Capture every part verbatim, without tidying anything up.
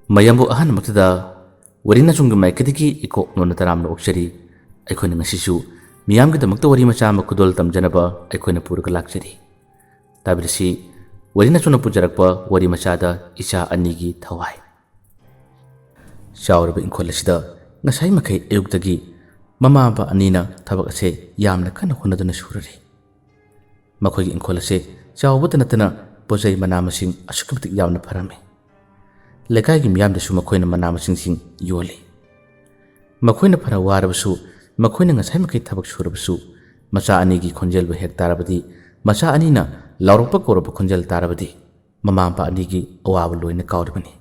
ꯃꯌꯥꯝꯕꯨ ꯑꯍꯥꯟꯕꯃꯛꯇꯗ ꯋꯥꯔꯤ ꯅꯆꯨꯝꯒꯤ ꯃꯥꯏꯀꯩꯗꯒꯤ ꯏꯀꯣꯛ ꯅꯣꯟꯅ ꯇꯔꯥꯝꯅ ꯑꯣꯛꯆꯔꯤ꯫ ꯑꯩꯈꯣꯏꯅ ꯉꯁꯤꯁꯨ ꯃꯤꯌꯥꯝꯒꯤꯗꯃꯛꯇ ꯋꯥꯔꯤ ꯃꯆꯥ ꯑꯃ ꯈꯨꯗꯣꯜ ꯇꯝꯖꯅꯕ ꯑꯩꯈꯣꯏꯅ ꯄꯨꯔꯒ ꯂꯥꯛꯆꯔꯤ꯫ ꯇꯥꯕꯤꯔꯁꯤ, ꯋꯥꯔꯤ ꯅꯆꯨꯝꯅ ꯄꯨꯖꯔꯛꯄ ꯋꯥꯔꯤ ꯃꯆꯥꯗ ꯏꯆꯥ ꯑꯅꯤꯒꯤ ꯊꯋꯥꯏ꯫ ꯆꯥꯎꯔꯕ ꯏꯪꯈꯣꯜ ꯑꯁꯤꯗ ꯉꯁꯥꯏ ꯃꯈꯩ ꯑꯌꯨꯛꯇꯒꯤ ꯃꯃꯥ ꯃꯄꯥ ꯑꯅꯤꯅ ꯊꯕꯛ ꯑꯁꯦ ꯌꯥꯝꯅ ꯀꯟꯅ ꯍꯣꯠꯅꯗꯨꯅ ꯁꯨꯔꯨꯔꯤ꯫ ꯃꯈꯣꯏꯒꯤ ꯏꯪꯈꯣꯜ ꯑꯁꯦ ꯆꯥꯎꯕꯇ ꯅꯠꯇꯅ ꯄꯣꯠꯆꯩ ꯃꯅꯥ ꯃꯁꯤꯡ ꯑꯁꯨꯛꯀꯤ ꯃꯇꯤꯛ ꯌꯥꯝꯅ ꯐꯔꯝꯃꯤ꯫ ꯂꯩꯀꯥꯏꯒꯤ ꯃꯤꯌꯥꯝꯗꯁꯨ ꯃꯈꯣꯏꯅ ꯃꯅꯥ ꯃꯁꯤꯡꯁꯤꯡ ꯌꯣꯜꯂꯤ꯫ ꯃꯈꯣꯏꯅ ꯐꯅ ꯋꯥꯔꯕꯁꯨ, ꯃꯈꯣꯏꯅ ꯉꯁꯥꯏ ꯃꯈꯩ ꯊꯕꯛ ꯁꯨꯔꯕꯁꯨ, ꯃꯆꯥ ꯑꯅꯤꯒꯤ ꯈꯣꯟꯖꯦꯜꯕꯨ ꯍꯦꯛ ꯇꯥꯔꯕꯗꯤ, ꯃꯆꯥ ꯑꯅꯤꯅ ꯂꯥꯎꯔꯛꯄ ꯀꯧꯔꯛꯄ ꯈꯣꯟꯖꯦꯜ ꯇꯥꯔꯕꯗꯤ, ꯃꯃꯥ ꯃꯄꯥ ꯑꯅꯤꯒꯤ ꯑꯋꯥꯕ ꯂꯣꯏꯅ ꯀꯥꯎꯔꯤꯕꯅꯤ꯫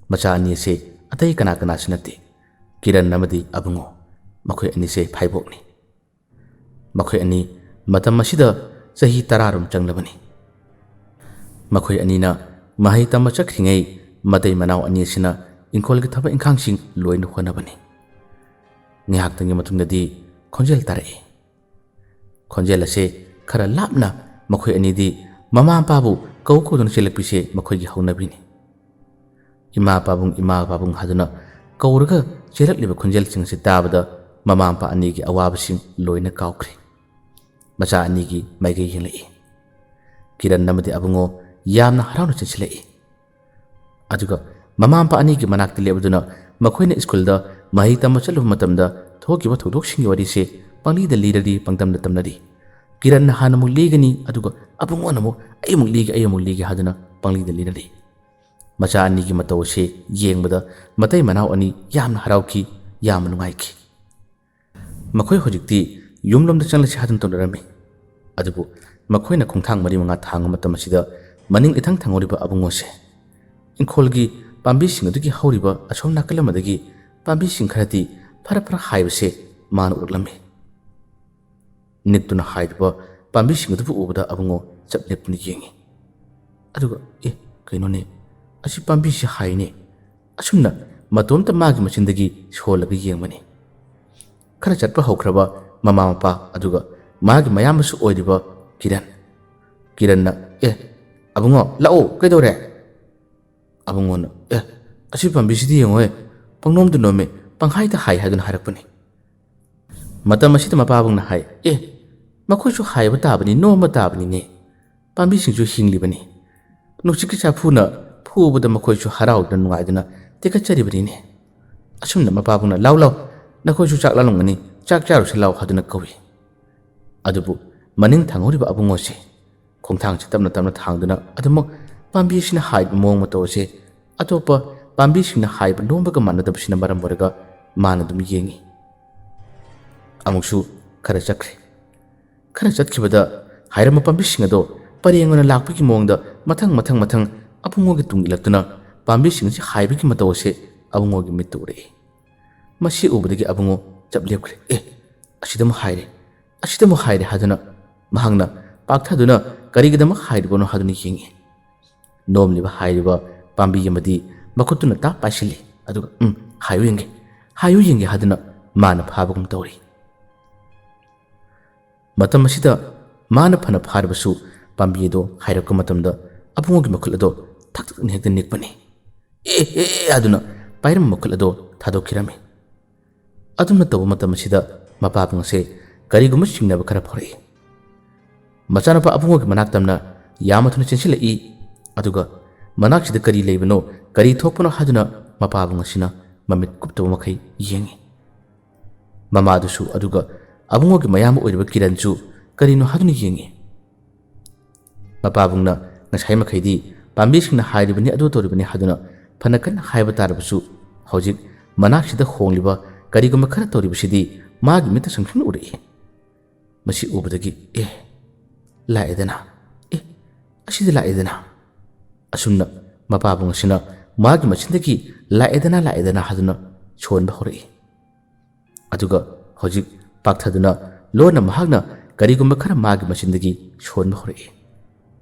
ꯃꯆꯥ ꯑꯅꯤ ꯑꯁꯦ ꯑꯇꯩ ꯀꯅꯥ ꯀꯅꯥꯁꯨ ꯅꯠꯇꯦ, ꯀꯤꯔꯟ ꯑꯃꯗꯤ ꯑꯕꯨꯡꯉꯣ, ꯃꯈꯣꯏ ꯑꯅꯤꯁꯦ ꯐꯥꯏꯕꯣꯛꯅꯤ꯫ ꯃꯈꯣꯏ ꯑꯅꯤ ꯃꯇꯝ ꯑꯁꯤꯗ ꯆꯍꯤ ꯇꯔꯥꯔꯣꯝ ꯆꯪꯂꯕꯅꯤ꯫ ꯃꯈꯣꯏ ꯑꯅꯤꯅ ꯃꯍꯩ ꯇꯝꯕ ꯆꯠꯈ꯭ꯔꯤꯉꯩ ꯃꯇꯩ ꯃꯅꯥꯎ ꯑꯅꯤ ꯑꯁꯤꯅ ꯏꯪꯈꯣꯜꯒꯤ ꯊꯕꯛ ꯏꯪꯈꯥꯡꯁꯤꯡ ꯂꯣꯏꯅ ꯍꯣꯠꯅꯕꯅꯤ꯫ ꯉꯥꯏꯍꯥꯛꯇꯪꯒꯤ ꯃꯇꯨꯡꯗꯗꯤ ꯈꯣꯟꯖꯦꯜ ꯇꯥꯔꯛꯏ꯫ ꯈꯣꯟꯖꯦꯜ ꯑꯁꯦ ꯈꯔ ꯂꯥꯞꯅ ꯃꯈꯣꯏ ꯑꯅꯤꯗꯤ ꯃꯃꯥ ꯃꯄꯥꯕꯨ ꯀꯧ ꯀꯧꯗꯨꯅ ꯆꯦꯜꯂꯛꯄꯤꯁꯦ ꯃꯈꯣꯏꯒꯤ ꯍꯧꯅꯕꯤꯅꯤ꯫ ꯏꯃꯥ ꯄꯥꯕꯨꯡ, ꯏꯃꯥ ꯄꯥꯕꯨꯡ ꯍꯥꯏꯗꯨꯅ ꯀꯧꯔꯒ ꯆꯦꯜꯂꯛꯂꯤꯕ ꯈꯣꯟꯖꯦꯜꯁꯤꯡ ꯑꯁꯤ ꯇꯥꯕꯗ ꯃꯃꯥ ꯃꯄꯥ ꯑꯅꯤꯒꯤ ꯑꯋꯥꯕꯁꯤꯡ ꯂꯣꯏꯅ ꯀꯥꯎꯈ꯭ꯔꯦ꯫ ꯃꯆꯥ ꯑꯅꯤꯒꯤ ꯃꯥꯏꯀꯩ ꯌꯦꯡꯂꯛꯏ꯫ ꯀꯤꯔꯟ ꯑꯃꯗꯤ ꯑꯕꯨꯡꯉꯣ ꯌꯥꯝꯅ ꯍꯔꯥꯎꯅ ꯆꯦꯟꯁꯤꯜꯂꯛꯏ꯫ ꯑꯗꯨꯒ ꯃꯃꯥ ꯃꯄꯥ ꯑꯅꯤꯒꯤ ꯃꯅꯥꯛꯇ ꯂꯦꯞꯂꯗꯨꯅ ꯃꯈꯣꯏꯅ ꯁ꯭ꯀꯨꯜꯗ ꯃꯍꯩ ꯇꯝꯕ ꯆꯠꯂꯨꯕ ꯃꯇꯝꯗ ꯊꯣꯛꯈꯤꯕ ꯊꯧꯗꯣꯛꯁꯤꯡꯒꯤ ꯋꯥꯔꯤꯁꯦ ꯄꯪꯂꯤꯗ ꯂꯤꯔꯗꯤ ꯄꯪꯇꯝꯗ ꯇꯝꯅꯔꯤ꯫ ꯀꯤꯔꯟꯅ ꯍꯥꯟꯅ ꯑꯃꯨꯛ ꯂꯤꯒꯅꯤ, ꯑꯗꯨꯒ ꯑꯕꯨꯡꯉꯣꯅ ꯑꯃꯨꯛ "ꯑꯩ ꯑꯃꯨꯛ ꯂꯤꯒꯦ, ꯑꯩ ꯑꯃꯨꯛ ꯂꯤꯒꯦ" ꯍꯥꯏꯗꯨꯅ ꯄꯪꯂꯤꯗ ꯂꯤꯔꯔꯤ꯫ ꯃꯆꯥ ꯑꯅꯤꯒꯤ ꯃꯇꯧ ꯑꯁꯤ ꯌꯦꯡꯕꯗ ꯃꯇꯩ ꯃꯅꯥꯎ ꯑꯅꯤ ꯌꯥꯝꯅ ꯍꯔꯥꯎꯈꯤ, ꯌꯥꯝꯅ ꯅꯨꯡꯉꯥꯏꯈꯤ꯫ ꯃꯈꯣꯏ ꯍꯧꯖꯤꯛꯇꯤ ꯌꯨꯝꯂꯣꯝꯗ ꯆꯪꯂꯁꯤ ꯍꯥꯏꯗꯨꯅ ꯇꯧꯅꯔꯝꯃꯤ꯫ ꯑꯗꯨꯕꯨ ꯃꯈꯣꯏꯅ ꯈꯣꯡꯊꯥꯡ ꯃꯔꯤ ꯃꯉꯥ ꯊꯥꯡꯕ ꯃꯇꯝ ꯑꯁꯤꯗ ꯃꯅꯤꯡ ꯏꯊꯪ ꯊꯪꯍꯧꯔꯤꯕ ꯑꯕꯨꯡꯉꯣꯁꯦ ꯏꯪꯈꯣꯜꯒꯤ ꯄꯥꯝꯕꯤꯁꯤꯡ ꯑꯗꯨꯒꯤ ꯍꯧꯔꯤꯕ ꯑꯁꯣꯝ ꯅꯥꯀꯜ ꯑꯃꯗꯒꯤ ꯄꯥꯝꯕꯤꯁꯤꯡ ꯈꯔꯗꯤ ꯐꯔ ꯐꯔ ꯍꯥꯏꯕꯁꯦ ꯃꯥꯅ ꯎꯔꯛꯂꯝꯃꯤ꯫ ꯅꯤꯛꯇꯨꯅ ꯍꯥꯏꯔꯤꯕ ꯄꯥꯝꯕꯤꯁꯤꯡ ꯑꯗꯨꯕꯨ ꯎꯕꯗ ꯑꯕꯨꯡꯉꯣ ꯆꯞ ꯂꯦꯞꯇꯨꯅ ꯌꯦꯡꯉꯤ꯫ ꯑꯗꯨꯒ, "ꯑꯦ, ꯀꯩꯅꯣꯅꯦ, ꯑꯁꯤ ꯄꯥꯝꯕꯤꯁꯤ ꯍꯥꯏꯅꯦ꯫" ꯑꯁꯨꯝꯅ ꯃꯇꯣꯝꯇ ꯃꯥꯒꯤ ꯃꯆꯤꯟꯗꯒꯤ ꯁꯣꯜꯂꯒ ꯌꯦꯡꯕꯅꯤ꯫ ꯈꯔ ꯆꯠꯄ ꯍꯧꯈ꯭ꯔꯕ ꯃꯃꯥ ꯃꯄꯥ ꯑꯗꯨꯒ ꯃꯥꯒꯤ ꯃꯌꯥꯝꯕꯁꯨ ꯑꯣꯏꯔꯤꯕ ꯀꯤꯔꯟ꯫ ꯀꯤꯔꯟꯅ, "ꯑꯦ, ꯑꯕꯨꯡꯉꯣ, ꯂꯥꯛꯑꯣ, ꯀꯩꯗꯧꯔꯦ?" ꯑꯕꯨꯡꯉꯣꯅ, "ꯑꯦ, ꯑꯁꯤ ꯄꯥꯝꯕꯤꯁꯤꯗꯤ ꯌꯦꯡꯉꯣꯍꯦ, ꯄꯪꯅꯣꯝꯗ ꯅꯣꯝꯃꯦ, ꯄꯪꯍꯥꯏꯗ ꯍꯥꯏ" ꯍꯥꯏꯗꯨꯅ ꯍꯥꯏꯔꯛꯄꯅꯤ꯫ ꯃꯇꯝ ꯑꯁꯤꯗ ꯃꯄꯥꯕꯨꯡꯅ ꯍꯥꯏ, "ꯑꯦ, ꯃꯈꯣꯏꯁꯨ ꯍꯥꯏꯕ ꯇꯥꯕꯅꯤ, ꯅꯣꯝꯕ ꯇꯥꯕꯅꯤꯅꯦ꯫ ꯄꯥꯝꯕꯤꯁꯤꯡꯁꯨ ꯍꯤꯡꯂꯤꯕꯅꯤ꯫ ꯅꯨꯡꯁꯤꯠꯀꯤ ꯆꯥꯐꯨꯅ ꯐꯨꯕꯗ ꯃꯈꯣꯏꯁꯨ ꯍꯔꯥꯎꯗꯨꯅ ꯅꯨꯡꯉꯥꯏꯗꯨꯅ ꯇꯦꯛꯈꯠꯆꯔꯤꯕꯅꯤꯅꯦ꯫" ꯑꯁꯨꯝꯅ ꯃꯄꯥꯕꯨꯡꯅ, "ꯂꯥꯎ, ꯂꯥꯎ, ꯅꯈꯣꯏꯁꯨ ꯆꯥꯛ ꯂꯥꯝꯂꯝꯒꯅꯤ, ꯆꯥꯛ ꯆꯥꯔꯨꯁꯤ ꯂꯥꯎ" ꯍꯥꯏꯗꯨꯅ ꯀꯧꯏ꯫ ꯑꯗꯨꯕꯨ ꯃꯅꯤꯡ ꯊꯪꯍꯧꯔꯤꯕ ꯑꯕꯨꯡꯉꯣꯁꯦ ꯈꯣꯡꯊꯥꯡꯁꯦ ꯇꯞꯅ ꯇꯞꯅ ꯊꯥꯡꯗꯨꯅ ꯑꯗꯨꯃꯛ ꯄꯥꯝꯕꯤ ꯑꯁꯤꯅ ꯍꯥꯏꯔꯤꯕ ꯃꯑꯣꯡ ꯃꯇꯧ ꯑꯁꯦ ꯑꯇꯣꯞꯄ ꯄꯥꯝꯕꯤꯁꯤꯡꯅ ꯍꯥꯏꯕ ꯅꯣꯝꯕꯒ ꯃꯥꯟꯅꯗꯕꯁꯤꯅ ꯃꯔꯝ ꯑꯣꯏꯔꯒ ꯃꯥꯅ ꯑꯗꯨꯝ ꯌꯦꯡꯉꯤ꯫ ꯑꯃꯨꯛꯁꯨ ꯈꯔ ꯆꯠꯈ꯭ꯔꯦ꯫ ꯈꯔ ꯆꯠꯈꯤꯕꯗ ꯍꯥꯏꯔꯝꯕ ꯄꯥꯝꯕꯤꯁꯤꯡ ꯑꯗꯣ ꯄꯔꯦꯡ ꯑꯣꯏꯅ ꯂꯥꯛꯄꯒꯤ ꯃꯑꯣꯡꯗ ꯃꯊꯪ ꯃꯊꯪ ꯃꯊꯪ ꯑꯕꯨꯡꯉꯣꯒꯤ ꯇꯨꯡ ꯏꯜꯂꯛꯇꯨꯅ ꯄꯥꯝꯕꯤꯁꯤꯡ ꯑꯁꯤ ꯍꯥꯏꯕꯒꯤ ꯃꯇꯧ ꯑꯁꯦ ꯑꯕꯨꯡꯉꯣꯒꯤ ꯃꯤꯠꯇ ꯎꯔꯛꯏ꯫ ꯃꯁꯤ ꯎꯕꯗꯒꯤ ꯑꯕꯨꯡꯉꯣ ꯆꯞ ꯂꯦꯞꯈ꯭ꯔꯦ꯫ "ꯑꯦ, ꯑꯁꯤꯗ ꯑꯃꯨꯛ ꯍꯥꯏꯔꯦ, ꯑꯁꯤꯗ ꯑꯃꯨꯛ ꯍꯥꯏꯔꯦ" ꯍꯥꯏꯗꯨꯅ ꯃꯍꯥꯛꯅ ꯄꯥꯛꯊꯗꯨꯅ ꯀꯔꯤꯒꯤꯗꯃꯛ ꯍꯥꯏꯔꯤꯕꯅꯣ ꯍꯥꯏꯗꯨꯅ ꯌꯦꯡꯉꯤ꯫ ꯅꯣꯝꯂꯤꯕ ꯍꯥꯏꯔꯤꯕ ꯄꯥꯝꯕꯤ ꯑꯃꯗꯤ ꯃꯈꯨꯠꯇꯨꯅ ꯇꯥꯞ ꯄꯥꯏꯁꯤꯜꯂꯤ꯫ ꯑꯗꯨꯒ, "ꯎꯝ, ꯍꯥꯏꯌꯨ ꯌꯦꯡꯒꯦ, ꯍꯥꯏꯌꯨ ꯌꯦꯡꯒꯦ" ꯍꯥꯏꯗꯨꯅ ꯃꯥꯅ ꯐꯥꯕꯒꯨꯝ ꯇꯧꯔꯤ꯫ ꯃꯇꯝ ꯑꯁꯤꯗ ꯃꯥꯅ ꯐꯅ ꯐꯥꯔꯕꯁꯨ ꯄꯥꯝꯕꯤ ꯑꯗꯣ ꯍꯥꯏꯔꯛꯄ ꯃꯇꯝꯗ ꯑꯕꯨꯡꯉꯣꯒꯤ ꯃꯈꯨꯠ ꯑꯗꯣ ꯊꯛ ꯊꯛꯅ ꯍꯦꯛꯇ ꯅꯤꯛꯄꯅꯤ꯫ "ꯑꯦ, ꯑꯦ, ꯑꯦ" ꯍꯥꯏꯗꯨꯅ ꯄꯥꯏꯔꯝꯕ ꯃꯈꯨꯠ ꯑꯗꯣ ꯊꯥꯗꯣꯛꯈꯤꯔꯝꯃꯤ꯫ ꯑꯗꯨꯝꯅ ꯇꯧꯕ ꯃꯇꯝ ꯑꯁꯤꯗ ꯃꯄꯥꯕꯨꯡ ꯑꯁꯦ ꯀꯔꯤꯒꯨꯝꯕ ꯆꯤꯡꯅꯕ ꯈꯔ ꯐꯥꯎꯔꯛꯏ꯫ ꯃꯆꯥꯅꯨꯄꯥ ꯑꯕꯨꯡꯉꯣꯒꯤ ꯃꯅꯥꯛ ꯇꯝꯅ ꯌꯥꯝꯅ ꯊꯨꯅ ꯆꯦꯟꯁꯤꯜꯂꯛꯏ꯫ ꯑꯗꯨꯒ ꯃꯅꯥꯛꯁꯤꯗ ꯀꯔꯤ ꯂꯩꯕꯅꯣ, ꯀꯔꯤ ꯊꯣꯛꯄꯅꯣ ꯍꯥꯏꯗꯨꯅ ꯃꯄꯥꯕꯨꯡ ꯑꯁꯤꯅ ꯃꯃꯤꯠ ꯀꯨꯞꯇꯕ ꯃꯈꯩ ꯌꯦꯡꯉꯤ꯫ ꯃꯃꯥꯗꯨꯁꯨ, ꯑꯗꯨꯒ ꯑꯕꯨꯡꯉꯣꯒꯤ ꯃꯌꯥꯝꯕ ꯑꯣꯏꯔꯤꯕ ꯀꯤꯔꯟꯁꯨ ꯀꯔꯤꯅꯣ ꯍꯥꯏꯗꯨꯅ ꯌꯦꯡꯉꯤ꯫ ꯃꯄꯥꯕꯨꯡꯅ ꯉꯁꯥꯏ ꯃꯈꯩꯗꯤ ꯄꯥꯝꯕꯤꯁꯤꯡꯅ ꯍꯥꯏꯔꯤꯕꯅꯤ, ꯑꯗꯨ ꯇꯧꯔꯤꯕꯅꯤ ꯍꯥꯏꯗꯨꯅ ꯐꯅ ꯀꯟꯅ ꯍꯥꯏꯕ ꯇꯥꯔꯕꯁꯨ, ꯍꯧꯖꯤꯛ ꯃꯅꯥꯛꯁꯤꯗ ꯍꯣꯡꯂꯤꯕ ꯀꯔꯤꯒꯨꯝꯕ ꯈꯔ ꯇꯧꯔꯤꯕꯁꯤꯗꯤ ꯃꯥꯒꯤ ꯃꯤꯠꯇ ꯁꯨꯝ ꯁꯨꯝ ꯎꯔꯛꯏ꯫ ꯃꯁꯤ ꯎꯕꯗꯒꯤ, "ꯑꯦ, ꯂꯥꯛꯑꯦꯗꯅ, ꯑꯦ, ꯑꯁꯤꯗ ꯂꯥꯛꯑꯦꯗꯅ"꯫ ꯑꯁꯨꯝꯅ ꯃꯄꯥꯕꯨꯡ ꯑꯁꯤꯅ ꯃꯥꯒꯤ ꯃꯆꯤꯟꯗꯒꯤ "ꯂꯥꯛꯑꯦꯗꯅ, ꯂꯥꯛꯑꯦꯗꯅ" ꯍꯥꯏꯗꯨꯅ ꯁꯣꯟꯕ ꯍꯧꯔꯛꯏ꯫ ꯑꯗꯨꯒ ꯍꯧꯖꯤꯛ ꯄꯥꯛꯊꯗꯨꯅ ꯂꯣꯟꯅ ꯃꯍꯥꯛꯅ ꯀꯔꯤꯒꯨꯝꯕ ꯈꯔ ꯃꯥꯒꯤ ꯃꯆꯤꯟꯗꯒꯤ ꯁꯣꯟꯕ ꯍꯧꯔꯛꯏ꯫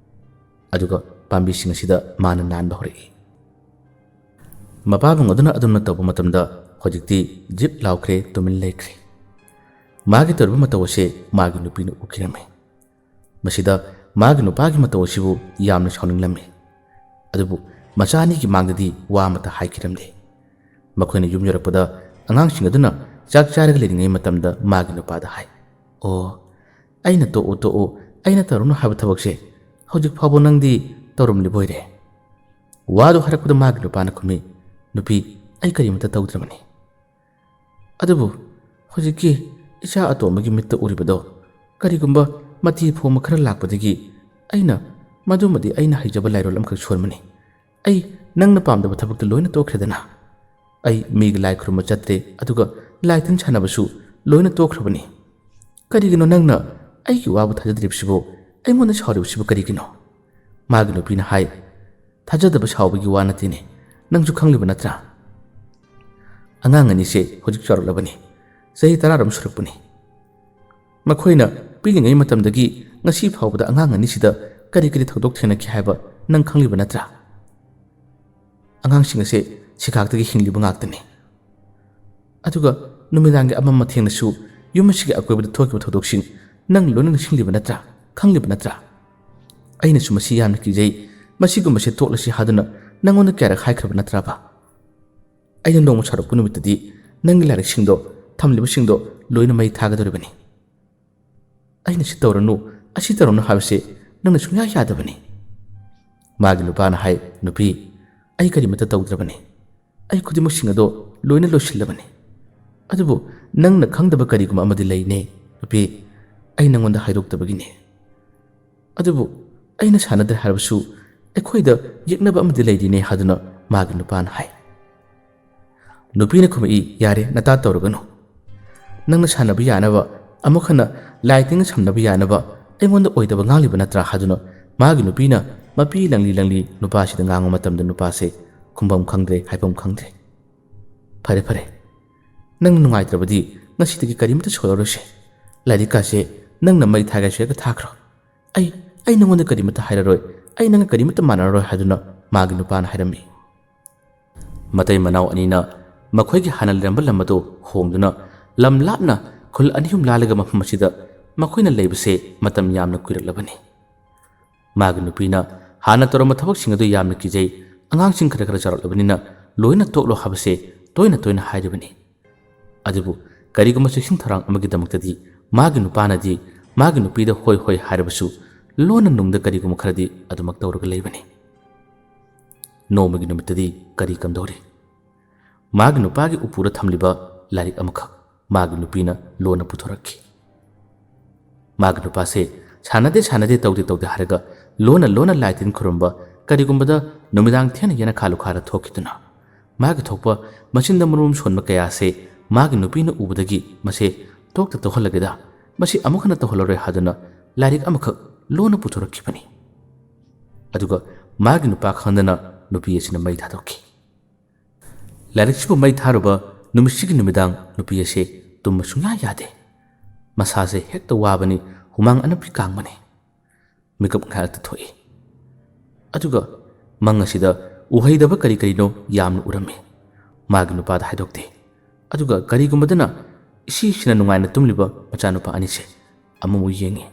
ꯑꯗꯨꯒ ꯄꯥꯝꯕꯤꯁꯤꯡ ꯑꯁꯤꯗ ꯃꯥꯅ ꯅꯥꯟꯕ ꯍꯧꯔꯛꯏ꯫ ꯃꯄꯥꯕꯨꯡ ꯑꯗꯨꯅ ꯑꯗꯨꯝꯅ ꯇꯧꯕ ꯃꯇꯝꯗ ꯍꯧꯖꯤꯛꯇꯤ ꯖꯤꯞ ꯂꯥꯎꯈ꯭ꯔꯦ, ꯇꯨꯃꯤꯟ ꯂꯩꯈ꯭ꯔꯦ꯫ ꯃꯥꯒꯤ ꯇꯧꯔꯤꯕ ꯃꯇꯧ ꯑꯁꯦ ꯃꯥꯒꯤ ꯅꯨꯄꯤꯅ ꯎꯈꯤꯔꯝꯃꯤ꯫ ꯃꯁꯤꯗ ꯃꯥꯒꯤ ꯅꯨꯄꯥꯒꯤ ꯃꯇꯧ ꯑꯁꯤꯕꯨ ꯌꯥꯝꯅ ꯁꯥꯎꯅꯤꯡꯂꯝꯃꯤ꯫ ꯑꯗꯨꯕꯨ ꯃꯆꯥ ꯑꯅꯤꯒꯤ ꯃꯥꯡꯗꯗꯤ ꯋꯥ ꯑꯃꯠꯇ ꯍꯥꯏꯈꯤꯔꯝꯗꯦ꯫ ꯃꯈꯣꯏꯅ ꯌꯨꯝ ꯌꯧꯔꯛꯄꯗ ꯑꯉꯥꯡꯁꯤꯡ ꯑꯗꯨꯅ ꯆꯥꯛ ꯆꯥꯔꯒ ꯂꯩꯔꯤꯉꯩ ꯃꯇꯝꯗ ꯃꯥꯒꯤ ꯅꯨꯄꯥꯗ ꯍꯥꯏ, "ꯑꯣ, ꯑꯩꯅ ꯇꯣꯛꯎ ꯇꯣꯛꯎ, ꯑꯩꯅ ꯇꯧꯔꯨꯅꯨ ꯍꯥꯏꯕ ꯊꯕꯛꯁꯦ ꯍꯧꯖꯤꯛ ꯐꯥꯎꯕ ꯅꯪꯗꯤ ꯇꯧꯔꯝꯂꯤꯕꯣꯏꯔꯦ?" ꯋꯥꯗꯨ ꯍꯥꯏꯔꯛꯄꯗ ꯃꯥꯒꯤ ꯅꯨꯄꯥꯅ ꯈꯨꯝꯃꯤ, "ꯅꯨꯄꯤ, ꯑꯩ ꯀꯔꯤꯃꯇ ꯇꯧꯗ꯭ꯔꯕꯅꯤ꯫ ꯑꯗꯨꯕꯨ ꯍꯧꯖꯤꯛꯀꯤ ꯏꯆꯥ ꯑꯇꯣꯝꯕꯒꯤ ꯃꯤꯠꯇ ꯎꯔꯤꯕꯗꯣ ꯀꯔꯤꯒꯨꯝꯕ ꯃꯇꯤ ꯐꯣꯡꯕ ꯈꯔ ꯂꯥꯛꯄꯗꯒꯤ ꯑꯩꯅ ꯃꯗꯨꯃꯗꯤ ꯑꯩꯅ ꯍꯩꯖꯕ ꯂꯥꯏꯔꯣꯜ ꯑꯃꯈꯛ ꯁꯣꯟꯕꯅꯤ꯫ ꯑꯩ ꯅꯪꯅ ꯄꯥꯝꯗꯕ ꯊꯕꯛꯇ ꯂꯣꯏꯅ ꯇꯣꯛꯈ꯭ꯔꯦꯗꯅ꯫ ꯑꯩ ꯃꯤꯒꯤ ꯂꯥꯏ ꯈꯨꯔꯨꯝꯕ ꯆꯠꯇ꯭ꯔꯦ, ꯑꯗꯨꯒ ꯂꯥꯏ ꯇꯤꯟ ꯁꯥꯟꯅꯕꯁꯨ ꯂꯣꯏꯅ ꯇꯣꯛꯈ꯭ꯔꯕꯅꯤ꯫ ꯀꯔꯤꯒꯤꯅꯣ ꯅꯪꯅ ꯑꯩꯒꯤ ꯋꯥꯕꯨ ꯊꯥꯖꯗ꯭ꯔꯤꯕꯁꯤꯕꯨ, ꯑꯩꯉꯣꯟꯗ ꯁꯥꯎꯔꯤꯕꯁꯤꯕꯨ ꯀꯔꯤꯒꯤꯅꯣ?" ꯃꯥꯒꯤ ꯅꯨꯄꯤꯅ ꯍꯥꯏ, "ꯊꯥꯖꯗꯕ ꯁꯥꯎꯕꯒꯤ ꯋꯥ ꯅꯠꯇꯦꯅꯦ, ꯅꯪꯁꯨ ꯈꯪꯂꯤꯕ ꯅꯠꯇ꯭ꯔꯥ? ꯑꯉꯥꯡ ꯑꯅꯤꯁꯦ ꯍꯧꯖꯤꯛ ꯆꯥꯎꯔꯛꯂꯕꯅꯤ, ꯆꯍꯤ ꯇꯔꯥꯔꯣꯝ ꯁꯨꯔꯛꯄꯅꯤ꯫ ꯃꯈꯣꯏꯅ ꯄꯤꯛꯂꯤꯉꯩ ꯃꯇꯝꯗꯒꯤ ꯉꯁꯤ ꯐꯥꯎꯕꯗ ꯑꯉꯥꯡ ꯑꯅꯤꯁꯤꯗ ꯀꯔꯤ ꯀꯔꯤ ꯊꯧꯗꯣꯛ ꯊꯦꯡꯅꯈꯤ ꯍꯥꯏꯕ ꯅꯪ ꯈꯪꯂꯤꯕ ꯅꯠꯇ꯭ꯔꯥ? ꯑꯉꯥꯡꯁꯤꯡ ꯑꯁꯦ ꯁꯤꯈꯥꯛꯇꯒꯤ ꯍꯤꯡꯂꯤꯕ ꯉꯥꯛꯇꯅꯤ꯫ ꯑꯗꯨꯒ ꯅꯨꯃꯤꯗꯥꯡꯒꯤ ꯑꯃꯝ ꯑꯊꯦꯡꯅꯁꯨ ꯌꯨꯝ ꯑꯁꯤꯒꯤ ꯑꯀꯣꯏꯕꯗ ꯊꯣꯛꯈꯤꯕ ꯊꯧꯗꯣꯛꯁꯤꯡ ꯅꯪ ꯂꯣꯏꯅ ꯅꯤꯡꯁꯤꯡꯂꯤꯕ ꯅꯠꯇ꯭ꯔꯥ? ꯈꯪꯂꯤꯕ ꯅꯠꯇ꯭ꯔꯥ? ꯑꯩꯅꯁꯨ ꯃꯁꯤ ꯌꯥꯝꯅ ꯀꯤꯖꯩ, ꯃꯁꯤꯒꯨꯝꯕꯁꯦ ꯇꯣꯛꯂꯁꯤ ꯍꯥꯏꯗꯨꯅ ꯅꯪꯉꯣꯟꯗ ꯀꯌꯥꯔꯛ ꯍꯥꯏꯈ꯭ꯔꯕ ꯅꯠꯇ꯭ꯔꯕ? ꯑꯩꯅ ꯅꯣꯡꯃ ꯁꯥꯎꯔꯛꯄ ꯅꯨꯃꯤꯠꯇꯗꯤ ꯅꯪꯒꯤ ꯂꯥꯏꯔꯤꯛꯁꯤꯡꯗꯣ, ꯊꯝꯂꯤꯕꯁꯤꯡꯗꯣ ꯂꯣꯏꯅ ꯃꯩ ꯊꯥꯒꯗꯧꯔꯤꯕꯅꯤ꯫ ꯑꯩꯅ ꯁꯤ ꯇꯧꯔꯅꯨ, ꯑꯁꯤ ꯇꯧꯔꯅꯨ ꯍꯥꯏꯕꯁꯦ ꯅꯪꯅ ꯁꯨꯡꯌꯥ ꯌꯥꯗꯕꯅꯤ꯫" ꯃꯥꯒꯤ ꯅꯨꯄꯥꯅ ꯍꯥꯏ, "ꯅꯨꯄꯤ, ꯑꯩ ꯀꯔꯤꯃꯠꯇ ꯇꯧꯗ꯭ꯔꯕꯅꯤ꯫ ꯑꯩ ꯈꯨꯗꯤꯡꯃꯛꯁꯤꯡ ꯑꯗꯣ ꯂꯣꯏꯅ ꯂꯣꯏꯁꯤꯜꯂꯕꯅꯤ꯫ ꯑꯗꯨꯕꯨ ꯅꯪꯅ ꯈꯪꯗꯕ ꯀꯔꯤꯒꯨꯝꯕ ꯑꯃꯗꯤ ꯂꯩꯅꯦ, ꯅꯨꯄꯤ꯫ ꯑꯩ ꯅꯪꯉꯣꯟꯗ ꯍꯥꯏꯗꯣꯛꯇꯕꯒꯤꯅꯦ꯫ ꯑꯗꯨꯕꯨ ꯑꯩꯅ ꯁꯥꯟꯅꯗ꯭ꯔꯦ ꯍꯥꯏꯔꯕꯁꯨ ꯑꯩꯈꯣꯏꯗ ꯌꯦꯛꯅꯕ ꯑꯃꯗꯤ ꯂꯩꯔꯤꯅꯦ" ꯍꯥꯏꯗꯨꯅ ꯃꯥꯒꯤ ꯅꯨꯄꯥꯅ ꯍꯥꯏ꯫ ꯅꯨꯄꯤꯅ ꯈꯨꯝꯃꯛꯏ, "ꯌꯥꯔꯦ, ꯅꯇꯥ ꯇꯧꯔꯒꯅꯨ꯫ ꯅꯪꯅ ꯁꯥꯟꯅꯕ ꯌꯥꯅꯕ, ꯑꯃꯨꯛ ꯍꯟꯅ ꯂꯥꯏ ꯇꯤꯟꯒ ꯁꯝꯅꯕ ꯌꯥꯅꯕ ꯑꯩꯉꯣꯟꯗ ꯑꯣꯏꯗꯕ ꯉꯥꯡꯂꯤꯕ ꯅꯠꯇ꯭ꯔꯥ?" ꯍꯥꯏꯗꯨꯅ ꯃꯥꯒꯤ ꯅꯨꯄꯤꯅ ꯃꯄꯤ ꯂꯪꯂꯤ ꯂꯪꯂꯤ ꯅꯨꯄꯥꯁꯤꯗ ꯉꯥꯡꯕ ꯃꯇꯝꯗ ꯅꯨꯄꯥꯁꯦ ꯈꯨꯝꯐꯝ ꯈꯪꯗ꯭ꯔꯦ, ꯍꯥꯏꯐꯝ ꯈꯪꯗ꯭ꯔꯦ꯫ "ꯐꯔꯦ, ꯐꯔꯦ, ꯅꯪ ꯅꯨꯡꯉꯥꯏꯇ꯭ꯔꯕꯗꯤ ꯉꯁꯤꯗꯒꯤ ꯀꯔꯤꯝꯇ ꯁꯣꯜꯂꯔꯣꯏꯁꯦ꯫ ꯂꯥꯏꯔꯤꯛꯀꯥꯁꯦ ꯅꯪꯅ ꯃꯩ ꯊꯥꯒꯦ ꯍꯥꯏꯔꯒ ꯊꯥꯈ꯭ꯔꯣ꯫ ꯑꯩ, ꯑꯩ ꯅꯪꯉꯣꯟꯗ ꯀꯔꯤꯃꯠꯇ ꯍꯥꯏꯔꯔꯣꯏ, ꯑꯩ ꯅꯪꯒ ꯀꯔꯤꯃꯠꯇ ꯃꯥꯟꯅꯔꯔꯣꯏ" ꯍꯥꯏꯗꯨꯅ ꯃꯥꯒꯤ ꯅꯨꯄꯥꯅ ꯍꯥꯏꯔꯝꯃꯤ꯫ ꯃꯇꯩ ꯃꯅꯥꯎ ꯑꯅꯤꯅ ꯃꯈꯣꯏꯒꯤ ꯍꯥꯟꯅ ꯂꯩꯔꯝꯕ ꯂꯝ ꯑꯗꯨ ꯍꯣꯡꯗꯨꯅ ꯂꯝ ꯂꯥꯞꯅ ꯈꯨꯜ ꯑꯅꯤ ꯑꯍꯨꯝ ꯂꯥꯜꯂꯒ ꯃꯐꯝ ꯑꯁꯤꯗ ꯃꯈꯣꯏꯅ ꯂꯩꯕꯁꯦ ꯃꯇꯝ ꯌꯥꯝꯅ ꯀꯨꯏꯔꯛꯂꯕꯅꯤ꯫ ꯃꯥꯒꯤ ꯅꯨꯄꯤꯅ ꯍꯥꯟꯅ ꯇꯧꯔꯝꯕ ꯊꯕꯛꯁꯤꯡ ꯑꯗꯨ ꯌꯥꯝꯅ ꯀꯤꯖꯩ, ꯑꯉꯥꯡꯁꯤꯡ ꯈꯔ ꯈꯔ ꯆꯥꯎꯔꯛꯂꯕꯅꯤꯅ ꯂꯣꯏꯅ ꯇꯣꯛꯂꯣ ꯍꯥꯏꯕꯁꯦ ꯇꯣꯏꯅ ꯇꯣꯏꯅ ꯍꯥꯏꯔꯤꯕꯅꯤ꯫ ꯑꯗꯨꯕꯨ ꯀꯔꯤꯒꯨꯝꯕ ꯆꯦꯛꯁꯤꯟ ꯊꯧꯔꯥꯡ ꯑꯃꯒꯤꯗꯃꯛꯇꯗꯤ ꯃꯥꯒꯤ ꯅꯨꯄꯥꯅꯗꯤ ꯃꯥꯒꯤ ꯅꯨꯄꯤꯗ ꯍꯣꯏ ꯍꯣꯏ ꯍꯥꯏꯔꯕꯁꯨ ꯂꯣꯟꯅ ꯅꯨꯡꯗ ꯀꯔꯤꯒꯨꯝꯕ ꯈꯔꯗꯤ ꯑꯗꯨꯃꯛ ꯇꯧꯔꯒ ꯂꯩꯕꯅꯤ꯫ ꯅꯣꯡꯃꯒꯤ ꯅꯨꯃꯤꯠꯇꯗꯤ ꯀꯔꯤ ꯀꯝꯗꯧꯔꯤ? ꯃꯥꯒꯤ ꯅꯨꯄꯥꯒꯤ ꯎꯄꯨꯗ ꯊꯝꯂꯤꯕ ꯂꯥꯏꯔꯤꯛ ꯑꯃꯈꯛ ꯃꯥꯒꯤ ꯅꯨꯄꯤꯅ ꯂꯣꯟꯅ ꯄꯨꯊꯣꯔꯛꯈꯤ꯫ ꯃꯥꯒꯤ ꯅꯨꯄꯥꯁꯦ ꯁꯥꯟꯅꯗꯦ ꯁꯥꯟꯅꯗꯦ, ꯇꯧꯗꯦ ꯇꯧꯗꯦ ꯍꯥꯏꯔꯒ ꯂꯣꯟꯅ ꯂꯣꯟꯅ ꯂꯥꯏ ꯇꯤꯟ ꯈꯨꯔꯨꯝꯕ, ꯀꯔꯤꯒꯨꯝꯕꯗ ꯅꯨꯃꯤꯗꯥꯡ ꯊꯦꯡꯅ ꯌꯦꯅꯈꯥ ꯂꯨꯈꯥꯗ ꯊꯣꯛꯈꯤꯗꯨꯅ ꯃꯥꯒꯤ ꯊꯣꯛꯄ ꯃꯆꯤꯟꯗ ꯃꯔꯨꯝ ꯁꯣꯟꯕ ꯀꯌꯥꯁꯦ ꯃꯥꯒꯤ ꯅꯨꯄꯤꯅ ꯎꯕꯗꯒꯤ ꯃꯁꯦ ꯇꯣꯛꯇ ꯇꯣꯛꯍꯜꯂꯒꯦꯗ, ꯃꯁꯤ ꯑꯃꯨꯛ ꯍꯟꯅ ꯇꯧꯍꯜꯂꯔꯣꯏ ꯍꯥꯏꯗꯨꯅ ꯂꯥꯏꯔꯤꯛ ꯑꯃꯈꯛ ꯂꯣꯟꯅ ꯄꯨꯊꯣꯔꯛꯈꯤꯕꯅꯤ꯫ ꯑꯗꯨꯒ ꯃꯥꯒꯤ ꯅꯨꯄꯥ ꯈꯪꯗꯅ ꯅꯨꯄꯤ ꯑꯁꯤꯅ ꯃꯩ ꯊꯥꯗꯣꯛꯈꯤ꯫ ꯂꯥꯏꯔꯤꯛꯁꯤꯕꯨ ꯃꯩ ꯊꯥꯔꯨꯕ ꯅꯨꯃꯤꯠꯁꯤꯒꯤ ꯅꯨꯃꯤꯗꯥꯡ ꯅꯨꯄꯤ ꯑꯁꯤ ꯇꯨꯝꯕ ꯁꯨꯡꯌꯥ ꯌꯥꯗꯦ꯫ ꯃꯁꯥꯁꯦ ꯍꯦꯛꯇ ꯋꯥꯕꯅꯤ, ꯍꯨꯃꯥꯡ ꯑꯅꯞꯄꯤ ꯀꯥꯡꯕꯅꯤ꯫ ꯃꯤꯀꯞ ꯉꯥꯏꯍꯥꯛꯇ ꯊꯣꯛꯏ꯫ ꯑꯗꯨꯒ ꯃꯪ ꯑꯁꯤꯗ ꯎꯍꯩꯗꯕ ꯀꯔꯤ ꯀꯔꯤꯅꯣ ꯌꯥꯝꯅ ꯎꯔꯝꯃꯤ꯫ ꯃꯥꯒꯤ ꯅꯨꯄꯥꯗ ꯍꯥꯏꯗꯣꯛꯇꯦ꯫ ꯑꯗꯨꯒ ꯀꯔꯤꯒꯨꯝꯕꯗꯅ ꯏꯁꯤꯁꯤꯅ ꯅꯨꯡꯉꯥꯏꯅ ꯇꯨꯝꯂꯤꯕ ꯃꯆꯥꯅꯨꯄꯥ ꯑꯅꯤꯁꯦ ꯑꯃꯨꯛ ꯌꯦꯡꯉꯤ꯫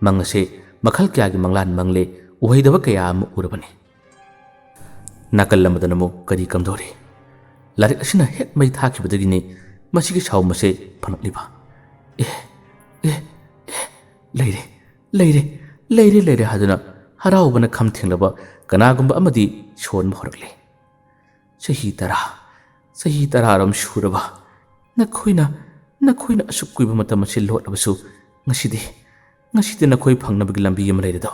ꯃꯪ ꯑꯁꯦ ꯃꯈꯜ ꯀꯌꯥꯒꯤ ꯃꯪꯂꯥꯟ ꯃꯪꯂꯦ, ꯎꯍꯩꯗꯕ ꯀꯌꯥ ꯑꯃ ꯎꯔꯕꯅꯤ꯫ ꯅꯥꯀꯜ ꯑꯃꯗꯅ ꯑꯃꯨꯛ ꯀꯔꯤ ꯀꯝꯗꯧꯔꯤ? ꯂꯥꯏꯔꯤꯛ ꯑꯁꯤꯅ ꯍꯦꯛ ꯃꯩ ꯊꯥꯈꯤꯕꯗꯒꯤꯅꯤ ꯃꯁꯤꯒꯤ ꯁꯥꯎꯝ ꯑꯁꯦ ꯐꯪꯂꯛꯂꯤꯕ꯫ "ꯑꯦ, ꯑꯦ, ꯑꯦ, ꯂꯩꯔꯦ, ꯂꯩꯔꯦ, ꯂꯩꯔꯦ, ꯂꯩꯔꯦ" ꯍꯥꯏꯗꯨꯅ ꯍꯔꯥꯎꯕꯅ ꯈꯝ ꯊꯦꯡꯂꯕ ꯀꯅꯥꯒꯨꯝꯕ ꯑꯃꯗꯤ ꯁꯣꯟꯕ ꯍꯧꯔꯛꯂꯦ꯫ "ꯆꯍꯤ ꯇꯔꯥ, ꯆꯍꯤ ꯇꯔꯥꯔꯣꯝ ꯁꯨꯔꯕ ꯅꯈꯣꯏꯅ, ꯅꯈꯣꯏꯅ ꯑꯁꯨꯛ ꯀꯨꯏꯕ ꯃꯇꯝ ꯑꯁꯤ ꯂꯣꯠꯂꯕꯁꯨ, ꯉꯁꯤꯗꯤ, ꯉꯁꯤꯗꯤ ꯅꯈꯣꯏ ꯐꯪꯅꯕꯒꯤ ꯂꯝꯕꯤ ꯑꯃ ꯂꯩꯔꯦꯗꯣ꯫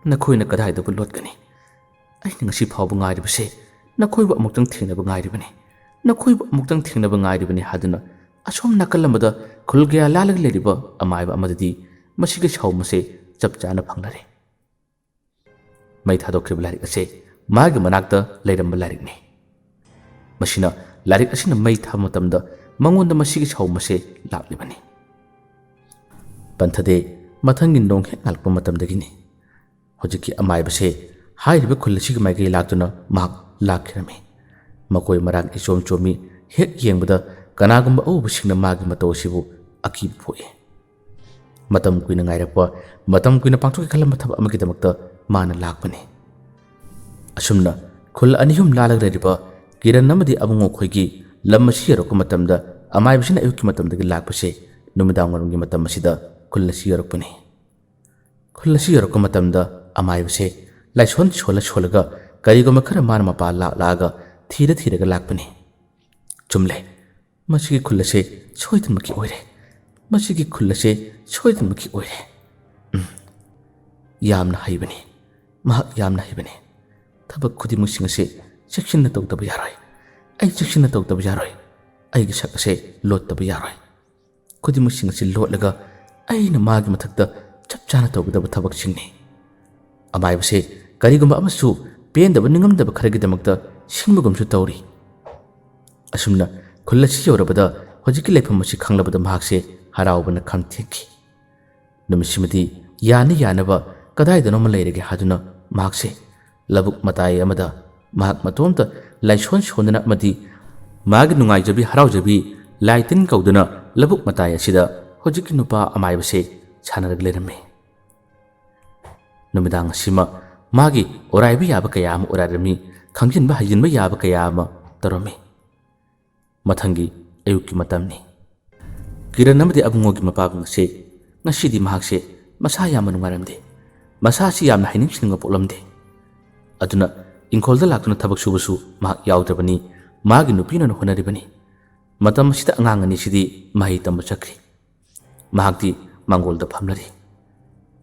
ꯅꯈꯣꯏꯅ ꯀꯗꯥꯏꯗꯕꯨ ꯂꯣꯠꯀꯅꯤ? ꯑꯩꯅ ꯉꯁꯤ ꯐꯥꯎꯕ ꯉꯥꯏꯔꯤꯕꯁꯦ ꯅꯈꯣꯏꯕꯨ ꯑꯃꯨꯛꯇꯪ ꯊꯦꯡꯅꯕ ꯉꯥꯏꯔꯤꯕꯅꯤ, ꯅꯈꯣꯏꯕꯨ ꯑꯃꯨꯛꯇꯪ ꯊꯦꯡꯅꯕ ꯉꯥꯏꯔꯤꯕꯅꯤ" ꯍꯥꯏꯗꯨꯅ ꯑꯁꯣꯝ ꯅꯥꯀꯜ ꯑꯃꯗ ꯈꯨꯜ ꯀꯌꯥ ꯂꯥꯜꯂꯒ ꯂꯩꯔꯤꯕ ꯑꯃꯥꯏꯕ ꯑꯃꯗꯗꯤ ꯃꯁꯤꯒꯤ ꯁꯥꯎꯝ ꯑꯁꯦ ꯆꯞ ꯆꯥꯅ ꯐꯪꯂꯔꯦ꯫ ꯃꯩ ꯊꯥꯗꯣꯛꯈ꯭ꯔꯤꯕ ꯂꯥꯏꯔꯤꯛ ꯑꯁꯦ ꯃꯥꯒꯤ ꯃꯅꯥꯛꯇ ꯂꯩꯔꯝꯕ ꯂꯥꯏꯔꯤꯛꯅꯤ꯫ ꯃꯁꯤꯅ, ꯂꯥꯏꯔꯤꯛ ꯑꯁꯤꯅ ꯃꯩ ꯊꯥꯕ ꯃꯇꯝꯗ ꯃꯉꯣꯟꯗ ꯃꯁꯤꯒꯤ ꯁꯥꯎꯝ ꯑꯁꯦ ꯂꯥꯛꯂꯤꯕꯅꯤ꯫ ꯄꯟꯊꯗꯦ, ꯃꯊꯪꯒꯤ ꯅꯣꯡ ꯍꯦꯛ ꯉꯥꯜꯂꯛꯄ ꯃꯇꯝꯗꯒꯤꯅꯤ꯫ ꯍꯧꯖꯤꯛꯀꯤ ꯑꯃꯥꯏꯕꯁꯦ ꯍꯥꯏꯔꯤꯕ ꯈꯨꯜ ꯑꯁꯤꯒꯤ ꯃꯥꯏꯀꯩ ꯂꯥꯛꯇꯨꯅ ꯃꯍꯥꯛ ꯂꯥꯛꯈꯤꯔꯝꯃꯤ꯫ ꯃꯀꯣꯏ ꯃꯔꯥꯡ ꯏꯆꯣꯝ ꯆꯣꯝꯃꯤ, ꯍꯦꯛ ꯌꯦꯡꯕꯗ ꯀꯅꯥꯒꯨꯝꯕ ꯑꯎꯕꯁꯤꯡꯅ ꯃꯥꯒꯤ ꯃꯇꯧ ꯑꯁꯤꯕꯨ ꯑꯀꯤꯕ ꯄꯣꯛꯏ꯫ ꯃꯇꯝ ꯀꯨꯏꯅ ꯉꯥꯏꯔꯛꯄ, ꯃꯇꯝ ꯀꯨꯏꯅ ꯄꯥꯡꯊꯣꯛꯀꯦ ꯈꯜꯂꯝꯕ ꯊꯕꯛ ꯑꯃꯒꯤꯗꯃꯛꯇ ꯃꯥꯅ ꯂꯥꯛꯄꯅꯤ꯫ ꯑꯁꯨꯝꯅ ꯈꯨꯜ ꯑꯅꯤ ꯑꯍꯨꯝ ꯂꯥꯜꯂꯒ ꯂꯩꯔꯤꯕ ꯀꯤꯔꯟ ꯑꯃꯗꯤ ꯑꯕꯨꯡꯉꯣ ꯈꯣꯏꯒꯤ ꯂꯝ ꯑꯁꯤ ꯌꯧꯔꯛꯄ ꯃꯇꯝꯗ, ꯑꯃꯥꯏꯕꯁꯤꯅ ꯑꯌꯨꯛꯀꯤ ꯃꯇꯝꯗꯒꯤ ꯂꯥꯛꯄꯁꯦ ꯅꯨꯃꯤꯗꯥꯡ ꯋꯥꯏꯔꯝꯒꯤ ꯃꯇꯝ ꯑꯁꯤꯗ ꯈꯨꯜ ꯑꯁꯤ ꯌꯧꯔꯛꯄꯅꯤ꯫ ꯈꯨꯜ ꯑꯁꯤ ꯌꯧꯔꯛꯄ ꯃꯇꯝꯗ ꯑꯃꯥꯏꯕꯁꯦ ꯂꯥꯏꯁꯣꯟ ꯁꯣꯜꯂ ꯁꯣꯜꯂꯒ ꯀꯔꯤꯒꯨꯝꯕ ꯈꯔ ꯃꯥꯅ ꯃꯄꯥ ꯂꯥꯛ ꯂꯥꯛꯑꯒ ꯊꯤꯔ ꯊꯤꯔꯒ ꯂꯥꯛꯄꯅꯤ꯫ ꯆꯨꯝꯂꯦ, ꯃꯁꯤꯒꯤ ꯈꯨꯜ ꯑꯁꯦ ꯁꯣꯏꯗꯅꯃꯛꯀꯤ ꯑꯣꯏꯔꯦ꯫ ꯃꯁꯤꯒꯤ ꯈꯨꯜ ꯑꯁꯦ ꯁꯣꯏꯗꯅꯃꯛꯀꯤ ꯑꯣꯏꯔꯦ꯫ ꯎꯝ, ꯌꯥꯝꯅ ꯍꯩꯕꯅꯤ꯫ ꯃꯍꯥꯛ ꯌꯥꯝꯅ ꯍꯩꯕꯅꯤ꯫ ꯊꯕꯛ ꯈꯨꯗꯤꯡꯃꯛꯁꯤꯡ ꯑꯁꯦ ꯆꯦꯛꯁꯤꯟꯅ ꯇꯧꯗꯕ ꯌꯥꯔꯣꯏ꯫ ꯑꯩ ꯆꯦꯛꯁꯤꯟꯅ ꯇꯧꯗꯕ ꯌꯥꯔꯣꯏ꯫ ꯑꯩꯒꯤ ꯁꯛ ꯑꯁꯦ ꯂꯣꯠꯇꯕ ꯌꯥꯔꯣꯏ꯫ ꯈꯨꯗꯤꯡꯃꯛꯁꯤꯡ ꯑꯁꯤ ꯂꯣꯠꯂꯒ ꯑꯩꯅ ꯃꯥꯒꯤ ꯃꯊꯛꯇ ꯆꯞ ꯆꯥꯅ ꯇꯧꯒꯗꯕ ꯊꯕꯛꯁꯤꯡꯅꯤ꯫ ꯑꯃꯥꯏꯕꯁꯦ ꯀꯔꯤꯒꯨꯝꯕ ꯑꯃꯁꯨ ꯄꯦꯟꯗꯕ ꯅꯤꯡꯉꯝꯗꯕ ꯈꯔꯒꯤꯗꯃꯛꯇ ꯁꯤꯡꯕꯒꯨꯝꯁꯨ ꯇꯧꯔꯤ꯫ ꯑꯁꯨꯝꯅ ꯈꯨꯜ ꯑꯁꯤ ꯌꯧꯔꯕꯗ ꯍꯧꯖꯤꯛꯀꯤ ꯂꯩꯐꯝ ꯑꯁꯤ ꯈꯪꯂꯕꯗ ꯃꯍꯥꯛꯁꯦ ꯍꯔꯥꯎꯕꯅ ꯈꯝ ꯊꯦꯛꯈꯤ꯫ ꯅꯨꯃꯤꯠꯁꯤꯃꯗꯤ ꯌꯥꯅ ꯌꯥꯅꯕ ꯀꯗꯥꯏꯗꯅꯣꯃ ꯂꯩꯔꯒꯦ ꯍꯥꯏꯗꯨꯅ ꯃꯍꯥꯛꯁꯦ ꯂꯧꯕꯨꯛ ꯃꯇꯥꯏ ꯑꯃꯗ ꯃꯍꯥꯛ ꯃꯇꯣꯝꯇ ꯂꯥꯏꯁꯣꯟ ꯁꯣꯟꯗꯅ ꯑꯃꯗꯤ ꯃꯥꯒꯤ ꯅꯨꯡꯉꯥꯏꯖꯕꯤ ꯍꯔꯥꯎꯖꯕꯤ ꯂꯥꯏ ꯇꯤꯟ ꯀꯧꯗꯨꯅ ꯂꯧꯕꯨꯛ ꯃꯇꯥꯏ ꯑꯁꯤꯗ ꯍꯧꯖꯤꯛꯀꯤ ꯅꯨꯄꯥ ꯑꯃꯥꯏꯕꯁꯦ ꯁꯥꯟꯅꯔꯒ ꯂꯩꯔꯝꯃꯤ꯫ ꯅꯨꯃꯤꯗꯥꯡ ꯑꯁꯤꯃ ꯃꯥꯒꯤ ꯑꯣꯔꯥꯏꯕ ꯌꯥꯕ ꯀꯌꯥ ꯑꯃ ꯑꯣꯔꯥꯏꯔꯝꯃꯤ, ꯈꯪꯖꯤꯟꯕ ꯍꯩꯖꯤꯟꯕ ꯌꯥꯕ ꯀꯌꯥ ꯑꯃ ꯇꯧꯔꯝꯃꯤ꯫ ꯃꯊꯪꯒꯤ ꯑꯌꯨꯛꯀꯤ ꯃꯇꯝꯅꯤ꯫ ꯀꯤꯔꯟ ꯑꯃꯗꯤ ꯑꯕꯨꯡꯉꯣꯒꯤ ꯃꯄꯥꯕꯨꯡ ꯑꯁꯤ ꯉꯁꯤꯗꯤ ꯃꯍꯥꯛꯁꯦ ꯃꯁꯥ ꯌꯥꯝꯅ ꯅꯨꯡꯉꯥꯏꯔꯝꯗꯦ꯫ ꯃꯁꯥꯁꯤ ꯌꯥꯝꯅ ꯍꯩꯅꯤꯡ ꯁꯤꯡꯅꯤꯡꯕ ꯄꯣꯛꯂꯝꯗꯦ꯫ ꯑꯗꯨꯅ ꯏꯪꯈꯣꯜꯗ ꯂꯥꯛꯇꯨꯅ ꯊꯕꯛ ꯁꯨꯕꯁꯨ ꯃꯍꯥꯛ ꯌꯥꯎꯗ꯭ꯔꯕꯅꯤ꯫ ꯃꯥꯒꯤ ꯅꯨꯄꯤꯅ ꯍꯣꯠꯅꯔꯤꯕꯅꯤ꯫ ꯃꯇꯝ ꯑꯁꯤꯗ ꯑꯉꯥꯡ ꯑꯅꯤꯁꯤꯗꯤ ꯃꯍꯩ ꯇꯝꯕ ꯆꯠꯈ꯭ꯔꯤ꯫ ꯃꯍꯥꯛꯇꯤ ꯃꯥꯡꯒꯣꯜꯗ ꯐꯝꯂꯔꯤ꯫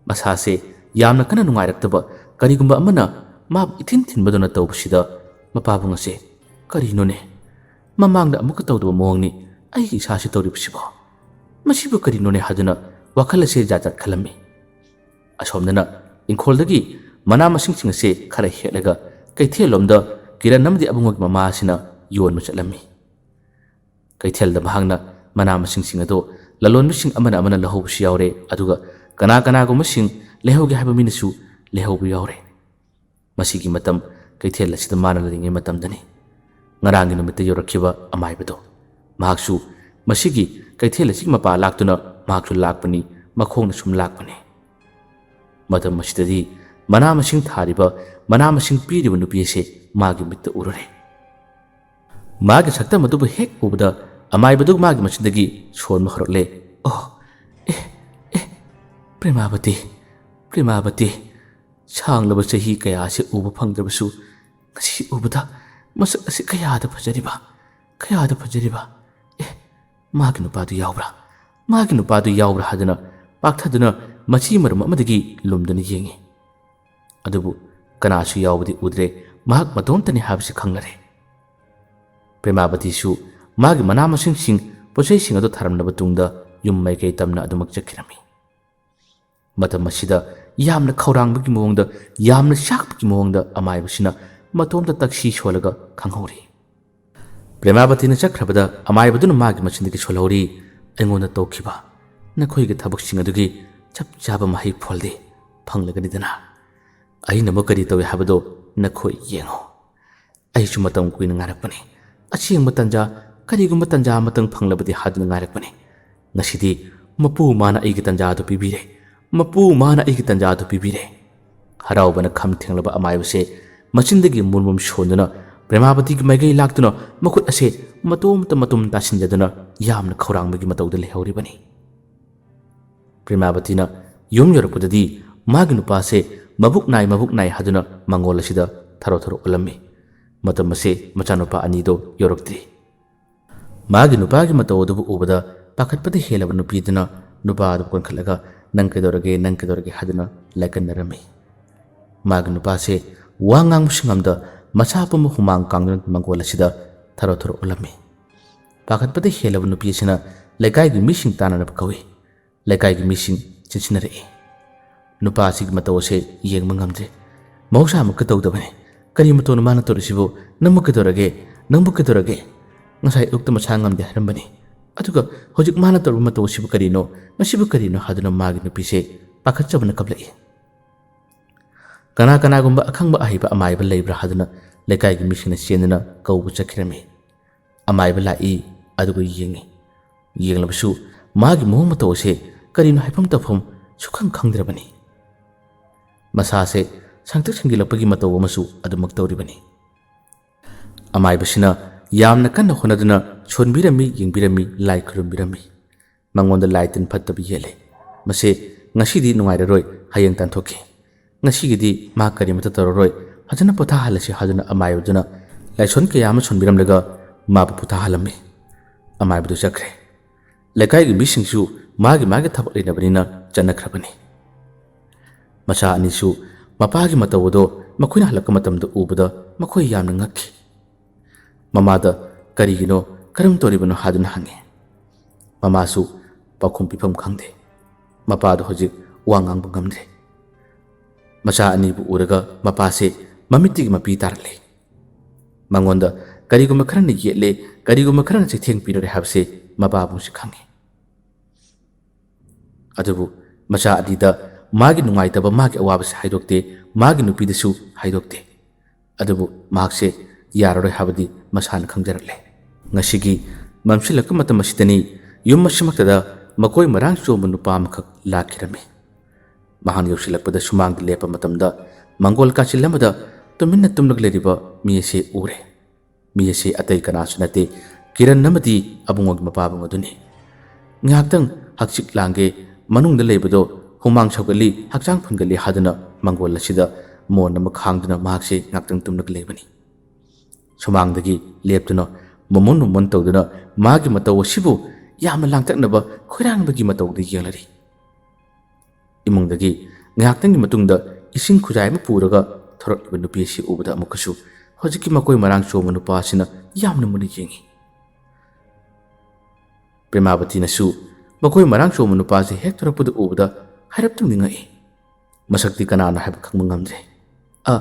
ꯃꯁꯥꯁꯦ ꯌꯥꯝꯅ ꯀꯟꯅ ꯅꯨꯡꯉꯥꯏꯔꯛꯇꯕ, ꯀꯔꯤꯒꯨꯝꯕ ꯑꯃꯅ ꯃꯥꯕꯨ ꯏꯊꯤꯟ ꯊꯤꯟꯕꯗꯧꯅ ꯇꯧꯕꯁꯤꯗ ꯃꯄꯥꯕꯨꯡ ꯑꯁꯦ, "ꯀꯔꯤꯅꯣꯅꯦ? ꯃꯃꯥꯡꯗ ꯑꯃꯨꯛꯀ ꯇꯧꯗꯕ ꯃꯑꯣꯡꯅꯤ ꯑꯩꯒꯤ ꯏꯁꯥꯁꯤ ꯇꯧꯔꯤꯕꯁꯤꯕꯣ꯫ ꯃꯁꯤꯕꯨ ꯀꯔꯤꯅꯣꯅꯦ?" ꯍꯥꯏꯗꯨꯅ ꯋꯥꯈꯜ ꯑꯁꯦ ꯖꯥꯠ ꯖꯥꯠ ꯈꯜꯂꯝꯃꯤ꯫ ꯑꯁꯣꯝꯗꯅ ꯏꯪꯈꯣꯜꯗꯒꯤ ꯃꯅꯥ ꯃꯁꯤꯡꯁꯤꯡ ꯑꯁꯦ ꯈꯔ ꯍꯦꯛꯂꯒ ꯀꯩꯊꯦꯜꯂꯣꯝꯗ ꯀꯤꯔꯟ ꯑꯃꯗꯤ ꯑꯕꯨꯡꯉꯣꯒꯤ ꯃꯃꯥ ꯑꯁꯤꯅ ꯌꯣꯟꯕ ꯆꯠꯂꯝꯃꯤ꯫ ꯀꯩꯊꯦꯜꯗ ꯃꯍꯥꯛꯅ ꯃꯅꯥ ꯃꯁꯤꯡꯁꯤꯡ ꯑꯗꯨ ꯂꯂꯣꯟꯕꯁꯤꯡ ꯑꯃꯅ ꯑꯃꯅ ꯂꯧꯍꯧꯕꯁꯨ ꯌꯥꯎꯔꯦ, ꯑꯗꯨꯒ ꯀꯅꯥ ꯀꯅꯥꯒꯨꯝꯕꯁꯤꯡ ꯂꯩꯍꯧꯒꯦ ꯍꯥꯏꯕ ꯃꯤꯅꯁꯨ ꯂꯩꯍꯧꯕ ꯌꯥꯎꯔꯦ꯫ ꯃꯁꯤꯒꯤ ꯃꯇꯝ ꯀꯩꯊꯦꯜ ꯑꯁꯤꯗ ꯃꯥꯅ ꯂꯩꯔꯤꯉꯩ ꯃꯇꯝꯗꯅꯤ꯫ ꯉꯔꯥꯡꯒꯤ ꯅꯨꯃꯤꯠꯇ ꯌꯧꯔꯛꯈꯤꯕ ꯑꯃꯥꯏꯕꯗꯣ, ꯃꯍꯥꯛꯁꯨ ꯃꯁꯤꯒꯤ ꯀꯩꯊꯦꯜ ꯑꯁꯤꯒꯤ ꯃꯄꯥ ꯂꯥꯛꯇꯨꯅ ꯃꯍꯥꯛꯁꯨ ꯂꯥꯛꯄꯅꯤ, ꯃꯈꯣꯡꯅ ꯁꯨꯝ ꯂꯥꯛꯄꯅꯤ꯫ ꯃꯇꯝ ꯑꯁꯤꯗꯗꯤ ꯃꯅꯥ ꯃꯁꯤꯡ ꯊꯥꯔꯤꯕ, ꯃꯅꯥ ꯃꯁꯤꯡ ꯄꯤꯔꯤꯕ ꯅꯨꯄꯤ ꯑꯁꯤ ꯃꯥꯒꯤ ꯃꯤꯠꯇ ꯎꯔꯨꯔꯦ꯫ ꯃꯥꯒꯤ ꯁꯛꯇꯝ ꯑꯗꯨꯕꯨ ꯍꯦꯛ ꯎꯕꯗ ꯑꯃꯥꯏꯕꯗꯨ ꯃꯥꯒꯤ ꯃꯆꯤꯟꯗꯒꯤ ꯁꯣꯟꯕ ꯍꯧꯔꯛꯂꯦ꯫ "ꯑꯣ, ꯑꯦ, ꯑꯦ, ꯄ꯭ꯔꯦꯃꯥꯕꯇꯤ, ꯄ꯭ꯔꯦꯃꯥꯕꯇꯤ, ꯁꯥꯡꯂꯕ ꯆꯍꯤ ꯀꯌꯥ ꯑꯁꯤ ꯎꯕ ꯐꯪꯗ꯭ꯔꯕꯁꯨ ꯉꯁꯤ ꯎꯕꯗ ꯃꯁꯛ ꯑꯁꯤ ꯀꯌꯥꯗ ꯐꯖꯔꯤꯕ, ꯀꯌꯥꯗ ꯐꯖꯔꯤꯕ! ꯑꯦ, ꯃꯥꯒꯤ ꯅꯨꯄꯥꯗꯨ ꯌꯥꯎꯕ꯭ꯔꯥ? ꯃꯥꯒꯤ ꯅꯨꯄꯥꯗꯨ ꯌꯥꯎꯕ꯭ꯔꯥ?" ꯍꯥꯏꯗꯨꯅ ꯄꯥꯛꯊꯗꯨꯅ ꯃꯆꯤ ꯃꯔꯨꯝ ꯑꯃꯗꯒꯤ ꯂꯨꯝꯗꯨꯅ ꯌꯦꯡꯉꯤ꯫ ꯑꯗꯨꯕꯨ ꯀꯅꯥꯁꯨ ꯌꯥꯎꯕꯗꯤ ꯎꯗ꯭ꯔꯦ꯫ ꯃꯍꯥꯛ ꯃꯇꯣꯝꯇꯅꯤ ꯍꯥꯏꯕꯁꯤ ꯈꯪꯂꯔꯦ꯫ ꯄ꯭ꯔꯦꯃꯥꯕꯇꯤꯁꯨ ꯃꯥꯒꯤ ꯃꯅꯥ ꯃꯁꯤꯡꯁꯤꯡ, ꯄꯣꯠꯆꯩꯁꯤꯡ ꯑꯗꯨ ꯊꯥꯔꯝꯂꯕ ꯇꯨꯡꯗ ꯌꯨꯝ ꯃꯥꯏꯀꯩ ꯇꯝꯅ ꯑꯗꯨꯃꯛ ꯆꯠꯈꯤꯔꯝꯃꯤ꯫ ꯃꯇꯝ ꯑꯁꯤꯗ ꯌꯥꯝꯅ ꯈꯧꯔꯥꯡꯕꯒꯤ ꯃꯑꯣꯡꯗ, ꯌꯥꯝꯅ ꯆꯥꯛꯄꯒꯤ ꯃꯑꯣꯡꯗ ꯑꯃꯥꯏꯕꯁꯤꯅ ꯃꯇꯣꯝꯇ ꯇꯛꯁꯤ ꯁꯣꯜꯂꯒ ꯈꯪꯍꯧꯔꯤ꯫ ꯄ꯭ꯔꯦꯃꯥꯕꯇꯤꯅ ꯆꯠꯈ꯭ꯔꯕꯗ ꯑꯃꯥꯏꯕꯗꯨꯅ ꯃꯥꯒꯤ ꯃꯆꯤꯟꯗꯒꯤ ꯁꯣꯜꯍꯧꯔꯤ, "ꯑꯩꯉꯣꯟꯗ ꯇꯧꯈꯤꯕ ꯅꯈꯣꯏꯒꯤ ꯊꯕꯛꯁꯤꯡ ꯑꯗꯨꯒꯤ ꯆꯞ ꯆꯥꯕ ꯃꯍꯩ ꯐꯣꯜꯗꯤ ꯐꯪꯂꯒꯅꯤꯗꯅ꯫ ꯑꯩꯅ ꯑꯃꯨꯛ ꯀꯔꯤ ꯇꯧꯏ ꯍꯥꯏꯕꯗꯣ ꯅꯈꯣꯏ ꯌꯦꯡꯉꯣ꯫ ꯑꯩꯁꯨ ꯃꯇꯝ ꯀꯨꯏꯅ ꯉꯥꯏꯔꯛꯄꯅꯤ꯫ ꯑꯁꯦꯡꯕ ꯇꯟꯖꯥ, ꯀꯔꯤꯒꯨꯝꯕ ꯇꯟꯖꯥ ꯑꯃꯇꯪ ꯐꯪꯂꯕꯗꯤ ꯍꯥꯏꯗꯨꯅ ꯉꯥꯏꯔꯛꯄꯅꯤ꯫ ꯉꯁꯤꯗꯤ ꯃꯄꯨ ꯃꯥꯅ ꯑꯩꯒꯤ ꯇꯟꯖꯥ ꯑꯗꯨ ꯄꯤꯕꯤꯔꯦ꯫ ꯃꯄꯨ ꯃꯥꯅ ꯑꯩꯒꯤ ꯇꯟꯖꯥ ꯑꯗꯨ ꯄꯤꯕꯤꯔꯦ꯫" ꯍꯔꯥꯎꯕꯅ ꯈꯝ ꯊꯦꯡꯂꯕ ꯑꯃꯥꯏꯕꯁꯦ ꯃꯆꯤꯟꯗꯒꯤ ꯃꯨꯔꯃꯨꯝ ꯁꯣꯟꯗꯨꯅ ꯄ꯭ꯔꯦꯃꯥꯕꯇꯤꯒꯤ ꯃꯥꯏꯀꯩ ꯂꯥꯛꯇꯨꯅ ꯃꯈꯨꯠ ꯑꯁꯦ ꯃꯇꯣꯝꯇ ꯃꯇꯨꯝ ꯇꯥꯁꯤꯟꯖꯗꯨꯅ ꯌꯥꯝꯅ ꯈꯧꯔꯥꯡꯕꯒꯤ ꯃꯇꯧꯗ ꯂꯩꯍꯧꯔꯤꯕꯅꯤ꯫ ꯄ꯭ꯔꯦꯃꯥꯕꯇꯤꯅ ꯌꯨꯝ ꯌꯧꯔꯛꯄꯗꯗꯤ ꯃꯥꯒꯤ ꯅꯨꯄꯥꯁꯦ ꯃꯕꯨꯛ ꯅꯥꯏ, ꯃꯕꯨꯛ ꯅꯥꯏ ꯍꯥꯏꯗꯨꯅ ꯃꯪꯒꯣꯜ ꯑꯁꯤꯗ ꯊꯔꯣ ꯊꯔꯣ ꯑꯣꯜꯂꯝꯃꯤ꯫ ꯃꯇꯝ ꯑꯁꯦ ꯃꯆꯥꯅꯨꯄꯥ ꯑꯅꯤꯗꯣ ꯌꯧꯔꯛꯇ꯭ꯔꯤ꯫ ꯃꯥꯒꯤ ꯅꯨꯄꯥꯒꯤ ꯃꯇꯧ ꯑꯗꯨꯕꯨ ꯎꯕꯗ ꯄꯥꯈꯠꯄꯗ ꯍꯦꯜꯂꯕ ꯅꯨꯄꯤꯗꯨꯅ ꯅꯨꯄꯥ ꯑꯗꯨ ꯀꯣꯟꯈꯠꯂꯒ, "ꯅꯪ ꯀꯩꯗꯧꯔꯒꯦ, ꯅꯪ ꯀꯩꯗꯧꯔꯒꯦ?" ꯍꯥꯏꯗꯨꯅ ꯂꯥꯏꯀꯠꯅꯔꯝꯃꯤ꯫ ꯃꯥꯒꯤ ꯅꯨꯄꯥꯁꯦ ꯋꯥ ꯉꯥꯡꯕꯁꯨ ꯉꯝꯗ ꯃꯁꯥ ꯄꯨꯝꯕ ꯍꯨꯃꯥꯡ ꯀꯥꯡꯗꯨꯅ ꯃꯪꯒꯣꯜ ꯑꯁꯤꯗ ꯊꯔꯣ ꯊꯔꯣ ꯑꯣꯜꯂꯝꯃꯤ꯫ ꯄꯥꯈꯠꯄꯗ ꯍꯦꯜꯂꯕ ꯅꯨꯄꯤ ꯑꯁꯤꯅ ꯂꯩꯀꯥꯏꯒꯤ ꯃꯤꯁꯤꯡ ꯇꯥꯟꯅꯅꯕ ꯀꯧꯏ꯫ ꯂꯩꯀꯥꯏꯒꯤ ꯃꯤꯁꯤꯡ ꯆꯦꯟꯁꯤꯟꯅꯔꯛꯏ꯫ ꯅꯨꯄꯥ ꯑꯁꯤꯒꯤ ꯃꯇꯧ ꯑꯁꯦ ꯌꯦꯡꯕ ꯉꯝꯗ꯭ꯔꯦ꯫ ꯃꯍꯧꯁꯥꯃꯛꯀ ꯇꯧꯗꯕꯅꯤ꯫ "ꯀꯔꯤ ꯃꯇꯧꯅꯣ ꯃꯥꯅ ꯇꯧꯔꯤꯁꯤꯕꯨ? ꯅꯪꯕꯨ ꯀꯩꯗꯧꯔꯒꯦ? ꯅꯪꯕꯨ ꯀꯩꯗꯧꯔꯒꯦ? ꯉꯁꯥꯏ ꯑꯌꯨꯛꯇ ꯃꯁꯥ ꯉꯝꯗꯦ ꯍꯥꯏꯔꯝꯕꯅꯤ꯫ ꯑꯗꯨꯒ ꯍꯧꯖꯤꯛ ꯃꯥꯅ ꯇꯧꯔꯤꯕ ꯃꯇꯧ ꯑꯁꯤꯕꯨ ꯀꯔꯤꯅꯣ? ꯃꯁꯤꯕꯨ ꯀꯔꯤꯅꯣ?" ꯍꯥꯏꯗꯨꯅ ꯃꯥꯒꯤ ꯅꯨꯄꯤꯁꯦ ꯄꯥꯈꯠꯆꯕꯅ ꯀꯞꯂꯛꯏ꯫ ꯀꯅꯥ ꯀꯅꯥꯒꯨꯝꯕ ꯑꯈꯪꯕ ꯑꯍꯩꯕ ꯑꯃꯥꯏꯕ ꯂꯩꯕ꯭ꯔꯥ ꯍꯥꯏꯗꯨꯅ ꯂꯩꯀꯥꯏꯒꯤ ꯃꯤꯁꯤꯡꯅ ꯆꯦꯟꯗꯨꯅ ꯀꯧꯕ ꯆꯠꯈꯤꯔꯝꯃꯤ꯫ ꯑꯃꯥꯏꯕ ꯂꯥꯛꯏ, ꯑꯗꯨꯒ ꯌꯦꯡꯉꯤ꯫ ꯌꯦꯡꯂꯕꯁꯨ ꯃꯥꯒꯤ ꯃꯑꯣꯡ ꯃꯇꯧ ꯑꯁꯦ ꯀꯔꯤꯅꯣ ꯍꯥꯏꯐꯝ ꯇꯧꯐꯝ ꯁꯨꯈꯪ ꯈꯪꯗ꯭ꯔꯕꯅꯤ꯫ ꯃꯁꯥꯁꯦ ꯁꯪꯇ꯭ꯔꯤꯛ ꯁꯪꯖꯤꯜꯂꯛꯄꯒꯤ ꯃꯇꯧ ꯑꯃꯁꯨ ꯑꯗꯨꯃꯛ ꯇꯧꯔꯤꯕꯅꯤ꯫ ꯑꯃꯥꯏꯕꯁꯤꯅ ꯌꯥꯝꯅ ꯀꯟꯅ ꯍꯣꯠꯅꯗꯨꯅ ꯁꯣꯟꯕꯤꯔꯝꯃꯤ, ꯌꯦꯡꯕꯤꯔꯝꯃꯤ, ꯂꯥꯏ ꯈꯨꯔꯨꯝꯕꯤꯔꯝꯃꯤ꯫ ꯃꯉꯣꯟꯗ ꯂꯥꯏ ꯇꯤꯟ ꯐꯠꯇꯕ ꯌꯦꯠꯂꯦ꯫ ꯃꯁꯦ ꯉꯁꯤꯗꯤ ꯅꯨꯡꯉꯥꯏꯔꯔꯣꯏ, ꯍꯌꯦꯡ ꯇꯥꯟꯊꯣꯛꯈꯤ꯫ ꯉꯁꯤꯒꯤꯗꯤ ꯃꯥ ꯀꯔꯤꯃꯇ ꯇꯧꯔꯔꯣꯏ, ꯐꯖꯅ ꯄꯣꯊꯥꯍꯜꯂꯁꯤ ꯍꯥꯏꯗꯨꯅ ꯑꯃꯥꯏꯕꯗꯨꯅ ꯂꯥꯏꯁꯣꯟ ꯀꯌꯥ ꯑꯃ ꯁꯣꯟꯕꯤꯔꯝꯂꯒ ꯃꯥꯕꯨ ꯄꯣꯊꯥꯍꯜꯂꯝꯃꯤ꯫ ꯑꯃꯥꯏꯕꯗꯨ ꯆꯠꯈ꯭ꯔꯦ꯫ ꯂꯩꯀꯥꯏꯒꯤ ꯃꯤꯁꯤꯡꯁꯨ ꯃꯥꯒꯤ ꯃꯥꯒꯤ ꯊꯕꯛ ꯂꯩꯅꯕꯅꯤꯅ ꯆꯠꯅꯈ꯭ꯔꯕꯅꯤ꯫ ꯃꯆꯥ ꯑꯅꯤꯁꯨ ꯃꯄꯥꯒꯤ ꯃꯇꯧ ꯑꯗꯣ ꯃꯈꯣꯏꯅ ꯍꯜꯂꯛꯄ ꯃꯇꯝꯗ ꯎꯕꯗ ꯃꯈꯣꯏ ꯌꯥꯝꯅ ꯉꯛꯈꯤ꯫ ꯃꯃꯥꯗ "ꯀꯔꯤꯒꯤꯅꯣ, ꯀꯔꯝ ꯇꯧꯔꯤꯕꯅꯣ?" ꯍꯥꯏꯗꯨꯅ ꯍꯪꯉꯤ꯫ ꯃꯃꯥꯁꯨ ꯄꯥꯎꯈꯨꯝ ꯄꯤꯐꯝ ꯈꯪꯗꯦ꯫ ꯃꯄꯥꯗꯣ ꯍꯧꯖꯤꯛ ꯋꯥ ꯉꯥꯡꯕ ꯉꯝꯗ꯭ꯔꯦ꯫ ꯃꯆꯥ ꯑꯅꯤꯕꯨ ꯎꯔꯒ ꯃꯄꯥꯁꯦ ꯃꯃꯤꯠꯇꯒꯤ ꯃꯄꯤ ꯇꯥꯔꯛꯂꯦ꯫ ꯃꯉꯣꯟꯗ ꯀꯔꯤꯒꯨꯝꯕ ꯈꯔꯅ ꯌꯦꯠꯂꯦ, ꯀꯔꯤꯒꯨꯝꯕ ꯈꯔꯅ ꯆꯩꯊꯦꯡ ꯄꯤꯔꯔꯦ ꯍꯥꯏꯕꯁꯦ ꯃꯄꯥꯕꯨꯁꯨ ꯈꯪꯉꯤ꯫ ꯑꯗꯨꯕꯨ ꯃꯆꯥ ꯑꯅꯤꯗ ꯃꯥꯒꯤ ꯅꯨꯡꯉꯥꯏꯇꯕ, ꯃꯥꯒꯤ ꯑꯋꯥꯕꯁꯦ ꯍꯥꯏꯗꯣꯛꯇꯦ, ꯃꯥꯒꯤ ꯅꯨꯄꯤꯗꯁꯨ ꯍꯥꯏꯗꯣꯛꯇꯦ꯫ ꯑꯗꯨꯕꯨ ꯃꯍꯥꯛꯁꯦ ꯌꯥꯔꯔꯣꯏ ꯍꯥꯏꯕꯗꯤ ꯃꯁꯥꯅ ꯈꯪꯖꯔꯛꯂꯦ꯫ ꯉꯁꯤꯒꯤ ꯃꯝꯁꯤꯜꯂꯛꯄ ꯃꯇꯝ ꯑꯁꯤꯗꯅꯤ ꯌꯨꯝ ꯑꯁꯤꯃꯛꯇꯗ ꯃꯀꯣꯏ ꯃꯔꯥꯡ ꯆꯣꯝꯕ ꯅꯨꯄꯥ ꯑꯃꯈꯛ ꯂꯥꯛꯈꯤꯔꯝꯃꯤ꯫ ꯃꯍꯥꯛ ꯌꯧꯁꯤꯜꯂꯛꯄꯗ ꯁꯨꯃꯥꯡꯗ ꯂꯦꯞꯄ ꯃꯇꯝꯗ ꯃꯪꯒꯣꯜ ꯀꯥꯆꯤꯜ ꯑꯃꯗ ꯇꯨꯃꯤꯟꯅ ꯇꯨꯝꯂꯒ ꯂꯩꯔꯤꯕ ꯃꯤ ꯑꯁꯤ ꯎꯔꯦ꯫ ꯃꯤ ꯑꯁꯤ ꯑꯇꯩ ꯀꯅꯥꯁꯨ ꯅꯠꯇꯦ, ꯀꯤꯔꯟ ꯑꯃꯗꯤ ꯑꯕꯨꯡꯉꯣꯒꯤ ꯃꯄꯥꯕꯨꯡ ꯑꯗꯨꯅꯤ꯫ ꯉꯥꯏꯍꯥꯛꯇꯪ ꯍꯛꯆꯤꯛ ꯂꯥꯡꯒꯦ, ꯃꯅꯨꯡꯗ ꯂꯩꯕꯗꯣ ꯍꯨꯃꯥꯡ ꯁꯧꯒꯠꯂꯤ, ꯍꯛꯆꯥꯡ ꯐꯨꯟꯒꯠꯂꯤ ꯍꯥꯏꯗꯨꯅ ꯃꯪꯒꯣꯜ ꯑꯁꯤꯗ ꯃꯣꯟ ꯑꯃ ꯈꯥꯡꯗꯨꯅ ꯃꯍꯥꯛꯁꯦ ꯉꯥꯏꯍꯥꯛꯇꯪ ꯇꯨꯝꯂꯒ ꯂꯩꯕꯅꯤ꯫ ꯁꯨꯃꯥꯡꯗꯒꯤ ꯂꯦꯞꯇꯨꯅ ꯃꯣꯃꯣꯟ ꯃꯣꯃꯣꯟ ꯇꯧꯗꯨꯅ ꯃꯥꯒꯤ ꯃꯇꯧ ꯑꯁꯤꯕꯨ ꯌꯥꯝꯅ ꯂꯥꯡꯇꯛꯅꯕ ꯈꯣꯏꯔꯥꯡꯕꯒꯤ ꯃꯇꯧꯗ ꯌꯦꯡꯂꯔꯤ꯫ ꯏꯃꯨꯡꯗꯒꯤ ꯉꯥꯏꯍꯥꯛꯇꯪꯒꯤ ꯃꯇꯨꯡꯗ ꯏꯁꯤꯡ ꯈꯨꯖꯥꯏ ꯑꯃ ꯄꯨꯔꯒ ꯊꯣꯔꯛꯂꯤꯕ ꯅꯨꯄꯤ ꯑꯁꯤ ꯎꯕꯗ ꯑꯃꯨꯛꯀꯁꯨ ꯍꯧꯖꯤꯛꯀꯤ ꯃꯀꯣꯏ ꯃꯔꯥꯡ ꯆꯣꯝꯕ ꯅꯨꯄꯥ ꯑꯁꯤꯅ ꯌꯥꯝꯅ ꯃꯨꯟꯅ ꯌꯦꯡꯉꯤ꯫ ꯄ꯭ꯔꯦꯃꯥꯕꯇꯤꯅꯁꯨ ꯃꯀꯣꯏ ꯃꯔꯥꯡ ꯆꯣꯝꯕ ꯅꯨꯄꯥꯁꯤ ꯍꯦꯛ ꯊꯣꯔꯛꯄꯗ ꯎꯕꯗ ꯍꯥꯏꯔꯞꯇꯪꯗꯤ ꯉꯛꯏ꯫ ꯃꯁꯛꯇꯤ ꯀꯅꯥꯅꯣ ꯍꯥꯏꯕ ꯈꯪꯕ ꯉꯝꯗ꯭ꯔꯦ꯫ "ꯑ,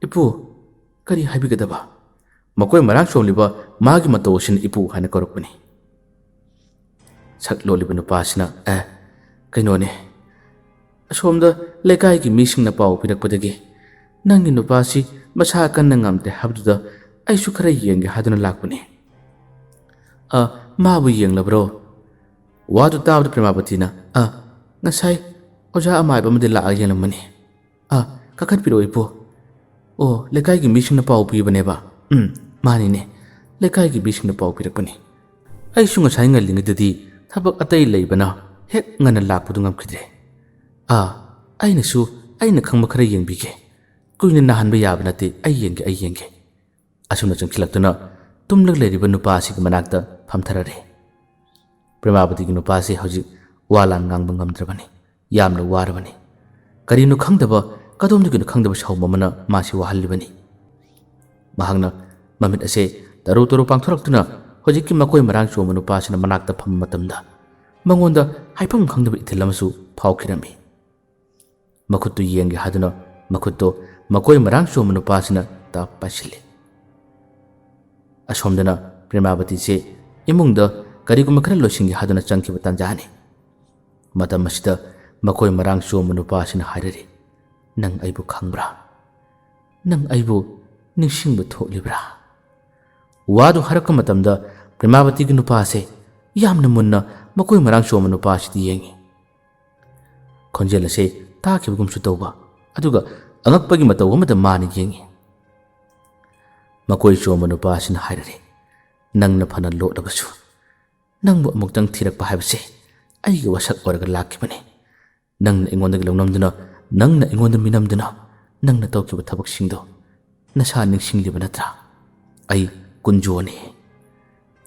ꯏꯄꯨ, ꯀꯔꯤ ꯍꯥꯏꯕꯤꯒꯗꯕ?" ꯃꯀꯣꯏ ꯃꯔꯥꯡ ꯆꯣꯝꯂꯤꯕ ꯃꯥꯒꯤ ꯃꯇꯧ ꯑꯁꯤꯅ ꯏꯄꯨ ꯍꯥꯏꯅ ꯀꯧꯔꯛꯄꯅꯤ꯫ ꯁꯛ ꯂꯣꯜꯂꯤꯕ ꯅꯨꯄꯥꯁꯤꯅ, "ꯑꯦ, ꯀꯩꯅꯣꯅꯦ, ꯑꯁꯣꯝꯗ ꯂꯩꯀꯥꯏꯒꯤ ꯃꯤꯁꯤꯡꯅ ꯄꯥꯎ ꯄꯤꯔꯛꯄꯗꯒꯤ ꯅꯪꯒꯤ ꯅꯨꯄꯥꯁꯤ ꯃꯁꯥ ꯀꯟꯅ ꯉꯝꯗꯦ ꯍꯥꯏꯕꯗꯨꯗ ꯑꯩꯁꯨ ꯈꯔ ꯌꯦꯡꯒꯦ ꯍꯥꯏꯗꯨꯅ ꯂꯥꯛꯄꯅꯤ꯫" "ꯑ, ꯃꯥꯕꯨ ꯌꯦꯡꯂꯕ꯭ꯔꯣ?" ꯋꯥꯗꯨ ꯇꯥꯕꯗ ꯄ꯭ꯔꯦꯃꯥꯕꯇꯤꯅ, "ꯑ, ꯉꯁꯥꯏ ꯑꯣꯖꯥ ꯑꯃꯥꯏꯕ ꯑꯃꯗꯤ ꯂꯥꯛꯑꯒ ꯌꯦꯡꯂꯝꯕꯅꯤ꯫ ꯑꯥ, ꯀꯥꯈꯠꯄꯤꯔꯛꯑꯣ ꯏꯄꯨ꯫ ꯑꯣ, ꯂꯩꯀꯥꯏꯒꯤ ꯃꯤꯁꯤꯡꯅ ꯄꯥꯎ ꯄꯤꯕꯅꯦꯕ꯫ ꯎꯝ, ꯃꯥꯅꯤꯅꯦ, ꯂꯩꯀꯥꯏꯒꯤ ꯃꯤꯁꯤꯡꯅ ꯄꯥꯎ ꯄꯤꯔꯛꯄꯅꯤ꯫ ꯑꯩꯁꯨ ꯉꯁꯥꯏ ꯉꯜꯂꯤꯉꯩꯗꯗꯤ ꯊꯕꯛ ꯑꯇꯩ ꯂꯩꯕꯅ ꯍꯦꯛ ꯉꯟꯅ ꯂꯥꯛꯄꯗꯨ ꯉꯝꯈꯤꯗ꯭ꯔꯦ꯫ ꯑꯥ, ꯑꯩꯅꯁꯨ ꯑꯩꯅ ꯈꯪꯕ ꯈꯔ ꯌꯦꯡꯕꯤꯒꯦ꯫ ꯀꯨꯏꯅ ꯅꯥꯍꯟꯕ ꯌꯥꯕ ꯅꯠꯇꯦ, ꯑꯩ ꯌꯦꯡꯒꯦ, ꯑꯩ ꯌꯦꯡꯒꯦ꯫ ꯑꯁꯨꯝꯅ ꯆꯪꯁꯤꯜꯂꯛꯇꯨꯅ ꯇꯨꯝꯂꯒ ꯂꯩꯔꯤꯕ ꯅꯨꯄꯥ ꯑꯁꯤꯒꯤ ꯃꯅꯥꯛꯇ ꯐꯝꯊꯔꯔꯦ꯫ ꯄ꯭ꯔꯦꯃꯥꯕꯇꯤꯒꯤ ꯅꯨꯄꯥꯁꯤ ꯍꯧꯖꯤꯛ ꯋꯥ ꯂꯥꯟ ꯉꯥꯡꯕ ꯉꯝꯗ꯭ꯔꯕꯅꯤ, ꯌꯥꯝꯅ ꯋꯥꯔꯕꯅꯤ꯫ ꯀꯔꯤꯅꯣ ꯈꯪꯗꯕ, ꯀꯗꯣꯝꯗꯒꯤꯅꯣ ꯈꯪꯗꯕ ꯁꯥꯎꯝ ꯑꯃꯅ ꯃꯥꯁꯤ ꯋꯥꯍꯜꯂꯤꯕꯅꯤ꯫ ꯃꯍꯥꯛꯅ ꯃꯃꯤꯠ ꯑꯁꯦ ꯇꯔꯨ ꯇꯔꯨ ꯄꯥꯡꯊꯣꯔꯛꯇꯨꯅ ꯍꯧꯖꯤꯛꯀꯤ ꯃꯀꯣꯏ ꯃꯔꯥꯡ ꯆꯣꯝꯕ ꯅꯨꯄꯥꯁꯤꯅ ꯃꯅꯥꯛꯇ ꯐꯝꯕ ꯃꯇꯝꯗ ꯃꯉꯣꯟꯗ ꯍꯥꯏꯐꯝ ꯈꯪꯗꯕ ꯏꯊꯤꯜ ꯑꯃꯁꯨ ꯐꯥꯎꯈꯤꯔꯝꯃꯤ꯫ ꯃꯈꯨꯠꯇꯨ ꯌꯦꯡꯒꯦ ꯍꯥꯏꯗꯨꯅ ꯃꯈꯨꯠꯇꯣ ꯃꯀꯣꯏ ꯃꯔꯥꯡ ꯆꯣꯝꯕ ꯅꯨꯄꯥꯁꯤꯅ ꯇꯞ ꯄꯥꯏꯁꯤꯜꯂꯤ꯫ ꯑꯁꯣꯝꯗꯅ ꯄ꯭ꯔꯦꯃꯥꯕꯇꯤꯁꯦ ꯏꯃꯨꯡꯗ ꯀꯔꯤꯒꯨꯝꯕ ꯈꯔ ꯂꯣꯏꯁꯤꯟꯒꯦ ꯍꯥꯏꯗꯨꯅ ꯆꯪꯈꯤꯕ ꯇꯥꯟꯖꯥꯅꯤ꯫ ꯃꯇꯝ ꯑꯁꯤꯗ ꯃꯀꯣꯏ ꯃꯔꯥꯡ ꯆꯣꯝꯕ ꯅꯨꯄꯥ ꯑꯁꯤꯅ ꯍꯥꯏꯔꯔꯤ, "ꯅꯪ ꯑꯩꯕꯨ ꯈꯪꯕ꯭ꯔꯥ? ꯅꯪ ꯑꯩꯕꯨ ꯅꯤꯡꯁꯤꯡꯕ ꯊꯣꯛꯂꯤꯕ꯭ꯔꯥ?" ꯋꯥꯗꯨ ꯍꯥꯏꯔꯛꯄ ꯃꯇꯝꯗ ꯄ꯭ꯔꯦꯃꯥꯕꯇꯤꯒꯤ ꯅꯨꯄꯥ ꯑꯁꯦ ꯌꯥꯝꯅ ꯃꯨꯟꯅ ꯃꯀꯣꯏ ꯃꯔꯥꯡ ꯆꯣꯝꯕ ꯅꯨꯄꯥ ꯑꯁꯤꯗ ꯌꯦꯡꯉꯤ꯫ ꯈꯣꯟꯖꯦꯜ ꯑꯁꯦ ꯇꯥꯈꯤꯕꯒꯨꯝꯁꯨ ꯇꯧꯕ, ꯑꯗꯨꯒ ꯑꯉꯛꯄꯒꯤ ꯃꯇꯧ ꯑꯃꯗ ꯃꯥꯅ ꯌꯦꯡꯉꯤ꯫ ꯃꯀꯣꯏ ꯆꯣꯝꯕ ꯅꯨꯄꯥ ꯑꯁꯤꯅ ꯍꯥꯏꯔꯔꯤ, "ꯅꯪꯅ ꯐꯅ ꯂꯣꯠꯂꯕꯁꯨ, ꯅꯪꯕꯨ ꯑꯃꯨꯛꯇꯪ ꯊꯤꯔꯛꯄ ꯍꯥꯏꯕꯁꯦ ꯑꯩꯒꯤ ꯋꯥꯁꯛ ꯑꯣꯏꯔꯒ ꯂꯥꯛꯈꯤꯕꯅꯤ꯫ ꯅꯪꯅ ꯑꯩꯉꯣꯟꯗꯒꯤ ꯂꯧꯅꯝꯗꯨꯅ, ꯅꯪꯅ ꯑꯩꯉꯣꯟꯗ ꯃꯤꯅꯝꯗꯨꯅ, ꯅꯪꯅ ꯇꯧꯈꯤꯕ ꯊꯕꯛꯁꯤꯡꯗꯣ ꯅꯁꯥ ꯅꯤꯡꯁꯤꯡꯂꯤꯕ ꯅꯠꯇ꯭ꯔꯥ? ꯑꯩ ꯀꯨꯟꯖꯣꯅꯤ꯫"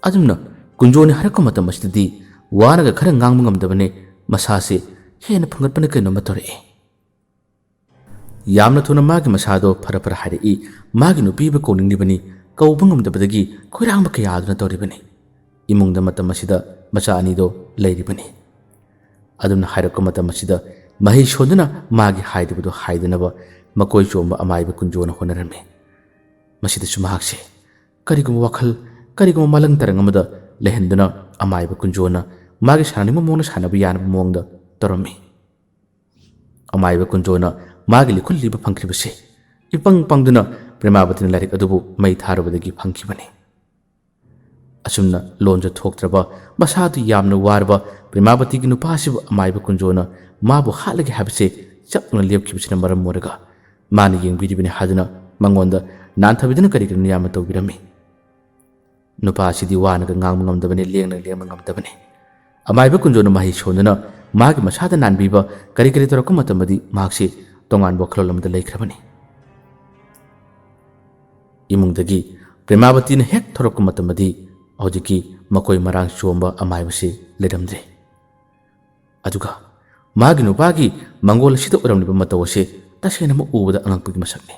ꯑꯗꯨꯝꯅ ꯀꯨꯟꯖꯣꯅꯤ ꯍꯥꯏꯔꯛꯄ ꯃꯇꯝ ꯑꯁꯤꯗꯗꯤ ꯋꯥꯅꯒ ꯈꯔ ꯉꯥꯡꯕ ꯉꯝꯗꯕꯅꯦ, ꯃꯁꯥꯁꯦ ꯍꯦꯟꯅ ꯐꯨꯡꯒꯠꯄꯅ ꯀꯩꯅꯣꯝꯃ ꯇꯧꯔꯛꯑꯦ꯫ ꯌꯥꯝꯅ ꯊꯨꯅ ꯃꯥꯒꯤ ꯃꯁꯥꯗꯣ ꯐꯔ ꯐꯔ ꯍꯥꯏꯔꯛꯏ꯫ ꯃꯥꯒꯤ ꯅꯨꯄꯤꯕꯨ ꯀꯧꯅꯤꯡꯂꯤꯕꯅꯤ, ꯀꯧꯕ ꯉꯝꯗꯕꯗꯒꯤ ꯈꯣꯏꯔꯥꯡꯕ ꯀꯌꯥꯗꯨꯅ ꯇꯧꯔꯤꯕꯅꯤ꯫ ꯏꯃꯨꯡꯗ ꯃꯇꯝ ꯑꯁꯤꯗ ꯃꯆꯥ ꯑꯅꯤꯗꯣ ꯂꯩꯔꯤꯕꯅꯤ꯫ ꯑꯗꯨꯝꯅ ꯍꯥꯏꯔꯛꯄ ꯃꯇꯝ ꯑꯁꯤꯗ ꯃꯍꯩ ꯁꯣꯟꯗꯨꯅ ꯃꯥꯒꯤ ꯍꯥꯏꯗꯕꯗꯨ ꯍꯥꯏꯗꯅꯕ ꯃꯀꯣꯏ ꯆꯣꯝꯕ ꯑꯃꯥꯏꯕ ꯀꯨꯟꯖꯣꯅ ꯍꯣꯠꯅꯔꯝꯃꯤ꯫ ꯃꯁꯤꯗꯁꯨ ꯃꯍꯥꯛꯁꯦ ꯀꯔꯤꯒꯨꯝꯕ ꯋꯥꯈꯜ, ꯀꯔꯤꯒꯨꯝꯕ ꯃꯥꯂꯪ ꯇꯔꯪ ꯑꯃꯗ ꯂꯩꯍꯟꯗꯨꯅ ꯑꯃꯥꯏꯕ ꯀꯨꯟꯖꯣꯅ ꯃꯥꯒꯤ ꯁꯥꯟꯅꯅꯤꯡꯕ ꯃꯑꯣꯡꯗ ꯁꯥꯟꯅꯕ ꯌꯥꯅꯕ ꯃꯑꯣꯡꯗ ꯇꯧꯔꯝꯃꯤ꯫ ꯑꯃꯥꯏꯕ ꯀꯨꯟꯖꯣꯅ ꯃꯥꯒꯤ ꯂꯤꯈꯨꯜ ꯂꯤꯕ ꯐꯪꯈꯤꯕꯁꯦ ꯏꯄꯪ ꯄꯪꯗꯨꯅ ꯄ꯭ꯔꯦꯃꯥꯕꯇꯤꯅ ꯂꯥꯏꯔꯤꯛ ꯑꯗꯨꯕꯨ ꯃꯩ ꯊꯥꯔꯨꯕꯗꯒꯤ ꯐꯪꯈꯤꯕꯅꯤ꯫ ꯑꯁꯨꯝꯅ ꯂꯣꯟꯁꯨ ꯊꯣꯛꯇ꯭ꯔꯕ, ꯃꯁꯥꯗꯨ ꯌꯥꯝꯅ ꯋꯥꯔꯕ ꯄ꯭ꯔꯦꯃꯥꯕꯇꯤꯒꯤ ꯅꯨꯄꯥꯁꯤꯕꯨ ꯑꯃꯥꯏꯕ ꯀꯨꯟꯖꯣꯅ ꯃꯥꯕꯨ ꯍꯥꯠꯂꯒꯦ ꯍꯥꯏꯕꯁꯦ ꯆꯞ ꯌꯨꯡꯅ ꯂꯦꯞꯈꯤꯕꯁꯤꯅ ꯃꯔꯝ ꯑꯣꯏꯔꯒ ꯃꯥꯅ ꯌꯦꯡꯕꯤꯔꯤꯕꯅꯤ ꯍꯥꯗꯨꯅ ꯃꯉꯣꯟꯗ ꯅꯥꯟꯊꯕꯤꯗꯨꯅ ꯀꯔꯤ ꯀꯔꯤꯅꯣ ꯌꯥꯝꯅ ꯇꯧꯕꯤꯔꯝꯃꯤ꯫ ꯅꯨꯄꯥ ꯑꯁꯤꯗꯤ ꯋꯥꯅꯒ ꯉꯥꯡꯕ ꯉꯝꯗꯕꯅꯤ, ꯂꯦꯡꯅ ꯂꯦꯡꯕ ꯉꯝꯗꯕꯅꯤ꯫ ꯑꯃꯥꯏꯕ ꯀꯨꯟꯖꯣꯅ ꯃꯍꯩ ꯁꯣꯟꯗꯨꯅ ꯃꯥꯒꯤ ꯃꯁꯥꯗ ꯅꯥꯟꯕꯤꯕ ꯀꯔꯤ ꯀꯔꯤ ꯇꯧꯔꯛꯄ ꯃꯇꯝꯗꯗꯤ ꯃꯍꯥꯛꯁꯤ ꯇꯣꯉꯥꯟꯕ ꯋꯥꯈꯜꯂꯣꯟ ꯑꯃꯗ ꯂꯩꯈ꯭ꯔꯕꯅꯤ꯫ ꯏꯃꯨꯡꯗꯒꯤ ꯄ꯭ꯔꯦꯃꯥꯕꯇꯤꯅ ꯍꯦꯛ ꯊꯣꯔꯛꯄ ꯃꯇꯝꯗꯗꯤ ꯍꯧꯖꯤꯛꯀꯤ ꯃꯀꯣꯏ ꯃꯔꯥꯡ ꯆꯣꯝꯕ ꯑꯃꯥꯏꯕꯁꯤ ꯂꯩꯔꯝꯗ꯭ꯔꯦ꯫ ꯑꯗꯨꯒ ꯃꯥꯒꯤ ꯅꯨꯄꯥꯒꯤ ꯃꯪꯒꯣꯜ ꯑꯁꯤꯗ ꯑꯣꯏꯔꯝꯂꯤꯕ ꯃꯇꯧ ꯑꯁꯤ ꯇꯁꯦꯡꯅꯃꯛ ꯎꯕꯗ ꯑꯉꯛꯄꯒꯤ ꯃꯁꯛꯅꯤ꯫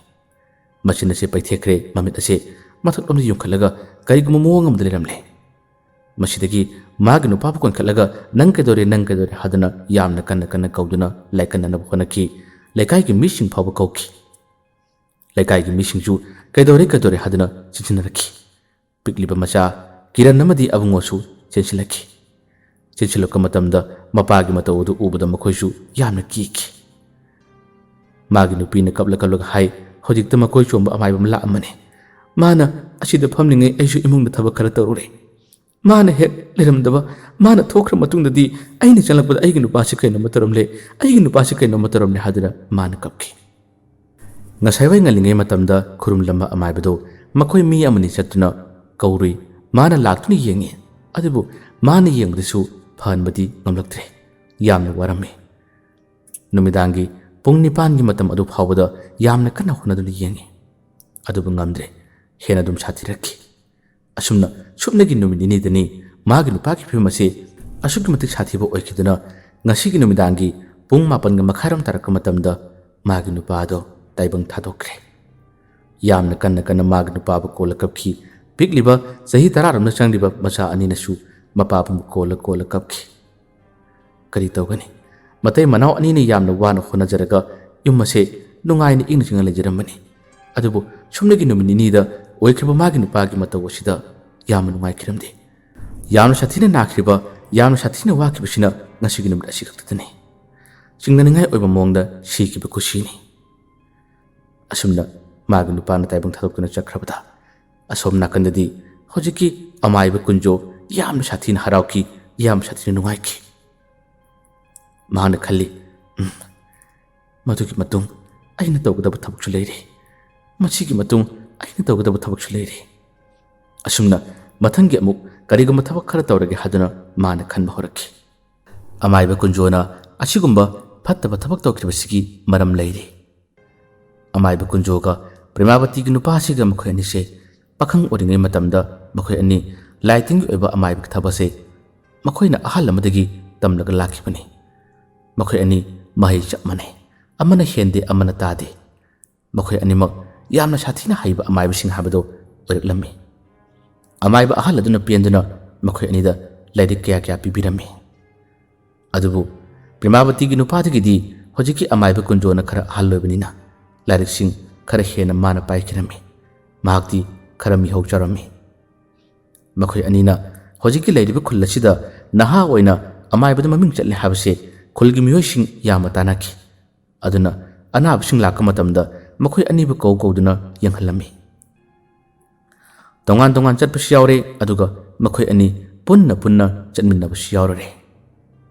ꯃꯆꯤꯟ ꯑꯁꯦ ꯄꯩꯊꯦꯛꯈ꯭ꯔꯦ, ꯃꯃꯤꯠ ꯑꯁꯦ ꯃꯊꯛꯂꯣꯝꯗ ꯌꯨꯡꯈꯠꯂꯒ ꯀꯔꯤꯒꯨꯝꯕ ꯃꯑꯣꯡ ꯑꯃꯗ ꯂꯩꯔꯝꯂꯦ꯫ ꯃꯁꯤꯗꯒꯤ ꯃꯥꯒꯤ ꯅꯨꯄꯥꯕꯨ ꯀꯣꯟꯈꯠꯂꯒ "ꯅꯪ ꯀꯩꯗꯧꯔꯦ, ꯅꯪ ꯀꯩꯗꯧꯔꯦ?" ꯍꯥꯏꯗꯨꯅ ꯌꯥꯝꯅ ꯀꯟꯅ ꯀꯟꯅ ꯀꯧꯗꯨꯅ ꯂꯥꯏꯀꯠꯅꯅꯕ ꯍꯣꯠꯅꯈꯤ꯫ ꯂꯩꯀꯥꯏꯒꯤ ꯃꯤꯁꯤꯡ ꯐꯥꯎꯕ ꯀꯧꯈꯤ꯫ ꯂꯩꯀꯥꯏꯒꯤ ꯃꯤꯁꯤꯡꯁꯨ "ꯀꯩꯗꯧꯔꯦ, ꯀꯩꯗꯧꯔꯦ?" ꯍꯥꯏꯗꯨꯅ ꯆꯦꯟꯁꯤꯟꯅꯔꯛꯈꯤ꯫ ꯄꯤꯛꯂꯤꯕ ꯃꯆꯥ ꯀꯤꯔꯟ ꯑꯃꯗꯤ ꯑꯕꯨꯡꯉꯣꯁꯨ ꯆꯦꯟꯁꯤꯜꯂꯛꯈꯤ꯫ ꯆꯦꯟꯁꯤꯜꯂꯛꯄ ꯃꯇꯝꯗ ꯃꯄꯥꯒꯤ ꯃꯇꯧ ꯑꯗꯨ ꯎꯕꯗ ꯃꯈꯣꯏꯁꯨ ꯌꯥꯝꯅ ꯀꯤꯈꯤ꯫ ꯃꯥꯒꯤ ꯅꯨꯄꯤꯅ ꯀꯞꯂ ꯀꯞꯂꯒ ꯍꯥꯏ, "ꯍꯧꯖꯤꯛꯇ ꯃꯀꯣꯏ ꯆꯣꯝꯕ ꯑꯃꯥꯏꯕ ꯑꯃ ꯂꯥꯛꯑꯝꯕꯅꯤ꯫ ꯃꯥꯅ ꯑꯁꯤꯗ ꯐꯝꯂꯤꯉꯩ ꯑꯩꯁꯨ ꯏꯃꯨꯡꯗ ꯊꯕꯛ ꯈꯔ ꯇꯧꯔꯨꯔꯦ꯫ ꯃꯥꯅ ꯍꯦꯛ ꯂꯩꯔꯝꯗꯕ, ꯃꯥꯅ ꯊꯣꯛꯈ꯭ꯔ ꯃꯇꯨꯡꯗꯗꯤ ꯑꯩꯅ ꯆꯪꯂꯛꯄꯗ ꯑꯩꯒꯤ ꯅꯨꯄꯥꯁꯤ ꯀꯩꯅꯣꯝꯃ ꯇꯧꯔꯝꯂꯦ, ꯑꯩꯒꯤ ꯅꯨꯄꯥꯁꯤ ꯀꯩꯅꯣꯝꯃ ꯇꯧꯔꯝꯂꯦ" ꯍꯥꯏꯗꯨꯅ ꯃꯥꯅ ꯀꯞꯈꯤ꯫ ꯉꯁꯥꯏꯋꯥꯏ ꯉꯜꯂꯤꯉꯩ ꯃꯇꯝꯗ ꯈꯨꯔꯨꯝꯂꯝꯕ ꯑꯃꯥꯏꯕꯗꯨ ꯃꯈꯣꯏ ꯃꯤ ꯑꯃꯅꯤ ꯆꯠꯇꯨꯅ ꯀꯧꯔꯨꯏ꯫ ꯃꯥꯅ ꯂꯥꯛꯇꯨꯅ ꯌꯦꯡꯉꯤ, ꯑꯗꯨꯕꯨ ꯃꯥꯅ ꯌꯦꯡꯕꯗꯁꯨ ꯐꯍꯟꯕꯗꯤ ꯉꯝꯂꯛꯇ꯭ꯔꯦ꯫ ꯌꯥꯝꯅ ꯋꯥꯔꯝꯃꯤ꯫ ꯅꯨꯃꯤꯗꯥꯡꯒꯤ ꯄꯨꯡ ꯅꯤꯄꯥꯟꯒꯤ ꯃꯇꯝ ꯑꯗꯨ ꯐꯥꯎꯕꯗ ꯌꯥꯝꯅ ꯀꯟꯅ ꯍꯣꯠꯅꯗꯨꯅ ꯌꯦꯡꯉꯤ, ꯑꯗꯨꯕꯨ ꯉꯝꯗ꯭ꯔꯦ꯫ ꯍꯦꯟꯅ ꯑꯗꯨꯝ ꯁꯥꯊꯤꯔꯛꯈꯤ꯫ ꯑꯁꯨꯝꯅ ꯁꯨꯞꯅꯒꯤ ꯅꯨꯃꯤꯠ ꯅꯤꯅꯤꯗꯅꯤ ꯃꯥꯒꯤ ꯅꯨꯄꯥꯒꯤ ꯐꯤꯕꯝ ꯑꯁꯤ ꯑꯁꯨꯛꯀꯤ ꯃꯇꯤꯛ ꯁꯥꯊꯤꯕ ꯑꯣꯏꯈꯤꯗꯨꯅ ꯉꯁꯤꯒꯤ ꯅꯨꯃꯤꯗꯥꯡꯒꯤ ꯄꯨꯡ ꯃꯥꯄꯟꯒ ꯃꯈꯥꯏꯔꯣꯝ ꯇꯥꯔꯛꯄ ꯃꯇꯝꯗ ꯃꯥꯒꯤ ꯅꯨꯄꯥ ꯑꯗꯣ ꯇꯥꯏꯕꯪ ꯊꯥꯗꯣꯛꯈ꯭ꯔꯦ꯫ ꯌꯥꯝꯅ ꯀꯟꯅ ꯀꯟꯅ ꯃꯥꯒꯤ ꯅꯨꯄꯥꯕꯨ ꯀꯣꯜꯂ ꯀꯞꯈꯤ꯫ ꯄꯤꯛꯂꯤꯕ ꯆꯍꯤ ꯇꯔꯥꯔꯣꯝꯗ ꯆꯪꯂꯤꯕ ꯃꯆꯥ ꯑꯅꯤꯅꯁꯨ ꯃꯄꯥꯕꯨ ꯀꯣꯜꯂ ꯀꯣꯜꯂ ꯀꯞꯈꯤ꯫ ꯀꯔꯤ ꯇꯧꯒꯅꯤ? ꯃꯇꯩ ꯃꯅꯥꯎ ꯑꯅꯤꯅ ꯌꯥꯝꯅ ꯋꯥꯅ ꯍꯣꯠꯅꯖꯔꯒ ꯌꯨꯝ ꯑꯁꯦ ꯅꯨꯡꯉꯥꯏꯅ ꯏꯪꯅ ꯆꯤꯛꯅ ꯂꯩꯖꯔꯝꯕꯅꯤ꯫ ꯑꯗꯨꯕꯨ ꯁꯨꯞꯅꯒꯤ ꯅꯨꯃꯤꯠ ꯅꯤꯅꯤꯗ ꯑꯣꯏꯈ꯭ꯔꯤꯕ ꯃꯥꯒꯤ ꯅꯨꯄꯥꯒꯤ ꯃꯇꯧ ꯑꯁꯤꯗ ꯌꯥꯝꯅ ꯅꯨꯡꯉꯥꯏꯈꯤꯔꯝꯗꯦ꯫ ꯌꯥꯝꯅ ꯁꯥꯊꯤꯅ ꯅꯥꯈꯤꯕ, ꯌꯥꯝꯅ ꯁꯥꯊꯤꯅ ꯋꯥꯈꯤꯕꯁꯤꯅ ꯉꯁꯤꯒꯤ ꯅꯨꯃꯤꯠ ꯑꯁꯤ ꯈꯛꯇꯗꯅꯤ꯫ ꯆꯤꯡꯅꯅꯤꯡꯉꯥꯏ ꯑꯣꯏꯕ ꯃꯑꯣꯡꯗ ꯁꯤꯈꯤꯕ ꯈꯨꯁꯤꯅꯤ꯫ ꯑꯁꯨꯝꯅ ꯃꯥꯒꯤ ꯅꯨꯄꯥꯅ ꯇꯥꯏꯕꯪ ꯊꯥꯗꯣꯛꯇꯨꯅ ꯆꯠꯈ꯭ꯔꯕꯗ ꯑꯁꯣꯝ ꯅꯥꯀꯟꯗꯗꯤ ꯍꯧꯖꯤꯛꯀꯤ ꯑꯃꯥꯏꯕ ꯀꯨꯟꯖꯣ ꯌꯥꯝꯅ ꯁꯥꯊꯤꯅ ꯍꯔꯥꯎꯈꯤ, ꯌꯥꯝꯅ ꯁꯥꯊꯤꯅ ꯅꯨꯡꯉꯥꯏꯈꯤ꯫ ꯃꯍꯥꯛꯅ ꯈꯜꯂꯤ, "ꯎꯝ, "ꯃꯗꯨꯒꯤ ꯃꯇꯨꯡ ꯑꯩꯅ ꯇꯧꯒꯗꯕ ꯊꯕꯛꯁꯨ ꯂꯩꯔꯤ꯫ ꯃꯁꯤꯒꯤ ꯃꯇꯨꯡ ꯑꯩꯅ ꯇꯧꯒꯗꯕ ꯊꯕꯛꯁꯨ ꯂꯩꯔꯤ"꯫ ꯑꯁꯨꯝꯅ ꯃꯊꯪꯒꯤ ꯑꯃꯨꯛ ꯀꯔꯤꯒꯨꯝꯕ ꯊꯕꯛ ꯈꯔ ꯇꯧꯔꯒꯦ ꯍꯥꯏꯗꯨꯅ ꯃꯥꯅ ꯈꯟꯕ ꯍꯧꯔꯛꯈꯤ꯫ ꯑꯃꯥꯏꯕ ꯀꯨꯟꯖꯣꯅ ꯑꯁꯤꯒꯨꯝꯕ ꯐꯠꯇꯕ ꯊꯕꯛ ꯇꯧꯈꯤꯕꯁꯤꯒꯤ ꯃꯔꯝ ꯂꯩꯔꯤ꯫ ꯑꯃꯥꯏꯕ ꯀꯨꯟꯖꯣꯒ ꯄ꯭ꯔꯦꯃꯥꯕꯇꯤꯒꯤ ꯅꯨꯄꯥꯁꯤꯒ ꯃꯈꯣꯏ ꯑꯅꯤꯁꯦ ꯄꯥꯈꯪ ꯑꯣꯏꯔꯤꯉꯩ ꯃꯇꯝꯗ ꯃꯈꯣꯏ ꯑꯅꯤ ꯂꯥꯏꯇꯤꯟꯒꯤ ꯑꯣꯏꯕ ꯑꯃꯥꯏꯕꯒꯤ ꯊꯕꯛꯁꯦ ꯃꯈꯣꯏꯅ ꯑꯍꯜ ꯑꯃꯗꯒꯤ ꯇꯝꯂꯒ ꯂꯥꯛꯈꯤꯕꯅꯤ꯫ ꯃꯈꯣꯏ ꯑꯅꯤ ꯃꯍꯩ ꯆꯞ ꯃꯥꯟꯅꯩ, ꯑꯃꯅ ꯍꯦꯟꯗꯦ, ꯑꯃꯅ ꯇꯥꯗꯦ꯫ ꯃꯈꯣꯏ ꯑꯅꯤꯃꯛ ꯌꯥꯝꯅ ꯁꯥꯊꯤꯅ ꯍꯩꯕ ꯑꯃꯥꯏꯕꯁꯤꯡ ꯍꯥꯏꯕꯗꯨ ꯑꯣꯏꯔꯛꯂꯝꯃꯤ꯫ ꯑꯃꯥꯏꯕ ꯑꯍꯜ ꯑꯗꯨꯅ ꯄꯦꯟꯗꯨꯅ ꯃꯈꯣꯏ ꯑꯅꯤꯗ ꯂꯥꯏꯔꯤꯛ ꯀꯌꯥ ꯀꯌꯥ ꯄꯤꯕꯤꯔꯝꯃꯤ꯫ ꯑꯗꯨꯕꯨ ꯄ꯭ꯔꯦꯃꯥꯕꯇꯤꯒꯤ ꯅꯨꯄꯥꯗꯒꯤꯗꯤ ꯍꯧꯖꯤꯛꯀꯤ ꯑꯃꯥꯏꯕ ꯀꯨꯟꯖꯣꯅ ꯈꯔ ꯑꯍꯜ ꯑꯣꯏꯕꯅꯤꯅ ꯂꯥꯏꯔꯤꯛꯁꯤꯡ ꯈꯔ ꯍꯦꯟꯅ ꯃꯥꯅ ꯄꯥꯏꯈꯤꯔꯝꯃꯤ꯫ ꯃꯍꯥꯛꯇꯤ ꯈꯔ ꯃꯤꯍꯧ ꯆꯥꯔꯝꯃꯤ꯫ ꯃꯈꯣꯏ ꯑꯅꯤꯅ ꯍꯧꯖꯤꯛꯀꯤ ꯂꯩꯔꯤꯕ ꯈꯨꯜ ꯑꯁꯤꯗ ꯅꯍꯥ ꯑꯣꯏꯅ ꯑꯃꯥꯏꯕꯗ ꯃꯃꯤꯡ ꯆꯠꯂꯦ ꯍꯥꯏꯕꯁꯦ ꯈꯨꯜꯒꯤ ꯃꯤꯑꯣꯏꯁꯤꯡ ꯌꯥꯝꯅ ꯇꯥꯟꯅꯈꯤ꯫ ꯑꯗꯨꯅ ꯑꯅꯥꯕꯁꯤꯡ ꯂꯥꯛꯄ ꯃꯇꯝꯗ ꯃꯈꯣꯏ ꯑꯅꯤꯕꯨ ꯀꯧ ꯀꯧꯗꯨꯅ ꯌꯦꯡꯍꯜꯂꯝꯃꯤ꯫ ꯇꯣꯉꯥꯟ ꯇꯣꯉꯥꯟ ꯆꯠꯄꯁꯨ ꯌꯥꯎꯔꯦ, ꯑꯗꯨꯒ ꯃꯈꯣꯏ ꯑꯅꯤ ꯄꯨꯟꯅ ꯄꯨꯟꯅ ꯆꯠꯃꯤꯟꯅꯕꯁꯨ ꯌꯥꯎꯔꯨꯔꯦ꯫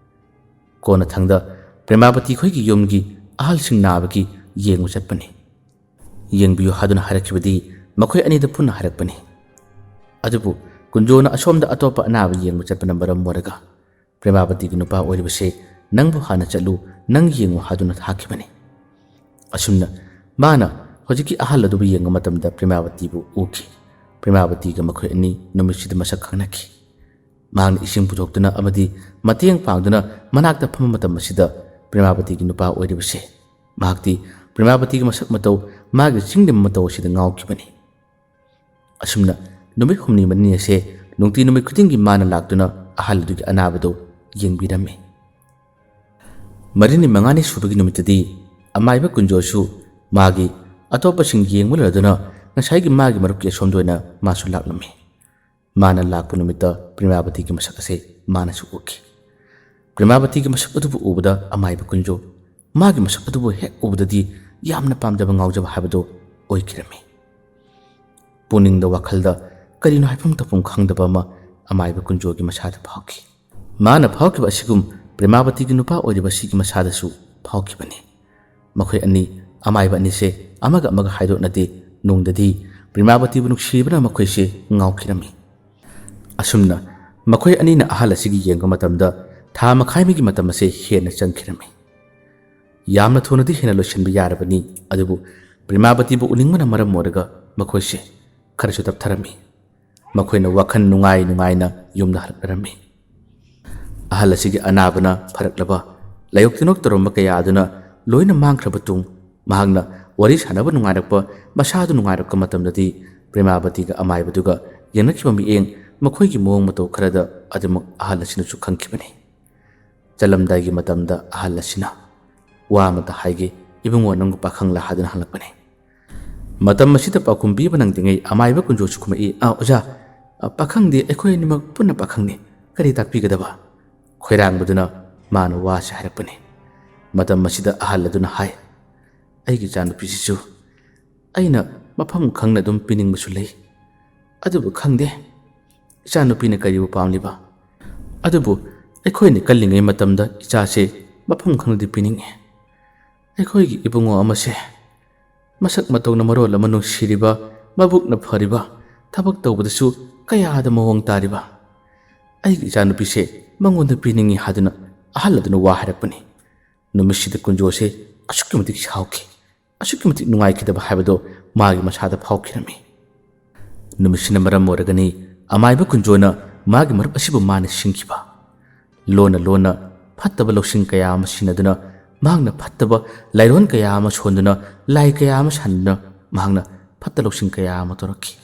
ꯀꯣꯟꯅꯊꯪꯗ ꯄ꯭ꯔꯦꯃꯥꯕꯇꯤ ꯈꯣꯏꯒꯤ ꯌꯨꯝꯒꯤ ꯑꯍꯜꯁꯤꯡ ꯅꯥꯕꯒꯤ ꯌꯦꯡꯕ ꯆꯠꯄꯅꯤ꯫ ꯌꯦꯡꯕꯤꯌꯨ ꯍꯥꯏꯗꯨꯅ ꯍꯥꯏꯔꯛꯈꯤꯕꯗꯤ ꯃꯈꯣꯏ ꯑꯅꯤꯗ ꯄꯨꯟꯅ ꯍꯥꯏꯔꯛꯄꯅꯤ꯫ ꯑꯗꯨꯕꯨ ꯀꯨꯟꯖꯣꯅ ꯑꯁꯣꯝꯗ ꯑꯇꯣꯞꯄ ꯑꯅꯥꯕ ꯌꯦꯡꯕ ꯆꯠꯄꯅ ꯃꯔꯝ ꯑꯣꯏꯔꯒ ꯄ꯭ꯔꯦꯃꯥꯕꯇꯤꯒꯤ ꯅꯨꯄꯥ ꯑꯣꯏꯔꯤꯕꯁꯦ "ꯅꯪꯕꯨ ꯍꯥꯟꯅ ꯆꯠꯂꯨ, ꯅꯪ ꯌꯦꯡꯉꯨ" ꯍꯥꯏꯗꯨꯅ ꯊꯥꯈꯤꯕꯅꯤ꯫ ꯑꯁꯨꯝꯅ ꯃꯥꯅ ꯍꯧꯖꯤꯛꯀꯤ ꯑꯍꯜ ꯑꯗꯨꯕꯨ ꯌꯦꯡꯕ ꯃꯇꯝꯗ ꯄ꯭ꯔꯦꯃꯥꯕꯇꯤꯕꯨ ꯎꯈꯤ꯫ ꯄ꯭ꯔꯦꯃꯥꯕꯇꯤꯒ ꯃꯈꯣꯏ ꯑꯅꯤ ꯅꯨꯃꯤꯠꯁꯤꯗ ꯃꯁꯛ ꯈꯪꯅꯈꯤ꯫ ꯃꯍꯥꯛꯅ ꯏꯁꯤꯡ ꯄꯨꯊꯣꯛꯇꯨꯅ ꯑꯃꯗꯤ ꯃꯇꯦꯡ ꯄꯥꯡꯗꯨꯅ ꯃꯅꯥꯛꯇ ꯐꯝꯕ ꯃꯇꯝ ꯑꯁꯤꯗ ꯄ꯭ꯔꯦꯃꯥꯕꯇꯤꯒꯤ ꯅꯨꯄꯥ ꯑꯣꯏꯔꯤꯕꯁꯦ, ꯃꯍꯥꯛꯇꯤ ꯄ꯭ꯔꯦꯃꯥꯕꯇꯤꯒꯤ ꯃꯁꯛ ꯃꯇꯧ, ꯃꯥꯒꯤ ꯆꯤꯡꯂꯤꯕ ꯃꯇꯧ ꯑꯁꯤꯗ ꯉꯥꯎꯈꯤꯕꯅꯤ꯫ ꯑꯁꯨꯝꯅ ꯅꯨꯃꯤꯠ ꯍꯨꯝꯅꯤ ꯃꯔꯤꯅꯤ ꯑꯁꯦ ꯅꯨꯡꯇꯤ ꯅꯨꯃꯤꯠ ꯈꯨꯗꯤꯡꯒꯤ ꯃꯥꯅ ꯂꯥꯛꯇꯨꯅ ꯑꯍꯜ ꯑꯗꯨꯒꯤ ꯑꯅꯥꯕꯗꯨ ꯌꯦꯡꯕꯤꯔꯝꯃꯤ꯫ ꯃꯔꯤꯅꯤ ꯃꯉꯥꯅꯤ ꯁꯨꯕꯒꯤ ꯅꯨꯃꯤꯠꯇꯗꯤ ꯑꯃꯥꯏꯕ ꯀꯨꯟꯖꯣꯁꯨ ꯃꯥꯒꯤ ꯑꯇꯣꯞꯄꯁꯤꯡ ꯌꯦꯡꯕ ꯂꯣꯏꯔꯗꯨꯅ ꯉꯁꯥꯏꯒꯤ ꯃꯥꯒꯤ ꯃꯔꯨꯞꯀꯤ ꯑꯁꯣꯝꯗ ꯑꯣꯏꯅ ꯃꯥꯁꯨ ꯂꯥꯛꯂꯝꯃꯤ꯫ ꯃꯥꯅ ꯂꯥꯛꯄ ꯅꯨꯃꯤꯠꯇ ꯄ꯭ꯔꯦꯃꯥꯕꯇꯤꯒꯤ ꯃꯁꯛ ꯑꯁꯦ ꯃꯥꯅꯁꯨ ꯎꯈꯤ꯫ ꯄ꯭ꯔꯦꯃꯥꯕꯇꯤꯒꯤ ꯃꯁꯛ ꯑꯗꯨꯕꯨ ꯎꯕꯗ ꯑꯃꯥꯏꯕ ꯀꯨꯟꯖꯣ ꯃꯥꯒꯤ ꯃꯁꯛ ꯑꯗꯨꯕꯨ ꯍꯦꯛ ꯎꯕꯗꯗꯤ ꯌꯥꯝꯅ ꯄꯥꯝꯖꯕ ꯉꯥꯎꯖꯕ ꯍꯥꯏꯕꯗꯨ ꯑꯣꯏꯈꯤꯔꯝꯃꯤ꯫ ꯄꯨꯛꯅꯤꯡꯗ ꯋꯥꯈꯜꯗ ꯀꯔꯤꯅꯣ ꯍꯥꯏꯐꯝ ꯇꯧꯐꯝ ꯈꯪꯗꯕ ꯑꯃ ꯑꯃꯥꯏꯕ ꯀꯨꯟꯖꯣꯒꯤ ꯃꯁꯥꯗ ꯐꯥꯎꯈꯤ꯫ ꯃꯥꯅ ꯐꯥꯎꯈꯤꯕ ꯑꯁꯤꯒꯨꯝ ꯄ꯭ꯔꯦꯃꯥꯕꯇꯤꯒꯤ ꯅꯨꯄꯥ ꯑꯣꯏꯔꯤꯕ ꯑꯁꯤꯒꯤ ꯃꯁꯥꯗꯁꯨ ꯐꯥꯎꯈꯤꯕꯅꯤ꯫ ꯃꯈꯣꯏ ꯑꯅꯤ, ꯑꯃꯥꯏꯕ ꯑꯅꯤꯁꯦ ꯑꯃꯒ ꯑꯃꯒ ꯍꯥꯏꯗꯣꯛꯅꯗꯦ꯫ ꯅꯨꯡꯗꯗꯤ ꯄ꯭ꯔꯦꯃꯥꯕꯇꯤꯕꯨ ꯅꯨꯡꯁꯤꯕꯅ ꯃꯈꯣꯏꯁꯦ ꯉꯥꯎꯈꯤꯔꯝꯃꯤ꯫ ꯑꯁꯨꯝꯅ ꯃꯈꯣꯏ ꯑꯅꯤꯅ ꯑꯍꯜ ꯑꯁꯤꯒꯤ ꯌꯦꯡꯕ ꯃꯇꯝꯗ ꯊꯥ ꯃꯈꯥꯏ ꯑꯃꯒꯤ ꯃꯇꯝ ꯑꯁꯦ ꯍꯦꯟꯅ ꯆꯪꯈꯤꯔꯝꯃꯤ꯫ ꯌꯥꯝꯅ ꯊꯨꯅꯗꯤ ꯍꯦꯟꯅ ꯂꯣꯏꯁꯤꯟꯕ ꯌꯥꯔꯕꯅꯤ, ꯑꯗꯨꯕꯨ ꯄ꯭ꯔꯦꯃꯥꯕꯇꯤꯕꯨ ꯎꯅꯤꯡꯕꯅ ꯃꯔꯝ ꯑꯣꯏꯔꯒ ꯃꯈꯣꯏꯁꯦ ꯈꯔꯁꯨ ꯇꯞꯊꯔꯝꯃꯤ꯫ ꯃꯈꯣꯏꯅ ꯋꯥꯈꯜ ꯅꯨꯡꯉꯥꯏ ꯅꯨꯡꯉꯥꯏꯅ ꯌꯨꯝꯗ ꯍꯜꯂꯛꯅꯔꯝꯃꯤ꯫ ꯑꯍꯜ ꯑꯁꯤꯒꯤ ꯑꯅꯥꯕꯅ ꯐꯔꯛꯂꯕ, ꯂꯥꯏꯌꯣꯛ ꯇꯤꯟꯅꯣꯛ ꯇꯧꯔꯝꯕ ꯀꯌꯥ ꯑꯗꯨꯅ ꯂꯣꯏꯅ ꯃꯥꯡꯈ꯭ꯔꯕ ꯇꯨꯡ, ꯃꯍꯥꯛꯅ ꯋꯥꯔꯤ ꯁꯥꯟꯅꯕ ꯅꯨꯡꯉꯥꯏꯔꯛꯄ, ꯃꯁꯥꯗꯨ ꯅꯨꯡꯉꯥꯏꯔꯛꯄ ꯃꯇꯝꯗꯗꯤ ꯄ꯭ꯔꯦꯃꯥꯕꯇꯤꯒ ꯑꯃꯥꯏꯕꯗꯨꯒ ꯌꯦꯡꯅꯈꯤꯕ ꯃꯤꯠꯌꯦꯡ, ꯃꯈꯣꯏꯒꯤ ꯃꯑꯣꯡ ꯃꯇꯧ ꯈꯔꯗ ꯑꯗꯨꯃꯛ ꯑꯍꯜ ꯑꯁꯤꯅꯁꯨ ꯈꯪꯈꯤꯕꯅꯤ꯫ ꯆꯠꯂꯝꯗꯥꯏꯒꯤ ꯃꯇꯝꯗ ꯑꯍꯜ ꯑꯁꯤꯅ, "ꯋꯥ ꯑꯃꯇ ꯍꯥꯏꯒꯦ, ꯏꯕꯨꯡꯉꯣ, ꯅꯪꯕꯨ ꯄꯥꯈꯪꯂꯥ?" ꯍꯥꯏꯗꯨꯅ ꯍꯪꯂꯛꯄꯅꯤ꯫ ꯃꯇꯝ ꯑꯁꯤꯗ ꯄꯥꯎꯈꯨꯝ ꯄꯤꯕ ꯅꯪꯗ꯭ꯔꯤꯉꯩ ꯑꯃꯥꯏꯕ ꯀꯨꯟꯖꯣꯁꯨ ꯈꯨꯝꯃꯛꯏ, "ꯑꯥ, ꯑꯣꯖꯥ, ꯑ, ꯄꯥꯈꯪꯗꯤ ꯑꯩꯈꯣꯏ ꯑꯅꯤꯃꯛ ꯄꯨꯟꯅ ꯄꯥꯈꯪꯅꯤ꯫ ꯀꯔꯤ ꯇꯥꯛꯄꯤꯒꯗꯕ?" ꯈꯣꯏꯔꯥꯡꯕꯗꯨꯅ ꯃꯥꯅ ꯋꯥꯁꯦ ꯍꯥꯏꯔꯛꯄꯅꯤ꯫ ꯃꯇꯝ ꯑꯁꯤꯗ ꯑꯍꯜ ꯑꯗꯨꯅ ꯍꯥꯏ, "ꯑꯩꯒꯤ ꯏꯆꯥꯅꯨꯄꯤꯁꯤꯁꯨ ꯑꯩꯅ ꯃꯐꯝ ꯈꯪꯅ ꯑꯗꯨꯝ ꯄꯤꯅꯤꯡꯕꯁꯨ ꯂꯩ꯫ ꯑꯗꯨꯕꯨ ꯈꯪꯗꯦ, ꯏꯆꯥꯅꯨꯄꯤꯅ ꯀꯔꯤꯕꯨ ꯄꯥꯝꯂꯤꯕ? ꯑꯗꯨꯕꯨ ꯑꯩꯈꯣꯏꯅ ꯀꯜꯂꯤꯉꯩ ꯃꯇꯝꯗ ꯏꯆꯥꯁꯦ ꯃꯐꯝ ꯈꯪꯅꯗꯤ ꯄꯤꯅꯤꯡꯉꯤ꯫ ꯑꯩꯈꯣꯏꯒꯤ ꯏꯕꯨꯡꯉꯣ ꯑꯃꯁꯦ ꯃꯁꯛ ꯃꯇꯧꯅ ꯃꯔꯣꯜ ꯑꯃ ꯅꯨꯡꯁꯤꯔꯤꯕ, ꯃꯕꯨꯛꯅ ꯐꯔꯤꯕ, ꯊꯕꯛ ꯇꯧꯕꯗꯁꯨ ꯀꯌꯥꯗ ꯃꯑꯣꯡ ꯇꯥꯔꯤꯕ꯫ ꯑꯩꯒꯤ ꯏꯆꯥꯅꯨꯄꯤꯁꯦ ꯃꯉꯣꯟꯗ ꯄꯤꯅꯤꯡꯉꯤ" ꯍꯥꯏꯗꯨꯅ ꯑꯍꯜ ꯑꯗꯨꯅ ꯋꯥ ꯍꯥꯏꯔꯛꯄꯅꯤ꯫ ꯅꯨꯃꯤꯠꯁꯤꯗ ꯀꯨꯟꯖꯣꯁꯦ ꯑꯁꯨꯛꯀꯤ ꯃꯇꯤꯛ ꯁꯥꯎꯈꯤ, ꯑꯁꯨꯛꯀꯤ ꯃꯇꯤꯛ ꯅꯨꯡꯉꯥꯏꯈꯤꯗꯕ ꯍꯥꯏꯕꯗꯣ ꯃꯥꯒꯤ ꯃꯁꯥꯗ ꯐꯥꯎꯈꯤꯔꯝꯃꯤ꯫ ꯅꯨꯃꯤꯠꯁꯤꯅ ꯃꯔꯝ ꯑꯣꯏꯔꯒꯅꯤ ꯑꯃꯥꯏꯕ ꯀꯨꯟꯖꯣꯅ ꯃꯥꯒꯤ ꯃꯔꯨꯞ ꯑꯁꯤꯕꯨ ꯃꯥꯅ ꯁꯤꯡꯈꯤꯕ꯫ ꯂꯣꯟꯅ ꯂꯣꯟꯅ ꯐꯠꯇꯕ ꯂꯧꯁꯤꯡ ꯀꯌꯥ ꯑꯃ ꯁꯤꯖꯤꯟꯅꯗꯨꯅ ꯃꯍꯥꯛꯅ ꯐꯠꯇꯕ ꯂꯥꯏꯔꯣꯟ ꯀꯌꯥ ꯑꯃ ꯁꯣꯟꯗꯨꯅ, ꯂꯥꯏ ꯀꯌꯥ ꯑꯃ ꯁꯥꯟꯗꯨꯅ ꯃꯍꯥꯛꯅ ꯐꯠꯇ ꯂꯧꯁꯤꯡ ꯀꯌꯥ ꯑꯃ ꯇꯧꯔꯛꯈꯤ꯫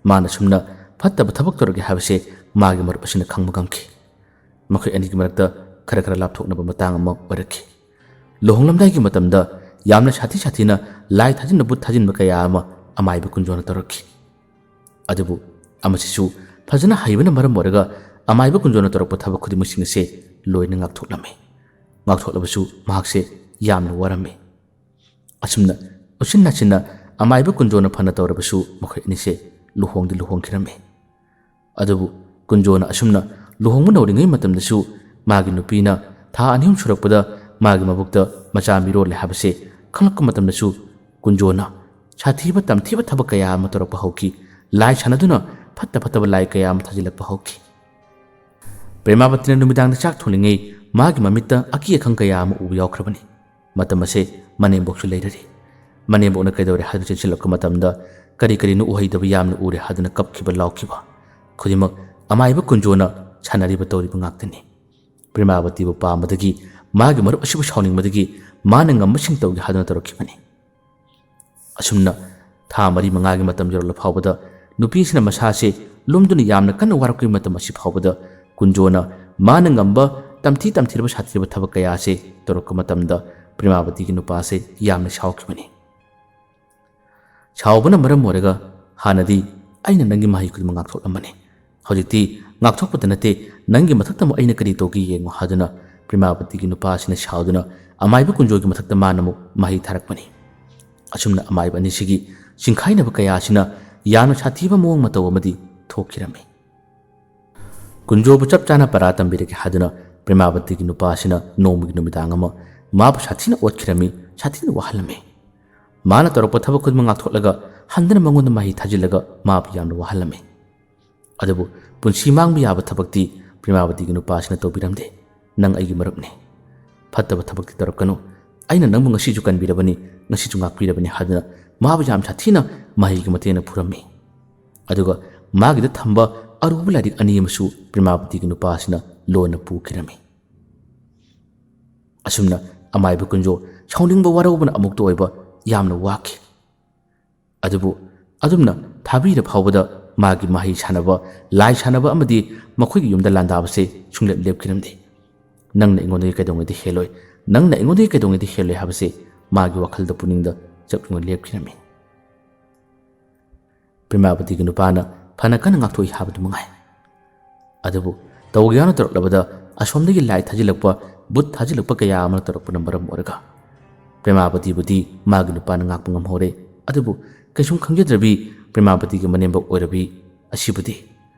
ꯃꯥꯅ ꯁꯨꯝꯅ ꯐꯠꯇꯕ ꯊꯕꯛ ꯇꯧꯔꯒꯦ ꯍꯥꯏꯕꯁꯦ ꯃꯥꯒꯤ ꯃꯔꯨꯞ ꯑꯁꯤꯅ ꯈꯪꯕ ꯉꯝꯈꯤ꯫ ꯃꯈꯣꯏ ꯑꯅꯤꯒꯤ ꯃꯔꯛꯇ ꯈꯔ ꯈꯔ ꯂꯥꯞꯊꯣꯛꯅꯕ ꯃꯇꯥꯡ ꯑꯃ ꯑꯣꯏꯔꯛꯈꯤ꯫ ꯂꯨꯍꯣꯡꯂꯝꯗꯥꯏꯒꯤ ꯃꯇꯝꯗ ꯌꯥꯝꯅ ꯁꯥꯊꯤ ꯁꯥꯊꯤꯅ ꯂꯥꯏ ꯊꯥꯖꯤꯟꯕ, ꯕꯨꯠ ꯊꯥꯖꯤꯟꯕ ꯀꯌꯥ ꯑꯃ ꯑꯃꯥꯏꯕ ꯀꯨꯟꯖꯣꯅ ꯇꯧꯔꯛꯈꯤ꯫ ꯑꯗꯨꯕꯨ ꯑꯃꯁꯤꯁꯨ ꯐꯖꯅ ꯍꯩꯕꯅ ꯃꯔꯝ ꯑꯣꯏꯔꯒ ꯑꯃꯥꯏꯕ ꯀꯨꯟꯖꯣꯅ ꯇꯧꯔꯛꯄ ꯊꯕꯛ ꯈꯨꯗꯤꯡꯃꯛꯁꯤꯡ ꯑꯁꯦ ꯂꯣꯏꯅ ꯉꯥꯛꯊꯣꯛꯂꯝꯃꯤ꯫ ꯉꯥꯛꯊꯣꯛꯂꯕꯁꯨ ꯃꯍꯥꯛꯁꯦ ꯌꯥꯝꯅ ꯋꯥꯔꯝꯃꯤ꯫ ꯑꯁꯨꯝꯅ ꯎꯆꯤꯟ ꯅꯥꯆꯤꯟꯅ ꯑꯃꯥꯏꯕ ꯀꯨꯟꯖꯣꯅ ꯐꯅ ꯇꯧꯔꯕꯁꯨ ꯃꯈꯣꯏ ꯑꯅꯤꯁꯦ ꯂꯨꯍꯣꯡꯗꯤ ꯂꯨꯍꯣꯡꯈꯤꯔꯝꯃꯤ꯫ ꯑꯗꯨꯕꯨ ꯀꯨꯟꯖꯣꯅ ꯑꯁꯨꯝꯅ ꯂꯨꯍꯣꯡꯕ ꯅꯧꯔꯤꯉꯩ ꯃꯇꯝꯗꯁꯨ ꯃꯥꯒꯤ ꯅꯨꯄꯤꯅ ꯊꯥ ꯑꯅꯤ ꯑꯍꯨꯝ ꯁꯨꯔꯛꯄꯗ ꯃꯥꯒꯤ ꯃꯕꯨꯛꯇ ꯃꯆꯥ ꯃꯤꯔꯣꯜꯂꯦ ꯍꯥꯏꯕꯁꯦ ꯈꯪꯂꯛꯄ ꯃꯇꯝꯗꯁꯨ ꯀꯨꯟꯖꯣꯅ ꯁꯥꯊꯤꯕ ꯇꯝꯊꯤꯕ ꯊꯕꯛ ꯀꯌꯥ ꯑꯃ ꯇꯧꯔꯛꯄ ꯍꯧꯈꯤ꯫ ꯂꯥꯏ ꯁꯥꯟꯅꯗꯨꯅ ꯐꯠꯇ ꯐꯠꯇꯕ ꯂꯥꯏ ꯀꯌꯥ ꯑꯃ ꯊꯥꯖꯤꯜꯂꯛꯄ ꯍꯧꯈꯤ꯫ ꯄ꯭ꯔꯦꯃꯥꯕꯇꯤꯅ ꯅꯨꯃꯤꯗꯥꯡꯗ ꯆꯥꯛ ꯊꯣꯡꯂꯤꯉꯩ ꯃꯥꯒꯤ ꯃꯃꯤꯠꯇ ꯑꯀꯤ ꯑꯈꯪ ꯀꯌꯥ ꯑꯃ ꯎꯕ ꯌꯥꯎꯈ꯭ꯔꯕꯅꯤ꯫ ꯃꯇꯝ ꯑꯁꯦ ꯃꯅꯦꯝꯕꯣꯛꯁꯨ ꯂꯩꯔꯔꯤ꯫ ꯃꯅꯦꯝꯕꯣꯛꯅ ꯀꯩꯗꯧꯔꯦ ꯍꯥꯏꯗꯨꯅ ꯆꯦꯟꯁꯤꯜꯂꯛꯄ ꯃꯇꯝꯗ ꯀꯔꯤ ꯀꯔꯤꯅꯣ ꯎꯍꯩꯗꯕ ꯌꯥꯝꯅ ꯎꯔꯦ ꯍꯥꯏꯗꯨꯅ ꯀꯞꯈꯤꯕ ꯂꯥꯎꯈꯤꯕ ꯈꯨꯗꯤꯡꯃꯛ ꯑꯃꯥꯏꯕ ꯀꯨꯟꯖꯣꯅ ꯁꯥꯟꯅꯔꯤꯕ ꯇꯧꯔꯤꯕ ꯉꯥꯛꯇꯅꯤ꯫ ꯄ꯭ꯔꯦꯃꯥꯕꯇꯤꯕꯨ ꯄꯥꯝꯕꯗꯒꯤ ꯃꯥꯒꯤ ꯃꯔꯨꯞ ꯑꯁꯤꯕꯨ ꯁꯥꯎꯅꯤꯡꯕꯗꯒꯤ ꯃꯥꯅ ꯉꯝꯕꯁꯤꯡ ꯇꯧꯒꯦ ꯍꯥꯏꯗꯨꯅ ꯇꯧꯔꯛꯈꯤꯕꯅꯤ꯫ ꯑꯁꯨꯝꯅ ꯊꯥ ꯃꯔꯤ ꯃꯉꯥꯒꯤ ꯃꯇꯝ ꯌꯧꯔꯛꯂ ꯐꯥꯎꯕꯗ ꯅꯨꯄꯤꯁꯤꯅ ꯃꯁꯥꯁꯦ ꯂꯨꯝꯗꯨꯅ ꯌꯥꯝꯅ ꯀꯟꯅ ꯋꯥꯔꯛꯄꯒꯤ ꯃꯇꯝ ꯑꯁꯤ ꯐꯥꯎꯕꯗ ꯀꯨꯟꯖꯣꯅ ꯃꯥꯅ ꯉꯝꯕ ꯇꯝꯊꯤ ꯇꯝꯊꯤꯔꯕ ꯁꯥꯊꯤꯔꯕ ꯊꯕꯛ ꯀꯌꯥꯁꯦ ꯇꯧꯔꯛꯄ ꯃꯇꯝꯗ ꯄ꯭ꯔꯦꯃꯥꯕꯇꯤꯒꯤ ꯅꯨꯄꯥꯁꯦ ꯌꯥꯝꯅ ꯁꯥꯎꯈꯤꯕꯅꯤ꯫ ꯁꯥꯎꯕꯅ ꯃꯔꯝ ꯑꯣꯏꯔꯒ ꯍꯥꯟꯅꯗꯤ ꯑꯩꯅ ꯅꯪꯒꯤ ꯃꯍꯩ ꯈꯨꯗꯤꯡꯃꯛ ꯉꯥꯛꯊꯣꯛꯂꯝꯕꯅꯤ꯫ ꯍꯧꯖꯤꯛꯇꯤ ꯉꯥꯛꯊꯣꯛꯄꯗ ꯅꯠꯇꯦ, ꯅꯪꯒꯤ ꯃꯊꯛꯇ ꯑꯃꯨꯛ ꯑꯩꯅ ꯀꯔꯤ ꯇꯧꯒꯦ ꯌꯦꯡꯉꯨ ꯍꯥꯏꯗꯨꯅ ꯄ꯭ꯔꯦꯃꯥꯕꯇꯤꯒꯤ ꯅꯨꯄꯥꯁꯤꯅ ꯁꯥꯎꯗꯨꯅ ꯑꯃꯥꯏꯕ ꯀꯨꯟꯖꯣꯒꯤ ꯃꯊꯛꯇ ꯃꯥꯅ ꯑꯃꯨꯛ ꯃꯍꯩ ꯊꯥꯔꯛꯄꯅꯤ꯫ ꯑꯁꯨꯝꯅ ꯑꯃꯥꯏꯕ ꯑꯅꯤꯁꯤꯒꯤ ꯆꯤꯡꯈꯥꯏꯅꯕ ꯀꯌꯥ ꯑꯁꯤꯅ ꯌꯥꯝꯅ ꯁꯥꯊꯤꯕ ꯃꯑꯣꯡ ꯃꯇꯧ ꯑꯃꯗꯤ ꯊꯣꯛꯈꯤꯔꯝꯃꯤ꯫ ꯀꯨꯟꯖꯣꯕꯨ ꯆꯞ ꯆꯥꯅ ꯄꯔꯥ ꯇꯝꯕꯤꯔꯒꯦ ꯍꯥꯏꯗꯨꯅ ꯄ꯭ꯔꯦꯃꯥꯕꯇꯤꯒꯤ ꯅꯨꯄꯥ ꯑꯁꯤꯅ ꯅꯣꯡꯃꯒꯤ ꯅꯨꯃꯤꯗꯥꯡ ꯑꯃ ꯃꯥꯕꯨ ꯁꯥꯊꯤꯅ ꯑꯣꯠꯈꯤꯔꯝꯃꯤ, ꯁꯥꯊꯤꯅ ꯋꯥꯍꯜꯂꯝꯃꯤ꯫ ꯃꯥꯅ ꯇꯧꯔꯛꯄ ꯊꯕꯛ ꯈꯨꯗꯤꯡꯃꯛ ꯉꯥꯛꯊꯣꯛꯂꯒ ꯍꯟꯗꯨꯅ ꯃꯉꯣꯟꯗ ꯃꯍꯩ ꯊꯥꯖꯤꯜꯂꯒ ꯃꯥꯕꯨ ꯌꯥꯝꯅ ꯋꯥꯍꯜꯂꯝꯃꯤ꯫ ꯑꯗꯨꯕꯨ ꯄꯨꯟꯁꯤ ꯃꯥꯡꯕ ꯌꯥꯕ ꯊꯕꯛꯇꯤ ꯄ꯭ꯔꯦꯃꯥꯕꯇꯤꯒꯤ ꯅꯨꯄꯥꯁꯤꯅ ꯇꯧꯕꯤꯔꯝꯗꯦ꯫ "ꯅꯪ ꯑꯩꯒꯤ ꯃꯔꯨꯞꯅꯤ꯫ ꯐꯠꯇꯕ ꯊꯕꯛꯇꯤ ꯇꯧꯔꯛꯀꯅꯨ꯫ ꯑꯩꯅ ꯅꯪꯕꯨ ꯉꯁꯤꯁꯨ ꯀꯟꯕꯤꯔꯕꯅꯤ, ꯉꯁꯤꯁꯨ ꯉꯥꯛꯄꯤꯔꯕꯅꯤ" ꯍꯥꯏꯗꯨꯅ ꯃꯥꯕꯨ ꯌꯥꯝ ꯁꯥꯊꯤꯅ ꯃꯍꯩꯒꯤ ꯃꯇꯦꯡꯅ ꯐꯨꯔꯝꯃꯤ꯫ ꯑꯗꯨꯒ ꯃꯥꯒꯤꯗ ꯊꯝꯕ ꯑꯔꯨꯕ ꯂꯥꯏꯔꯤꯛ ꯑꯅꯤ ꯑꯃꯁꯨ ꯄ꯭ꯔꯦꯃꯥꯕꯇꯤꯒꯤ ꯅꯨꯄꯥꯁꯤꯅ ꯂꯣꯟꯅ ꯄꯨꯈꯤꯔꯝꯃꯤ꯫ ꯑꯁꯨꯝꯅ ꯑꯃꯥꯏꯕ ꯀꯨꯟꯖꯣ ꯁꯥꯎꯅꯤꯡꯕ ꯋꯥꯔꯧꯕꯅ ꯑꯃꯨꯛꯇ ꯑꯣꯏꯕ ꯌꯥꯝꯅ ꯋꯥꯈꯤ꯫ ꯑꯗꯨꯕꯨ ꯑꯗꯨꯝꯅ ꯊꯥꯕꯤꯔ ꯐꯥꯎꯕꯗ ꯃꯥꯒꯤ ꯃꯍꯩ ꯁꯥꯟꯅꯕ, ꯂꯥꯏ ꯁꯥꯟꯅꯕ ꯑꯃꯗꯤ ꯃꯈꯣꯏꯒꯤ ꯌꯨꯝꯗ ꯂꯥꯟꯗꯥꯕꯁꯦ ꯁꯨꯡꯂꯦꯞ ꯂꯦꯞꯈꯤꯔꯝꯗꯦ꯫ "ꯅꯪꯅ ꯑꯩꯉꯣꯟꯗꯒꯤ ꯀꯩꯗꯧꯉꯩꯗ ꯍꯦꯜꯂꯣꯏ, ꯅꯪꯅ ꯑꯩꯉꯣꯟꯗꯒꯤ ꯀꯩꯗꯧꯉꯩꯗ ꯍꯦꯜꯂꯣꯏ" ꯍꯥꯏꯕꯁꯦ ꯃꯥꯒꯤ ꯋꯥꯈꯜꯗ ꯄꯨꯛꯅꯤꯡꯗ ꯆꯞ ꯌꯨꯡꯅ ꯂꯦꯞꯈꯤꯔꯝꯃꯤ꯫ ꯄ꯭ꯔꯦꯃꯥꯕꯇꯤꯒꯤ ꯅꯨꯄꯥꯅ ꯐꯅ ꯀꯟꯅ ꯉꯥꯛꯊꯣꯛꯏ ꯍꯥꯏꯕꯗꯨ ꯃꯉꯥꯏ꯫ ꯑꯗꯨꯕꯨ ꯇꯧꯒꯦ ꯌꯥꯎꯅ ꯇꯧꯔꯛꯂꯕꯗ ꯑꯁꯣꯝꯗꯒꯤ ꯂꯥꯏ ꯊꯥꯖꯤꯜꯂꯛꯄ, ꯚꯨꯠ ꯊꯥꯖꯤꯜꯂꯛꯄ ꯀꯌꯥ ꯑꯃꯅ ꯇꯧꯔꯛꯄꯅ ꯃꯔꯝ ꯑꯣꯏꯔꯒ ꯄ꯭ꯔꯦꯃꯥꯕꯇꯤꯕꯨꯗꯤ ꯃꯥꯒꯤ ꯅꯨꯄꯥꯅ ꯉꯥꯛꯄ ꯉꯝꯍꯧꯔꯦ꯫ ꯑꯗꯨꯕꯨ ꯀꯩꯁꯨꯝ ꯈꯪꯖꯗ꯭ꯔꯕꯤ ꯄ꯭ꯔꯦꯃꯥꯕꯇꯤꯒꯤ ꯃꯅꯦꯝꯕꯛ ꯑꯣꯏꯔꯕꯤ ꯑꯁꯤꯕꯨꯗꯤ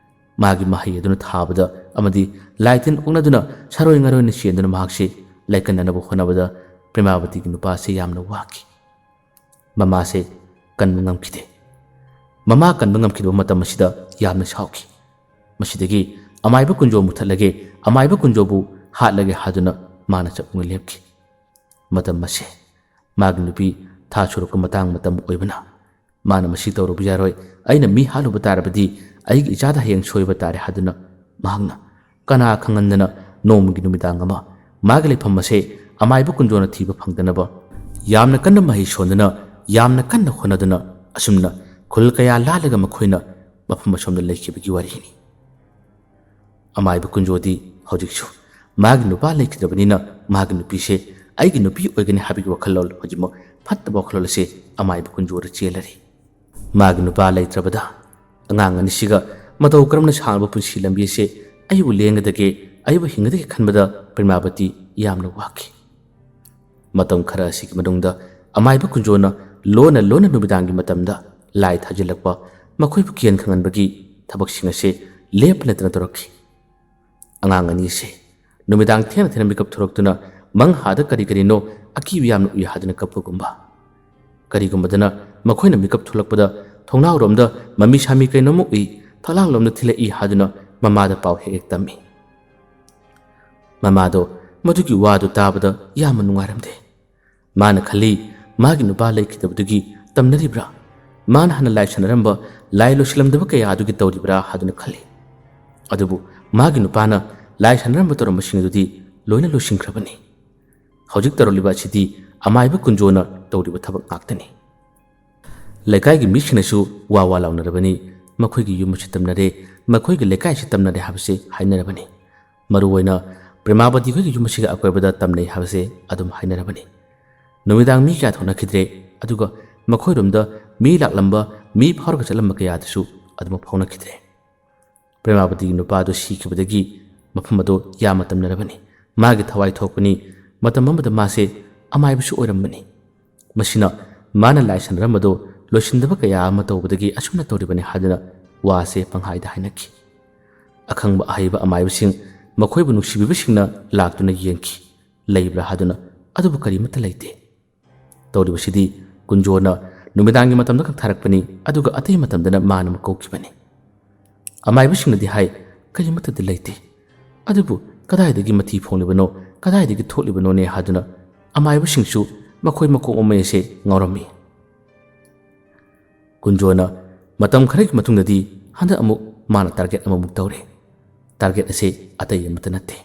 ꯃꯥꯒꯤ ꯃꯍꯩ ꯑꯗꯨꯅ ꯊꯥꯕꯗ ꯑꯃꯗꯤ ꯂꯥꯏ ꯇꯤꯟ ꯑꯣꯛꯅꯗꯨꯅ ꯁꯥꯔꯣꯏ ꯉꯥꯔꯣꯏꯅ ꯆꯦꯟꯗꯨꯅ ꯃꯍꯥꯛꯁꯤ ꯂꯥꯏꯀꯠꯅꯅꯕ ꯍꯣꯠꯅꯕꯗ ꯄ꯭ꯔꯦꯃꯥꯕꯇꯤꯒꯤ ꯅꯨꯄꯥꯁꯦ ꯌꯥꯝꯅ ꯋꯥꯈꯤ꯫ ꯃꯃꯥꯁꯦ ꯀꯟꯕ ꯉꯝꯈꯤꯗꯦ꯫ ꯃꯃꯥ ꯀꯟꯕ ꯉꯝꯈꯤꯗꯕ ꯃꯇꯝ ꯑꯁꯤꯗ ꯌꯥꯝꯅ ꯁꯥꯎꯈꯤ꯫ ꯃꯁꯤꯗꯒꯤ "ꯑꯃꯥꯏꯕ ꯀꯨꯟꯖꯣ ꯃꯨꯊꯠꯂꯒꯦ, ꯑꯃꯥꯏꯕ ꯀꯨꯟꯖꯣꯕꯨ ꯍꯥꯠꯂꯒꯦ" ꯍꯥꯏꯗꯨꯅ ꯃꯥꯅ ꯆꯠꯅꯤꯡ ꯂꯦꯞꯈꯤ꯫ ꯃꯇꯝ ꯑꯁꯦ ꯃꯥꯒꯤ ꯅꯨꯄꯤ ꯊꯥ ꯁꯨꯔꯛꯄ ꯃꯇꯥꯡ ꯃꯇꯝ ꯑꯣꯏꯕꯅ, ꯃꯥꯅ "ꯃꯁꯤ ꯇꯧꯔꯨꯕ ꯌꯥꯔꯣꯏ, ꯑꯩꯅ ꯃꯤ ꯍꯥꯠꯂꯨꯕ ꯇꯥꯔꯕꯗꯤ ꯑꯩꯒꯤ ꯏꯆꯥꯗ ꯍꯌꯦꯡ ꯁꯣꯏꯕ ꯇꯥꯔꯦ" ꯍꯥꯏꯗꯨꯅ ꯃꯍꯥꯛꯅ ꯀꯅꯥ ꯈꯪꯍꯟꯗꯅ ꯅꯣꯡꯃꯒꯤ ꯅꯨꯃꯤꯗꯥꯡ ꯑꯃ ꯃꯥꯒꯤ ꯂꯩꯐꯝ ꯑꯁꯦ ꯑꯃꯥꯏꯕ ꯀꯨꯟꯖꯣꯅ ꯊꯤꯕ ꯐꯪꯗꯅꯕ ꯌꯥꯝꯅ ꯀꯟꯅ ꯃꯍꯩ ꯁꯣꯟꯗꯨꯅ, ꯌꯥꯝꯅ ꯀꯟꯅ ꯍꯣꯠꯅꯗꯨꯅ, ꯑꯁꯨꯝꯅ ꯈꯨꯜ ꯀꯌꯥ ꯂꯥꯜꯂꯒ ꯃꯈꯣꯏꯅ ꯃꯐꯝ ꯑꯁꯣꯝꯗ ꯂꯩꯈꯤꯕꯒꯤ ꯋꯥꯔꯤꯅꯤ꯫ ꯑꯃꯥꯏꯕ ꯀꯨꯟꯖꯣꯗꯤ ꯍꯧꯖꯤꯛꯁꯨ ꯃꯥꯒꯤ ꯅꯨꯄꯥ ꯂꯩꯈꯤꯗ꯭ꯔꯕꯅꯤꯅ, ꯃꯥꯒꯤ ꯅꯨꯄꯤꯁꯦ ꯑꯩꯒꯤ ꯅꯨꯄꯤ ꯑꯣꯏꯒꯅꯤ ꯍꯥꯏꯕꯒꯤ ꯋꯥꯈꯜꯂꯣꯟ, ꯍꯧꯖꯤꯛꯃꯛ ꯐꯠꯇꯕ ꯋꯥꯈꯜꯂꯣꯟ ꯑꯁꯦ ꯑꯃꯥꯏꯕ ꯀꯨꯟꯖꯣꯗ ꯆꯦꯜꯂꯔꯤ꯫ ꯃꯥꯒꯤ ꯅꯨꯄꯥ ꯂꯩꯇ꯭ꯔꯕꯗ ꯑꯉꯥꯡ ꯑꯅꯤꯁꯤꯒ ꯃꯇꯧ ꯀꯔꯝꯅ ꯁꯥꯡꯂꯕ ꯄꯨꯟꯁꯤ ꯂꯝꯕꯤ ꯑꯁꯦ ꯑꯩꯕꯨ ꯂꯦꯡꯒꯗꯒꯦ, ꯑꯩꯕꯨ ꯍꯤꯡꯒꯗꯒꯦ ꯈꯟꯕꯗ ꯄ꯭ꯔꯦꯃꯥꯕꯇꯤ ꯌꯥꯝꯅ ꯋꯥꯈꯤ꯫ ꯃꯇꯝ ꯈꯔ ꯑꯁꯤꯒꯤ ꯃꯅꯨꯡꯗ ꯑꯃꯥꯏꯕ ꯀꯨꯟꯖꯣꯅ ꯂꯣꯟꯅ ꯂꯣꯟꯅ ꯅꯨꯃꯤꯗꯥꯡꯒꯤ ꯃꯇꯝꯗ ꯂꯥꯏ ꯊꯥꯖꯤꯜꯂꯛꯄ, ꯃꯈꯣꯏꯕꯨ ꯀꯤꯍꯟ ꯈꯪꯍꯟꯕꯒꯤ ꯊꯕꯛꯁꯤꯡ ꯑꯁꯦ ꯂꯦꯞꯄ ꯂꯩꯇꯅ ꯇꯧꯔꯛꯈꯤ꯫ ꯑꯉꯥꯡ ꯑꯅꯤꯁꯦ ꯅꯨꯃꯤꯗꯥꯡ ꯊꯦꯡꯅ ꯊꯦꯡꯅ ꯃꯤꯀꯞ ꯊꯣꯔꯛꯇꯨꯅ ꯃꯪꯍꯥꯗ ꯀꯔꯤ ꯀꯔꯤꯅꯣ ꯑꯀꯤꯕ ꯌꯥꯝꯅ ꯎꯏ ꯍꯥꯏꯗꯨꯅ ꯀꯞꯄꯒꯨꯝꯕ, ꯀꯔꯤꯒꯨꯝꯕꯗꯅ ꯃꯈꯣꯏꯅ ꯃꯤꯀꯞ ꯊꯣꯛꯂꯛꯄꯗ ꯊꯣꯡꯅꯥꯎꯔꯣꯝꯗ ꯃꯃꯤ ꯁꯥꯃꯤ ꯀꯩꯅꯣꯝꯃ ꯎꯏ, ꯊꯣꯂꯥꯡꯂꯣꯝꯗ ꯊꯤꯜꯂꯛꯏ ꯍꯥꯏꯗꯨꯅ ꯃꯃꯥꯗ ꯄꯥꯎ ꯍꯦꯛ ꯍꯦꯛ ꯇꯝꯃꯤ꯫ ꯃꯃꯥꯗꯣ ꯃꯗꯨꯒꯤ ꯋꯥꯗꯨ ꯇꯥꯕꯗ ꯌꯥꯝꯅ ꯅꯨꯡꯉꯥꯏꯔꯝꯗꯦ꯫ ꯃꯥꯅ ꯈꯜꯂꯤ, ꯃꯥꯒꯤ ꯅꯨꯄꯥ ꯂꯩꯈꯤꯗꯕꯗꯨꯒꯤ ꯇꯝꯅꯔꯤꯕ꯭ꯔꯥ? ꯃꯥꯅ ꯍꯥꯟꯅ ꯂꯥꯏ ꯁꯥꯟꯅꯔꯝꯕ ꯂꯥꯏ ꯂꯣꯏꯁꯤꯜꯂꯝꯗꯕ ꯀꯌꯥ ꯑꯗꯨꯒꯤ ꯇꯧꯔꯤꯕ꯭ꯔꯥ ꯍꯥꯏꯗꯨꯅ ꯈꯜꯂꯤ꯫ ꯑꯗꯨꯕꯨ ꯃꯥꯒꯤ ꯅꯨꯄꯥꯅ ꯂꯥꯏ ꯁꯥꯟꯅꯔꯝꯕ ꯇꯧꯔꯝꯕꯁꯤꯡ ꯑꯗꯨꯗꯤ ꯂꯣꯏꯅ ꯂꯣꯏꯁꯤꯟꯈ꯭ꯔꯕꯅꯤ꯫ ꯍꯧꯖꯤꯛ ꯇꯧꯔꯛꯂꯤꯕ ꯑꯁꯤꯗꯤ ꯑꯃꯥꯏꯕ ꯀꯨꯟꯖꯣꯅ ꯇꯧꯔꯤꯕ ꯊꯕꯛ ꯉꯥꯛꯇꯅꯤ꯫ ꯂꯩꯀꯥꯏꯒꯤ ꯃꯤꯁꯤꯡꯅꯁꯨ ꯋꯥ ꯋꯥ ꯂꯥꯎꯅꯔꯕꯅꯤ, "ꯃꯈꯣꯏꯒꯤ ꯌꯨꯝ ꯑꯁꯤ ꯇꯝꯅꯔꯦ, ꯃꯈꯣꯏꯒꯤ ꯂꯩꯀꯥꯏ ꯑꯁꯤ ꯇꯝꯅꯔꯦ" ꯍꯥꯏꯕꯁꯤ ꯍꯥꯏꯅꯔꯕꯅꯤ꯫ ꯃꯔꯨꯑꯣꯏꯅ ꯄ꯭ꯔꯦꯃꯥꯕꯇꯤ ꯈꯣꯏꯒꯤ ꯌꯨꯝ ꯑꯁꯤꯒꯤ ꯑꯀꯣꯏꯕꯗ ꯇꯝꯅꯩ ꯍꯥꯏꯕꯁꯦ ꯑꯗꯨꯝ ꯍꯥꯏꯅꯔꯕꯅꯤ꯫ ꯅꯨꯃꯤꯗꯥꯡ ꯃꯤ ꯀꯌꯥ ꯊꯣꯛꯅꯈꯤꯗ꯭ꯔꯦ, ꯑꯗꯨꯒ ꯃꯈꯣꯏꯔꯣꯝꯗ ꯃꯤ ꯂꯥꯛꯂꯝꯕ, ꯃꯤ ꯐꯥꯎꯔꯒ ꯆꯠꯂꯝꯕ ꯀꯌꯥꯗꯨꯁꯨ ꯑꯗꯨꯃꯛ ꯐꯥꯎꯅꯈꯤꯗ꯭ꯔꯦ꯫ ꯄ꯭ꯔꯦꯃꯥꯕꯇꯤꯒꯤ ꯅꯨꯄꯥꯗꯨ ꯁꯤꯈꯤꯕꯗꯒꯤ ꯃꯐꯝ ꯑꯗꯨ ꯌꯥꯝꯅ ꯇꯝꯅꯔꯕꯅꯤ꯫ ꯃꯥꯒꯤ ꯊꯋꯥꯏ ꯊꯣꯛꯄꯅꯤ꯫ ꯃꯇꯝ ꯑꯃꯗ ꯃꯥꯁꯦ ꯑꯃꯥꯏꯕꯁꯨ ꯑꯣꯏꯔꯝꯕꯅꯤ꯫ ꯃꯁꯤꯅ ꯃꯥꯅ ꯂꯥꯏ ꯁꯥꯟꯅꯔꯝꯕꯗꯨ ꯂꯣꯏꯁꯤꯟꯗꯕ ꯀꯌꯥ ꯑꯃ ꯇꯧꯕꯗꯒꯤ ꯑꯁꯨꯝꯅ ꯇꯧꯔꯤꯕꯅꯤ ꯍꯥꯏꯗꯨꯅ ꯋꯥꯁꯦ ꯄꯪꯍꯥꯏꯗ ꯍꯥꯏꯅꯈꯤ꯫ ꯑꯈꯪꯕ ꯑꯍꯩꯕ ꯑꯃꯥꯏꯕꯁꯤꯡ, ꯃꯈꯣꯏꯕꯨ ꯅꯨꯡꯁꯤꯕꯤꯕꯁꯤꯡꯅ ꯂꯥꯛꯇꯨꯅ ꯌꯦꯡꯈꯤ꯫ ꯂꯩꯕ꯭ꯔꯥ ꯍꯥꯏꯗꯨꯅ, ꯑꯗꯨꯕꯨ ꯀꯔꯤꯃꯠꯇ ꯂꯩꯇꯦ꯫ ꯇꯧꯔꯤꯕꯁꯤꯗꯤ ꯀꯨꯟꯖꯣꯅ ꯅꯨꯃꯤꯗꯥꯡꯒꯤ ꯃꯇꯝꯗ ꯈꯛ ꯊꯥꯔꯛꯄꯅꯤ, ꯑꯗꯨꯒ ꯑꯇꯩ ꯃꯇꯝꯗꯅ ꯃꯥꯅ ꯑꯃꯨꯛ ꯀꯧꯈꯤꯕꯅꯤ꯫ ꯑꯃꯥꯏꯕꯁꯤꯡꯅꯗꯤ ꯍꯥꯏ, "ꯀꯔꯤꯃꯠꯇꯗꯤ ꯂꯩꯇꯦ, ꯑꯗꯨꯕꯨ ꯀꯗꯥꯏꯗꯒꯤ ꯃꯊꯤ ꯐꯣꯡꯂꯤꯕꯅꯣ, ꯀꯗꯥꯏꯗꯒꯤ ꯊꯣꯛꯂꯤꯕꯅꯣꯅꯦ?" ꯍꯥꯏꯗꯨꯅ ꯑꯃꯥꯏꯕꯁꯤꯡꯁꯨ ꯃꯈꯣꯏ ꯃꯀꯣꯛ ꯃꯃꯩ ꯑꯁꯦ ꯉꯥꯎꯔꯝꯃꯤ꯫ ꯀꯨꯟꯖꯣꯅ ꯃꯇꯝ ꯈꯔꯒꯤ ꯃꯇꯨꯡꯗꯗꯤ ꯍꯟꯗꯛ ꯑꯃꯨꯛ ꯃꯥꯅ ꯇꯥꯔꯒꯦꯠ ꯑꯃꯃꯨꯛ ꯇꯧꯔꯦ꯫ ꯇꯥꯔꯒꯦꯠ ꯑꯁꯦ ꯑꯇꯩ ꯑꯃꯠꯇ ꯅꯠꯇꯦ꯫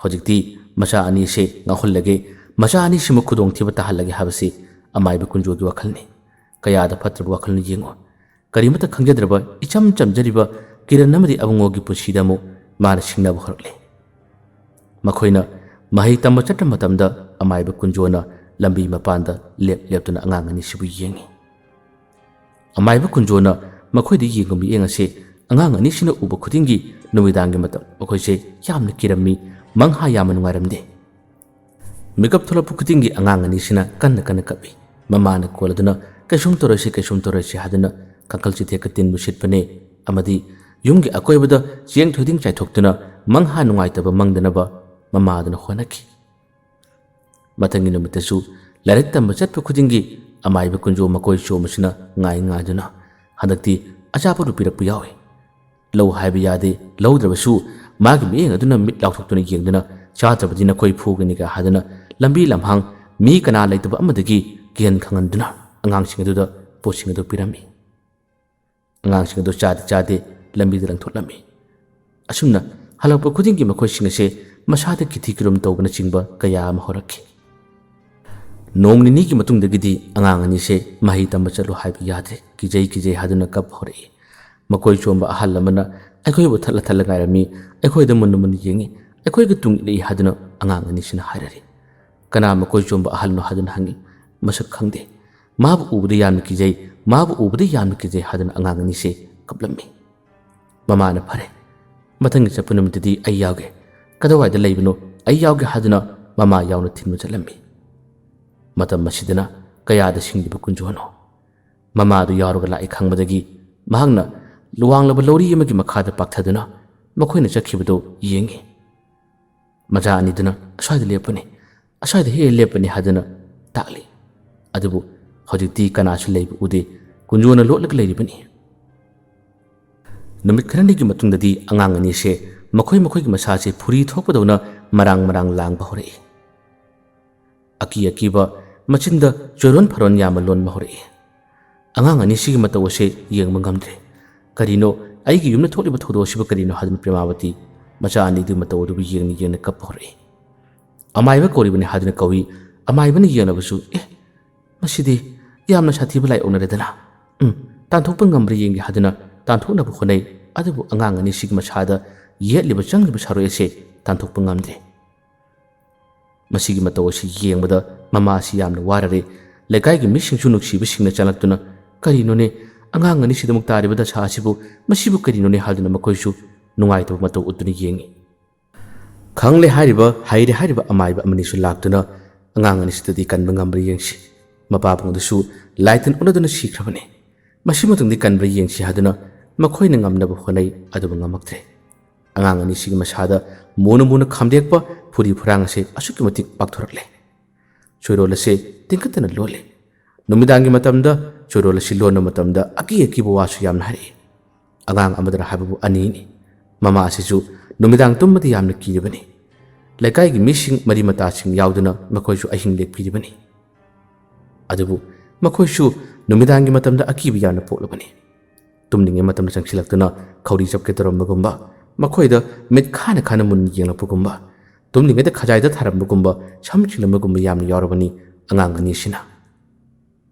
ꯍꯧꯖꯤꯛꯇꯤ ꯃꯆꯥ ꯑꯅꯤꯁꯦ ꯉꯥꯎꯍꯜꯂꯒꯦ, ꯃꯆꯥ ꯑꯅꯤꯁꯤꯃꯨꯛ ꯈꯨꯗꯣꯡꯊꯤꯕ ꯇꯥꯍꯜꯂꯒꯦ ꯍꯥꯏꯕꯁꯤ ꯑꯃꯥꯏꯕ ꯀꯨꯟꯖꯣꯒꯤ ꯋꯥꯈꯜꯅꯤ꯫ ꯀꯌꯥꯗ ꯐꯠꯇ꯭ꯔꯕ ꯋꯥꯈꯜꯅꯣ ꯌꯦꯡꯉꯨ꯫ ꯀꯔꯤꯃꯠꯇ ꯈꯪꯖꯗ꯭ꯔꯕ, ꯏꯆꯝ ꯆꯝꯖꯔꯤꯕ ꯀꯤꯔꯟ ꯑꯃꯗꯤ ꯑꯕꯨꯡꯉꯣꯒꯤ ꯄꯨꯟꯁꯤꯗ ꯑꯃꯨꯛ ꯃꯥꯅ ꯁꯤꯡꯅꯕ ꯍꯧꯔꯛꯂꯦ꯫ ꯃꯈꯣꯏꯅ ꯃꯍꯩ ꯇꯝꯕ ꯆꯠꯄ ꯃꯇꯝꯗ ꯑꯃꯥꯏꯕ ꯀꯨꯟꯖꯣꯅ ꯂꯝꯕꯤ ꯃꯄꯥꯟꯗ ꯂꯦꯞ ꯂꯦꯞꯇꯨꯅ ꯑꯉꯥꯡ ꯑꯅꯤꯁꯤꯕꯨ ꯌꯦꯡꯉꯤ꯫ ꯑꯃꯥꯏꯕ ꯀꯨꯟꯖꯣꯅ ꯃꯈꯣꯏꯗ ꯌꯦꯡꯕ ꯃꯤꯠꯌꯦꯡ ꯑꯁꯤ ꯑꯉꯥꯡ ꯑꯅꯤꯁꯤꯅ ꯎꯕ ꯈꯨꯗꯤꯡꯒꯤ ꯅꯨꯃꯤꯗꯥꯡꯒꯤ ꯃꯇꯝ ꯃꯈꯣꯏꯁꯦ ꯌꯥꯝꯅ ꯀꯤꯔꯝꯃꯤ, ꯃꯪꯍꯥ ꯌꯥꯝꯅ ꯅꯨꯡꯉꯥꯏꯔꯝꯗꯦ꯫ ꯃꯤꯀꯞ ꯊꯣꯛꯂꯛꯄ ꯈꯨꯗꯤꯡꯒꯤ ꯑꯉꯥꯡ ꯑꯅꯤꯁꯤꯅ ꯀꯟꯅ ꯀꯟꯅ ꯀꯞꯏ꯫ ꯃꯃꯥꯅ ꯀꯣꯜꯂꯗꯨꯅ, "ꯀꯩꯁꯨꯝ ꯇꯧꯔꯣꯏꯁꯤ, ꯀꯩꯁꯨꯝ ꯇꯧꯔꯣꯏꯁꯤ" ꯍꯥꯏꯗꯨꯅ ꯀꯥꯡꯈꯜ ꯆꯤꯊꯦꯛꯀ ꯇꯤꯟꯕꯨ ꯁꯤꯠꯄꯅꯦ, ꯑꯃꯗꯤ ꯌꯨꯝꯒꯤ ꯑꯀꯣꯏꯕꯗ ꯆꯦꯡ ꯊꯣꯏꯗꯤꯡ ꯆꯥꯏꯊꯣꯛꯇꯨꯅ ꯃꯪꯍꯥ ꯅꯨꯡꯉꯥꯏꯇꯕ ꯃꯪꯗꯅꯕ ꯃꯃꯥꯗꯨꯅ ꯍꯣꯠꯅꯈꯤ꯫ ꯃꯊꯪꯒꯤ ꯅꯨꯃꯤꯠꯇꯁꯨ ꯂꯥꯏꯔꯤꯛ ꯇꯝꯕ ꯆꯠꯄ ꯈꯨꯗꯤꯡꯒꯤ ꯑꯃꯥꯏꯕ ꯀꯨꯟꯖꯣ ꯃꯀꯣꯏ ꯆꯣꯝꯕꯁꯤꯅ ꯉꯥꯏ ꯉꯥꯏꯗꯨꯅ ꯍꯟꯗꯛꯇꯤ ꯑꯆꯥꯄꯣꯠ ꯄꯤꯔꯛꯄ ꯌꯥꯎꯏ꯫ ꯂꯧ ꯍꯥꯏꯕ ꯌꯥꯗꯦ, ꯂꯧꯗ꯭ꯔꯕꯁꯨ ꯃꯥꯒꯤ ꯃꯤꯠꯌꯦꯡ ꯑꯗꯨꯅ ꯃꯤꯠ ꯂꯥꯎꯊꯣꯛꯇꯨꯅ ꯌꯦꯡꯗꯨꯅ, "ꯆꯥꯗ꯭ꯔꯕꯗꯤ ꯅꯈꯣꯏ ꯐꯨꯒꯅꯤꯒ" ꯍꯥꯏꯗꯨꯅ ꯂꯝꯕꯤ ꯂꯝꯍꯥꯡ ꯃꯤ ꯀꯅꯥ ꯂꯩꯇꯕ ꯑꯃꯗꯒꯤ ꯀꯤꯍꯟ ꯈꯪꯍꯟꯗꯨꯅ ꯑꯉꯥꯡꯁꯤꯡ ꯑꯗꯨꯗ ꯄꯣꯠꯁꯤꯡ ꯑꯗꯨ ꯄꯤꯔꯝꯃꯤ꯫ ꯑꯉꯥꯡꯁꯤꯡ ꯑꯗꯨ ꯆꯥꯗꯤ ꯆꯥꯗꯦ, ꯂꯝꯕꯤꯗ ꯂꯪꯊꯣꯛꯂꯝꯃꯤ꯫ ꯑꯁꯨꯝꯅ ꯍꯜꯂꯛꯄ ꯈꯨꯗꯤꯡꯒꯤ ꯃꯈꯣꯏꯁꯤꯡ ꯑꯁꯦ ꯃꯁꯥꯗ ꯀꯤꯊꯤ ꯀꯤꯔꯨꯝ ꯇꯧꯕꯅꯆꯤꯡꯕ ꯀꯌꯥ ꯑꯃ ꯍꯧꯔꯛꯈꯤ꯫ ꯅꯣꯡ ꯅꯤꯅꯤꯒꯤ ꯃꯇꯨꯡꯗꯒꯤꯗꯤ ꯑꯉꯥꯡ ꯑꯅꯤꯁꯦ ꯃꯍꯩ ꯇꯝꯕ ꯆꯠꯂꯨ ꯍꯥꯏꯕ ꯌꯥꯗ꯭ꯔꯦ, ꯀꯤꯖꯩ ꯀꯤꯖꯩ ꯍꯥꯏꯗꯨꯅ ꯀꯞ ꯍꯧꯔꯛꯏ꯫ ꯃꯀꯣꯏ ꯆꯣꯝꯕ ꯑꯍꯜ ꯑꯃꯅ ꯑꯩꯈꯣꯏꯕꯨ ꯊꯠꯂ ꯊꯠꯂ ꯉꯥꯏꯔꯝꯃꯤ, ꯑꯩꯈꯣꯏꯗ ꯃꯨꯟꯅ ꯃꯨꯟꯅ ꯌꯦꯡꯉꯤ, ꯑꯩꯈꯣꯏꯒ ꯇꯨꯡ ꯏꯜꯂꯛꯏ ꯍꯥꯏꯗꯨꯅ ꯑꯉꯥꯡ ꯑꯅꯤꯁꯤꯅ ꯍꯥꯏꯔꯔꯤ꯫ "ꯀꯅꯥ ꯃꯀꯣꯏ ꯆꯣꯝꯕ ꯑꯍꯜꯅꯣ?" ꯍꯥꯏꯗꯨꯅ ꯍꯪꯉꯤ꯫ "ꯃꯁꯛ ꯈꯪꯗꯦ꯫ ꯃꯥꯕꯨ ꯎꯕꯗ ꯌꯥꯝꯅ ꯀꯤꯖꯩ, ꯃꯥꯕꯨ ꯎꯕꯗ ꯌꯥꯝꯅ ꯀꯤꯖꯩ" ꯍꯥꯏꯗꯨꯅ ꯑꯉꯥꯡ ꯑꯅꯤꯁꯦ ꯀꯞꯂꯝꯃꯤ꯫ ꯃꯃꯥꯅ "ꯐꯔꯦ, ꯃꯊꯪꯒꯤ ꯆꯠꯄ ꯅꯨꯃꯤꯠꯇꯗꯤ ꯑꯩ ꯌꯥꯎꯒꯦ, ꯀꯗꯥꯏꯋꯥꯏꯗ ꯂꯩꯕꯅꯣ ꯑꯩ ꯌꯥꯎꯒꯦ" ꯍꯥꯏꯗꯨꯅ ꯃꯃꯥ ꯌꯥꯎꯅ ꯊꯤꯟꯕ ꯆꯠꯂꯝꯃꯤ꯫ ꯃꯇꯝ ꯑꯁꯤꯗꯅ ꯀꯌꯥꯗ ꯁꯤꯡꯂꯤꯕ ꯀꯨꯟꯖꯣꯅꯣ꯫ ꯃꯃꯥꯗꯨ ꯌꯥꯎꯔꯒ ꯂꯥꯛꯏ ꯈꯪꯕꯗꯒꯤ ꯃꯍꯥꯛꯅ ꯋꯥꯡꯂꯕ ꯂꯧꯔꯤ ꯑꯃꯒꯤ ꯃꯈꯥꯗ ꯄꯥꯛꯊꯗꯨꯅ ꯃꯈꯣꯏꯅ ꯆꯠꯈꯤꯕꯗꯨ ꯌꯦꯡꯉꯤ꯫ ꯃꯆꯥ ꯑꯅꯤꯗꯨꯅ ꯑꯁ꯭ꯋꯥꯏꯗ ꯂꯦꯞꯄꯅꯤ, ꯑꯁ꯭ꯋꯥꯏꯗ ꯍꯦꯛ ꯍꯦꯛ ꯂꯦꯞꯄꯅꯤ ꯍꯥꯏꯗꯨꯅ ꯇꯥꯛꯂꯤ꯫ ꯑꯗꯨꯕꯨ ꯍꯧꯖꯤꯛꯇꯤ ꯀꯅꯥꯁꯨ ꯂꯩꯕ ꯎꯗꯦ꯫ ꯀꯨꯟꯖꯣꯅ ꯂꯣꯠꯂꯒ ꯂꯩꯔꯤꯕꯅꯤ꯫ ꯅꯨꯃꯤꯠ ꯈꯔꯅꯤꯒꯤ ꯃꯇꯨꯡꯗꯗꯤ ꯑꯉꯥꯡ ꯑꯅꯤꯁꯦ ꯃꯈꯣꯏ ꯃꯈꯣꯏꯒꯤ ꯃꯁꯥꯁꯦ ꯐꯨꯔꯤ ꯊꯣꯛꯄꯗꯧꯅ ꯃꯔꯥꯡ ꯃꯔꯥꯡ ꯂꯥꯡꯕ ꯍꯧꯔꯛꯏ꯫ ꯑꯀꯤ ꯑꯀꯤꯕ ꯃꯆꯤꯟꯗ ꯆꯣꯏꯔꯣꯟ ꯐꯔꯣꯟ ꯌꯥꯝꯅ ꯂꯣꯟꯕ ꯍꯧꯔꯛꯏ꯫ ꯑꯉꯥꯡ ꯑꯅꯤꯁꯤꯒꯤ ꯃꯇꯧ ꯑꯁꯦ ꯌꯦꯡꯕ ꯉꯝꯗ꯭ꯔꯦ꯫ "ꯀꯔꯤꯅꯣ? ꯑꯩꯒꯤ ꯌꯨꯝꯗ ꯊꯣꯛꯂꯤꯕ ꯊꯧꯗꯣꯛ ꯑꯁꯤꯕꯨ ꯀꯔꯤꯅꯣ?" ꯍꯥꯏꯗꯨꯅ ꯄ꯭ꯔꯦꯃꯥꯕꯇꯤ ꯃꯆꯥ ꯑꯅꯤꯗꯨꯒꯤ ꯃꯇꯧ ꯑꯗꯨꯕꯨ ꯌꯦꯡꯅ ꯌꯦꯡꯅ ꯀꯞꯄ ꯍꯧꯔꯛꯏ꯫ ꯑꯃꯥꯏꯕ ꯀꯧꯔꯤꯕꯅꯤ ꯍꯥꯏꯗꯨꯅ ꯀꯧꯏ꯫ ꯑꯃꯥꯏꯕꯅ ꯌꯦꯡꯂꯕꯁꯨ, "ꯑꯦ, ꯃꯁꯤꯗꯤ ꯌꯥꯝꯅ ꯁꯥꯊꯤꯕ ꯂꯥꯏ ꯑꯣꯛꯅꯔꯦꯗꯅ꯫ ꯎꯝ, ꯇꯥꯟꯊꯣꯛꯄ ꯉꯝꯕ꯭ꯔꯥ ꯌꯦꯡꯒꯦ" ꯍꯥꯏꯗꯨꯅ ꯇꯥꯟꯊꯣꯛꯅꯕ ꯍꯣꯠꯅꯩ꯫ ꯑꯗꯨꯕꯨ ꯑꯉꯥꯡ ꯑꯅꯤꯁꯤꯒꯤ ꯃꯁꯥꯗ ꯌꯦꯠꯂꯤꯕ ꯆꯪꯂꯤꯕ ꯁꯥꯔꯣꯏ ꯑꯁꯦ ꯇꯥꯟꯊꯣꯛꯄ ꯉꯝꯗ꯭ꯔꯦ꯫ ꯃꯁꯤꯒꯤ ꯃꯇꯧ ꯑꯁꯤ ꯌꯦꯡꯕꯗ ꯃꯃꯥ ꯑꯁꯤ ꯌꯥꯝꯅ ꯋꯥꯔꯔꯦ꯫ ꯂꯩꯀꯥꯏꯒꯤ ꯃꯤꯁꯤꯡꯁꯨ ꯅꯨꯡꯁꯤꯕꯁꯤꯡꯅ ꯆꯪꯂꯛꯇꯨꯅ, "ꯀꯔꯤꯅꯣꯅꯦ, ꯑꯉꯥꯡ ꯑꯅꯤꯁꯤꯗꯃꯛ ꯇꯥꯔꯤꯕ ꯗꯁꯥ ꯑꯁꯤꯕꯨ, ꯃꯁꯤꯕꯨ ꯀꯔꯤꯅꯣꯅꯦ?" ꯍꯥꯏꯗꯨꯅ ꯃꯈꯣꯏꯁꯨ ꯅꯨꯡꯉꯥꯏꯇꯕ ꯃꯇꯧ ꯎꯠꯇꯨꯅ ꯌꯦꯡꯏ꯫ ꯈꯪꯂꯦ ꯍꯥꯏꯔꯤꯕ, ꯍꯩꯔꯦ ꯍꯥꯏꯔꯤꯕ ꯑꯃꯥꯏꯕ ꯑꯃꯅꯤꯁꯨ ꯂꯥꯛꯇꯨꯅ ꯑꯉꯥꯡ ꯑꯅꯤꯁꯤꯗꯗꯤ ꯀꯟꯕ ꯉꯝꯕ꯭ꯔꯥ ꯌꯦꯡꯁꯤ꯫ ꯃꯄꯥꯕꯨꯡ ꯑꯗꯨꯁꯨ ꯂꯥꯏꯇꯟ ꯑꯣꯟꯅꯗꯨꯅ ꯁꯤꯈ꯭ꯔꯕꯅꯤ꯫ ꯃꯁꯤ ꯃꯇꯨꯡꯗꯤ ꯀꯟꯕ꯭ꯔꯥ ꯌꯦꯡꯁꯤ ꯍꯥꯏꯗꯨꯅ ꯃꯈꯣꯏꯅ ꯉꯝꯅꯕ ꯍꯣꯠꯅꯩ, ꯑꯗꯨꯕꯨ ꯉꯝꯃꯛꯇ꯭ꯔꯦ꯫ ꯑꯉꯥꯡ ꯑꯅꯤꯁꯤꯒꯤ ꯃꯁꯥꯗ ꯃꯨꯅ ꯃꯨꯅ ꯈꯥꯝꯗꯦꯛꯄ ꯐꯨꯔꯤ ꯐꯨꯔꯥꯡ ꯑꯁꯦ ꯑꯁꯨꯛꯀꯤ ꯃꯇꯤꯛ ꯄꯥꯛꯊꯣꯔꯛꯂꯦ꯫ ꯆꯣꯏꯔꯣꯜ ꯑꯁꯦ ꯇꯤꯡꯈꯠꯇꯅ ꯂꯣꯜꯂꯤ꯫ ꯅꯨꯃꯤꯗꯥꯡꯒꯤ ꯃꯇꯝꯗ ꯆꯣꯏꯔꯣꯜ ꯑꯁꯤ ꯂꯣꯟꯕ ꯃꯇꯝꯗ ꯑꯀꯤ ꯑꯀꯤꯕ ꯋꯥꯁꯨ ꯌꯥꯝꯅ ꯍꯥꯏꯔꯛꯏ꯫ ꯑꯉꯥꯡ ꯑꯃꯗꯅ ꯍꯥꯏꯕꯕꯨ ꯑꯅꯤꯅꯤ꯫ ꯃꯃꯥ ꯑꯁꯤꯁꯨ ꯅꯨꯃꯤꯗꯥꯡ ꯇꯨꯝꯕꯗꯤ ꯌꯥꯝꯅ ꯀꯤꯔꯤꯕꯅꯤ꯫ ꯂꯩꯀꯥꯏꯒꯤ ꯃꯤꯁꯤꯡ, ꯃꯔꯤ ꯃꯇꯥꯁꯤꯡ ꯌꯥꯎꯗꯨꯅ ꯃꯈꯣꯏꯁꯨ ꯑꯍꯤꯡ ꯂꯦꯛꯄꯤꯔꯤꯕꯅꯤ꯫ ꯑꯗꯨꯕꯨ ꯃꯈꯣꯏꯁꯨ ꯅꯨꯃꯤꯗꯥꯡꯒꯤ ꯃꯇꯝꯗ ꯑꯀꯤꯕ ꯌꯥꯝꯅ ꯄꯣꯛꯂꯕꯅꯤ꯫ ꯇꯨꯝꯂꯤꯉꯩ ꯃꯇꯝꯗ ꯆꯪꯁꯤꯜꯂꯛꯇꯨꯅ ꯈꯧꯔꯤ ꯆꯞꯀꯦ ꯇꯧꯔꯝꯕꯒꯨꯝꯕ, ꯃꯈꯣꯏꯗ ꯃꯤꯠ ꯈꯥꯅ ꯈꯥꯅ ꯃꯨꯟꯅ ꯌꯦꯡꯂꯛꯄꯒꯨꯝꯕ, ꯇꯨꯝꯂꯤꯉꯩꯗ ꯈꯖꯥꯏꯗ ꯊꯥꯔꯝꯕꯒꯨꯝꯕ, ꯁꯝ ꯆꯤꯡꯂꯝꯕꯒꯨꯝꯕ ꯌꯥꯝꯅ ꯌꯥꯎꯔꯕꯅꯤ ꯑꯉꯥꯡ ꯑꯅꯤꯁꯤꯅ꯫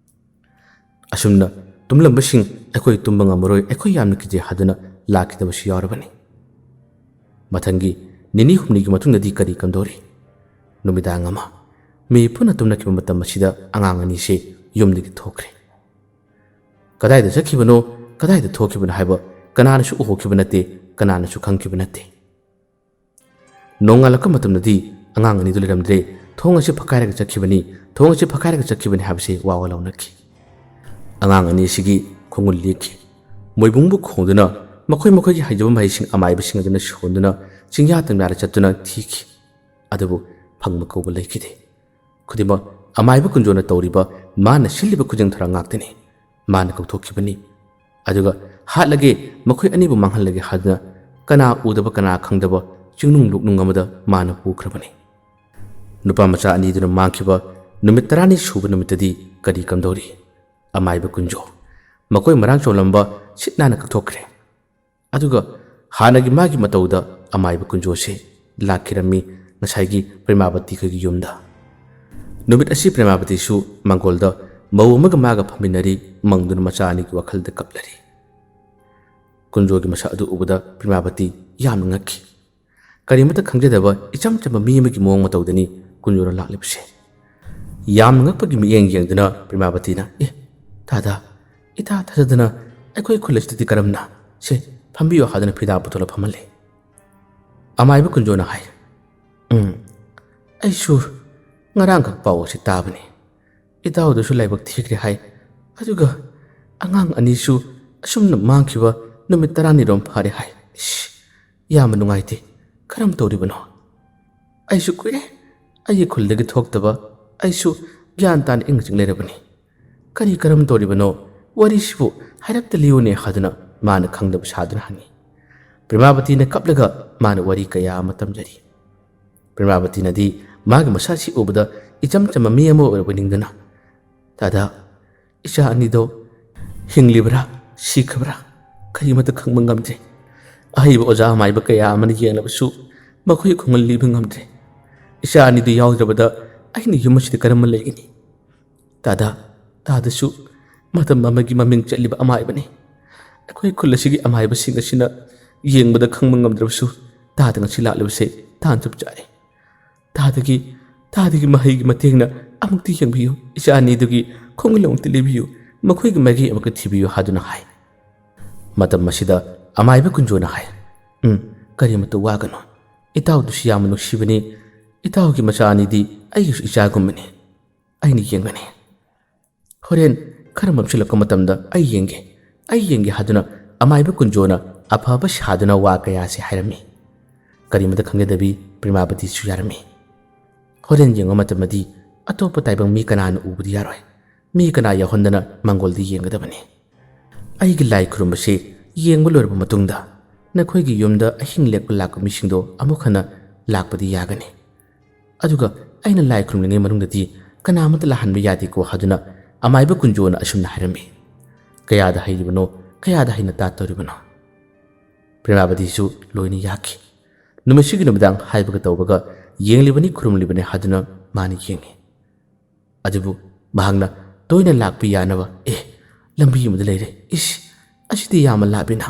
ꯑꯁꯨꯝꯅ ꯇꯨꯝꯂꯝꯕꯁꯤꯡ "ꯑꯩꯈꯣꯏ ꯇꯨꯝꯕ ꯉꯝꯃꯔꯣꯏ, ꯑꯩꯈꯣꯏ ꯌꯥꯝꯅ ꯀꯤꯖꯩ" ꯍꯥꯏꯗꯨꯅ ꯂꯥꯛꯈꯤꯗꯕꯁꯨ ꯌꯥꯎꯔꯕꯅꯤ꯫ ꯃꯊꯪꯒꯤ ꯅꯤꯅꯤ ꯍꯨꯝꯅꯤꯒꯤ ꯃꯇꯨꯡꯗꯗꯤ ꯀꯔꯤ ꯀꯝꯗꯧꯔꯤ? ꯅꯨꯃꯤꯗꯥꯡ ꯑꯃ ꯃꯤ ꯄꯨꯟꯅ ꯇꯨꯝꯅꯈꯤꯕ ꯃꯇꯝ ꯑꯁꯤꯗ ꯑꯉꯥꯡ ꯑꯅꯤꯁꯦ ꯌꯨꯝꯗꯒꯤ ꯊꯣꯛꯈ꯭ꯔꯦ꯫ ꯀꯗꯥꯏꯗ ꯆꯠꯈꯤꯕꯅꯣ, ꯀꯗꯥꯏꯗ ꯊꯣꯛꯈꯤꯕꯅꯣ ꯍꯥꯏꯕ ꯀꯅꯥꯅꯁꯨ ꯎꯍꯧꯈꯤꯕ ꯅꯠꯇꯦ, ꯀꯅꯥꯅꯁꯨ ꯈꯪꯈꯤꯕ ꯅꯠꯇꯦ꯫ ꯅꯣꯡꯉꯥꯜꯂꯛꯄ ꯃꯇꯝꯗꯗꯤ ꯑꯉꯥꯡ ꯑꯅꯤꯗꯨ ꯂꯩꯔꯝꯗ꯭ꯔꯦ꯫ "ꯊꯣꯡ ꯑꯁꯤ ꯐꯛꯀꯥꯏꯔꯒ ꯆꯠꯈꯤꯕꯅꯤ, ꯊꯣꯡ ꯑꯁꯤ ꯐꯛꯀꯥꯏꯔꯒ ꯆꯠꯈꯤꯕꯅꯤ" ꯍꯥꯏꯕꯁꯤ ꯋꯥ ꯋꯥ ꯂꯥꯎꯅꯈꯤ꯫ ꯑꯉꯥꯡ ꯑꯅꯤ ꯑꯁꯤꯒꯤ ꯈꯣꯡꯒꯨꯜ ꯂꯦꯛꯈꯤ꯫ ꯃꯣꯏꯕꯨꯡꯕꯨ ꯈꯣꯡꯗꯨꯅ ꯃꯈꯣꯏ ꯃꯈꯣꯏꯒꯤ ꯍꯩꯖꯕ ꯃꯍꯩꯁꯤꯡ ꯑꯃꯥꯏꯕꯁꯤꯡ ꯑꯗꯨꯅ ꯁꯣꯟꯗꯨꯅ ꯆꯤꯡꯌꯥ ꯇꯝꯌꯥꯗ ꯆꯠꯇꯨꯅ ꯊꯤꯈꯤ꯫ ꯑꯗꯨꯕꯨ ꯐꯪꯕ ꯀꯧꯕ ꯂꯩꯈꯤꯗꯦ꯫ ꯈꯨꯗꯤꯡꯃꯛ ꯑꯃꯥꯏꯕ ꯀꯨꯟꯖꯣꯅ ꯇꯧꯔꯤꯕ, ꯃꯥꯅ ꯁꯤꯜꯂꯤꯕ ꯈꯨꯖꯤꯡ ꯊꯧꯔꯥꯡ ꯉꯥꯛꯇꯅꯤ꯫ ꯃꯥꯅ ꯀꯧꯊꯣꯛꯈꯤꯕꯅꯤ꯫ ꯑꯗꯨꯒ ꯍꯥꯠꯂꯒꯦ, ꯃꯈꯣꯏ ꯑꯅꯤꯕꯨ ꯃꯥꯡꯍꯜꯂꯒꯦ ꯍꯥꯏꯗꯨꯅ ꯀꯅꯥ ꯎꯗꯕ ꯀꯅꯥ ꯈꯪꯗꯕ ꯆꯤꯡꯅꯨꯡ ꯂꯨꯛꯅꯨꯡ ꯑꯃꯗ ꯃꯥꯅ ꯄꯨꯈ꯭ꯔꯕꯅꯤ꯫ ꯅꯨꯄꯥ ꯃꯆꯥ ꯑꯅꯤꯗꯨꯅ ꯃꯥꯡꯈꯤꯕ ꯅꯨꯃꯤꯠ ꯇꯔꯥꯅꯤ ꯁꯨꯕ ꯅꯨꯃꯤꯠꯇꯗꯤ ꯀꯔꯤ ꯀꯝꯗꯧꯔꯤ? ꯑꯃꯥꯏꯕ ꯀꯨꯟꯖꯣ꯫ ꯃꯈꯣꯏ ꯃꯔꯥꯡ ꯆꯣꯂꯝꯕ ꯁꯤꯠ ꯅꯥꯟꯅ ꯀꯛꯊꯣꯛꯈ꯭ꯔꯦ꯫ ꯑꯗꯨꯒ ꯍꯥꯟꯅꯒꯤ ꯃꯥꯒꯤ ꯃꯇꯧꯗ ꯑꯃꯥꯏꯕ ꯀꯨꯟꯖꯣꯁꯦ ꯂꯥꯛꯈꯤꯔꯝꯃꯤ ꯉꯁꯥꯏꯒꯤ ꯄ꯭ꯔꯦꯃꯥꯕꯇꯤ ꯈꯣꯏꯒꯤ ꯌꯨꯝꯗ꯫ ꯅꯨꯃꯤꯠ ꯑꯁꯤ ꯄ꯭ꯔꯦꯃꯥꯕꯇꯤꯁꯨ ꯃꯪꯒꯣꯜꯗ ꯃꯧ ꯑꯃꯒ ꯃꯥꯒ ꯐꯝꯃꯤꯟꯅꯔꯤ, ꯃꯪꯗꯨꯅ ꯃꯆꯥ ꯑꯅꯤꯒꯤ ꯋꯥꯈꯜꯗ ꯀꯞꯂꯔꯤ꯫ ꯀꯨꯟꯖꯣꯒꯤ ꯃꯁꯛ ꯑꯗꯨ ꯎꯕꯗ ꯄ꯭ꯔꯦꯃꯥꯕꯇꯤ ꯌꯥꯝꯅ ꯉꯛꯈꯤ꯫ ꯀꯔꯤꯃꯠꯇ ꯈꯪꯖꯗꯕ ꯏꯆꯝ ꯆꯝꯕ ꯃꯤ ꯑꯃꯒꯤ ꯃꯑꯣꯡ ꯃꯇꯧꯗꯅꯤ ꯀꯨꯟꯖꯣꯅ ꯂꯥꯛꯂꯤꯕꯁꯦ꯫ ꯌꯥꯝꯅ ꯉꯛꯄꯒꯤ ꯃꯤꯠꯌꯦꯡ ꯌꯦꯡꯗꯨꯅ ꯄ꯭ꯔꯦꯃꯥꯕꯇꯤꯅ, "ꯑꯦ, ꯇꯥꯗ, ꯏꯇꯥ ꯊꯥꯖꯗꯅ ꯑꯩꯈꯣꯏ ꯈꯨꯜ ꯑꯁꯤꯗꯗꯤ ꯀꯔꯝꯅ? ꯁꯦ, ꯐꯝꯕꯤꯌꯨ" ꯍꯥꯏꯗꯨꯅ ꯐꯤꯗꯥ ꯄꯨꯊꯣꯛꯂ ꯐꯝꯍꯜꯂꯦ꯫ ꯑꯃꯥꯏꯕ ꯀꯨꯟꯖꯣꯅ ꯍꯥꯏ, "ꯎꯝ, ꯑꯩꯁꯨ ꯉꯔꯥꯡꯈꯛ ꯄꯥꯎ ꯑꯁꯤ ꯇꯥꯕꯅꯤ꯫ ꯏꯇꯥꯎꯗꯨꯁꯨ ꯂꯥꯏꯕꯛ ꯊꯤꯈ꯭ꯔꯦ ꯍꯥꯏ꯫ ꯑꯗꯨꯒ ꯑꯉꯥꯡ ꯑꯅꯤꯁꯨ ꯑꯁꯨꯝꯅ ꯃꯥꯡꯈꯤꯕ ꯅꯨꯃꯤꯠ ꯇꯔꯥꯅꯤꯔꯣꯝ ꯐꯥꯔꯦ ꯍꯥꯏ꯫ ꯏꯁ, ꯌꯥꯝꯅ ꯅꯨꯡꯉꯥꯏꯇꯦ꯫ ꯀꯔꯝ ꯇꯧꯔꯤꯕꯅꯣ? ꯑꯩꯁꯨ ꯀꯨꯏꯔꯦ ꯑꯩꯒꯤ ꯈꯨꯜꯗꯒꯤ ꯊꯣꯛꯇꯕ꯫ ꯑꯩꯁꯨ ꯒ꯭ꯌꯥꯟ ꯇꯥꯅ ꯏꯪꯅ ꯆꯤꯛꯅ ꯂꯩꯔꯕꯅꯤ꯫ ꯀꯔꯤ ꯀꯔꯝ ꯇꯧꯔꯤꯕꯅꯣ? ꯋꯥꯔꯤꯁꯤꯕꯨ ꯍꯥꯏꯔꯞꯇ ꯂꯤꯌꯨꯅꯦ" ꯍꯥꯏꯗꯨꯅ ꯃꯥꯅ ꯈꯪꯗꯕ ꯁꯥꯗꯨꯅ ꯍꯪꯉꯤ꯫ ꯄ꯭ꯔꯦꯃꯥꯕꯇꯤꯅ ꯀꯞꯂꯒ ꯃꯥꯅ ꯋꯥꯔꯤ ꯀꯌꯥ ꯑꯃ ꯇꯝꯖꯔꯤ꯫ ꯄ꯭ꯔꯦꯃꯥꯕꯇꯤꯅꯗꯤ ꯃꯥꯒꯤ ꯃꯁꯛ ꯑꯁꯤ ꯎꯕꯗ ꯏꯆꯝ ꯆꯝꯕ ꯃꯤ ꯑꯃ ꯑꯣꯏꯔꯕ ꯅꯤꯡꯗꯨꯅ, "ꯇꯥꯗ, ꯏꯆꯥ ꯑꯅꯤꯗꯣ ꯍꯤꯡꯂꯤꯕ꯭ꯔꯥ, ꯁꯤꯈ꯭ꯔꯕ꯭ꯔꯥ, ꯀꯔꯤꯃꯠꯇ ꯈꯪꯕ ꯉꯝꯗ꯭ꯔꯦ꯫ ꯑꯍꯩꯕ ꯑꯣꯖꯥ ꯑꯃꯥꯏꯕ ꯀꯌꯥ ꯑꯃꯅ ꯌꯦꯡꯂꯕꯁꯨ ꯃꯈꯣꯏ ꯈꯣꯡꯒꯜ ꯂꯤꯕ ꯉꯝꯗ꯭ꯔꯦ꯫ ꯏꯆꯥ ꯑꯅꯤꯗꯨ ꯌꯥꯎꯗ꯭ꯔꯕꯗ ꯑꯩꯅ ꯌꯨꯝ ꯑꯁꯤꯗ ꯀꯔꯝꯅ ꯂꯩꯒꯅꯤ? ꯇꯥꯗ, ꯇꯥꯗꯁꯨ ꯃꯇꯝ ꯑꯃꯒꯤ ꯃꯃꯤꯡ ꯆꯠꯂꯤꯕ ꯑꯃꯥꯏꯕꯅꯤ꯫ ꯑꯩꯈꯣꯏ ꯈꯨꯜ ꯑꯁꯤꯒꯤ ꯑꯃꯥꯏꯕꯁꯤꯡ ꯑꯁꯤꯅ ꯌꯦꯡꯕꯗ ꯈꯪꯕ ꯉꯝꯗ꯭ꯔꯕꯁꯨ ꯇꯥꯗ ꯉꯁꯤ ꯂꯥꯛꯂꯤꯕꯁꯦ ꯇꯥꯟ ꯆꯞ ꯆꯥꯔꯦ꯫ ꯇꯥꯗꯒꯤ, ꯇꯥꯗꯒꯤ ꯃꯍꯩꯒꯤ ꯃꯇꯦꯡꯅ ꯑꯃꯨꯛꯇ ꯌꯦꯡꯕꯤꯌꯨ, ꯏꯆꯥ ꯑꯅꯤꯗꯨꯒꯤ ꯈꯣꯡꯒꯨꯜ ꯑꯃꯨꯛꯇ ꯂꯤꯕꯤꯌꯨ, ꯃꯈꯣꯏꯒꯤ ꯃꯥꯏꯀꯩ ꯑꯃꯨꯛꯇ ꯊꯤꯕꯤꯌꯨ" ꯍꯥꯏꯗꯨꯅ ꯍꯥꯏ꯫ ꯃꯇꯝ ꯑꯁꯤꯗ ꯑꯃꯥꯏꯕ ꯀꯨꯟꯖꯣꯅ ꯍꯥꯏ, "ꯎꯝ, ꯀꯔꯤꯃꯠꯇ ꯋꯥꯒꯅꯨ꯫ ꯏꯇꯥꯎꯗꯨꯁꯨ ꯌꯥꯝꯅ ꯅꯨꯡꯁꯤꯕꯅꯤ꯫ ꯏꯇꯥꯎꯒꯤ ꯃꯆꯥ ꯑꯅꯤꯗꯤ ꯑꯩꯒꯤꯁꯨ ꯏꯆꯥꯒꯨꯝꯕꯅꯤ꯫ ꯑꯩꯅ ꯌꯦꯡꯒꯅꯤ꯫ ꯍꯣꯔꯦꯟ ꯈꯔ ꯃꯝꯁꯤꯜꯂꯛꯄ ꯃꯇꯝꯗ ꯑꯩ ꯌꯦꯡꯒꯦ, ꯑꯩ ꯌꯦꯡꯒꯦ" ꯍꯥꯏꯗꯨꯅ ꯑꯃꯥꯏꯕ ꯀꯨꯟꯖꯣꯅ ꯑꯐꯕ ꯁꯥꯗꯨꯅ ꯋꯥ ꯀꯌꯥꯁꯤ ꯍꯥꯏꯔꯝꯃꯤ꯫ ꯀꯔꯤꯃꯇ ꯈꯪꯖꯗꯕꯤ ꯄ꯭ꯔꯦꯃꯥꯕꯇꯤꯁꯨ ꯌꯥꯔꯝꯃꯤ꯫ "ꯍꯣꯔꯦꯟ ꯌꯦꯡꯕ ꯃꯇꯝꯗꯗꯤ ꯑꯇꯣꯞꯄ ꯇꯥꯏꯕꯪ ꯃꯤ ꯀꯅꯥꯅ ꯎꯕꯗꯤ ꯌꯥꯔꯣꯏ꯫ ꯃꯤ ꯀꯅꯥ ꯌꯥꯎꯍꯟꯗꯅ ꯃꯪꯒꯣꯜꯗ ꯌꯦꯡꯒꯗꯕꯅꯤ꯫ ꯑꯩꯒꯤ ꯂꯥꯏ ꯈꯨꯔꯨꯝꯕꯁꯤ ꯌꯦꯡꯕ ꯂꯣꯏꯔꯕ ꯃꯇꯨꯡꯗ ꯅꯈꯣꯏꯒꯤ ꯌꯨꯝꯗ ꯑꯍꯤꯡ ꯂꯦꯛꯄ ꯂꯥꯛꯄ ꯃꯤꯁꯤꯡꯗꯣ ꯑꯃꯨꯛ ꯍꯟꯅ ꯂꯥꯛꯄꯗꯤ ꯌꯥꯒꯅꯤ꯫ ꯑꯗꯨꯒ ꯑꯩꯅ ꯂꯥꯏ ꯈꯨꯔꯨꯝꯂꯤꯉꯩ ꯃꯅꯨꯡꯗꯗꯤ ꯀꯅꯥꯃꯠꯇ ꯂꯥꯛꯍꯟꯕ ꯌꯥꯗꯦꯀꯣ" ꯍꯥꯏꯗꯨꯅ ꯑꯃꯥꯏꯕ ꯀꯨꯟꯖꯣꯅ ꯑꯁꯨꯝꯅ ꯍꯥꯏꯔꯝꯃꯤ꯫ ꯀꯌꯥꯗ ꯍꯩꯔꯤꯕꯅꯣ, ꯀꯌꯥꯗ ꯍꯩꯅ ꯇꯥꯠꯇꯧꯔꯤꯕꯅꯣ? ꯄ꯭ꯔꯦꯃꯥꯕꯇꯤꯁꯨ ꯂꯣꯏꯅ ꯌꯥꯈꯤ꯫ ꯅꯨꯃꯤꯠꯁꯤꯒꯤ ꯅꯨꯃꯤꯗꯥꯡ ꯍꯥꯏꯕꯒ ꯇꯧꯕꯒ ꯌꯦꯡꯂꯤꯕꯅꯤ, ꯈꯨꯔꯨꯝꯂꯤꯕꯅꯤ ꯍꯥꯏꯗꯨꯅ ꯃꯥꯅ ꯌꯦꯡꯉꯤ꯫ ꯑꯗꯨꯕꯨ ꯃꯍꯥꯛꯅ ꯇꯣꯏꯅ ꯂꯥꯛꯄ ꯌꯥꯅꯕ, "ꯑꯦ, ꯂꯝꯕꯤ ꯑꯃꯗ ꯂꯩꯔꯦ꯫ ꯏꯁ, ꯑꯁꯤꯗꯤ ꯌꯥꯝꯅ ꯂꯥꯞꯄꯤꯅ꯫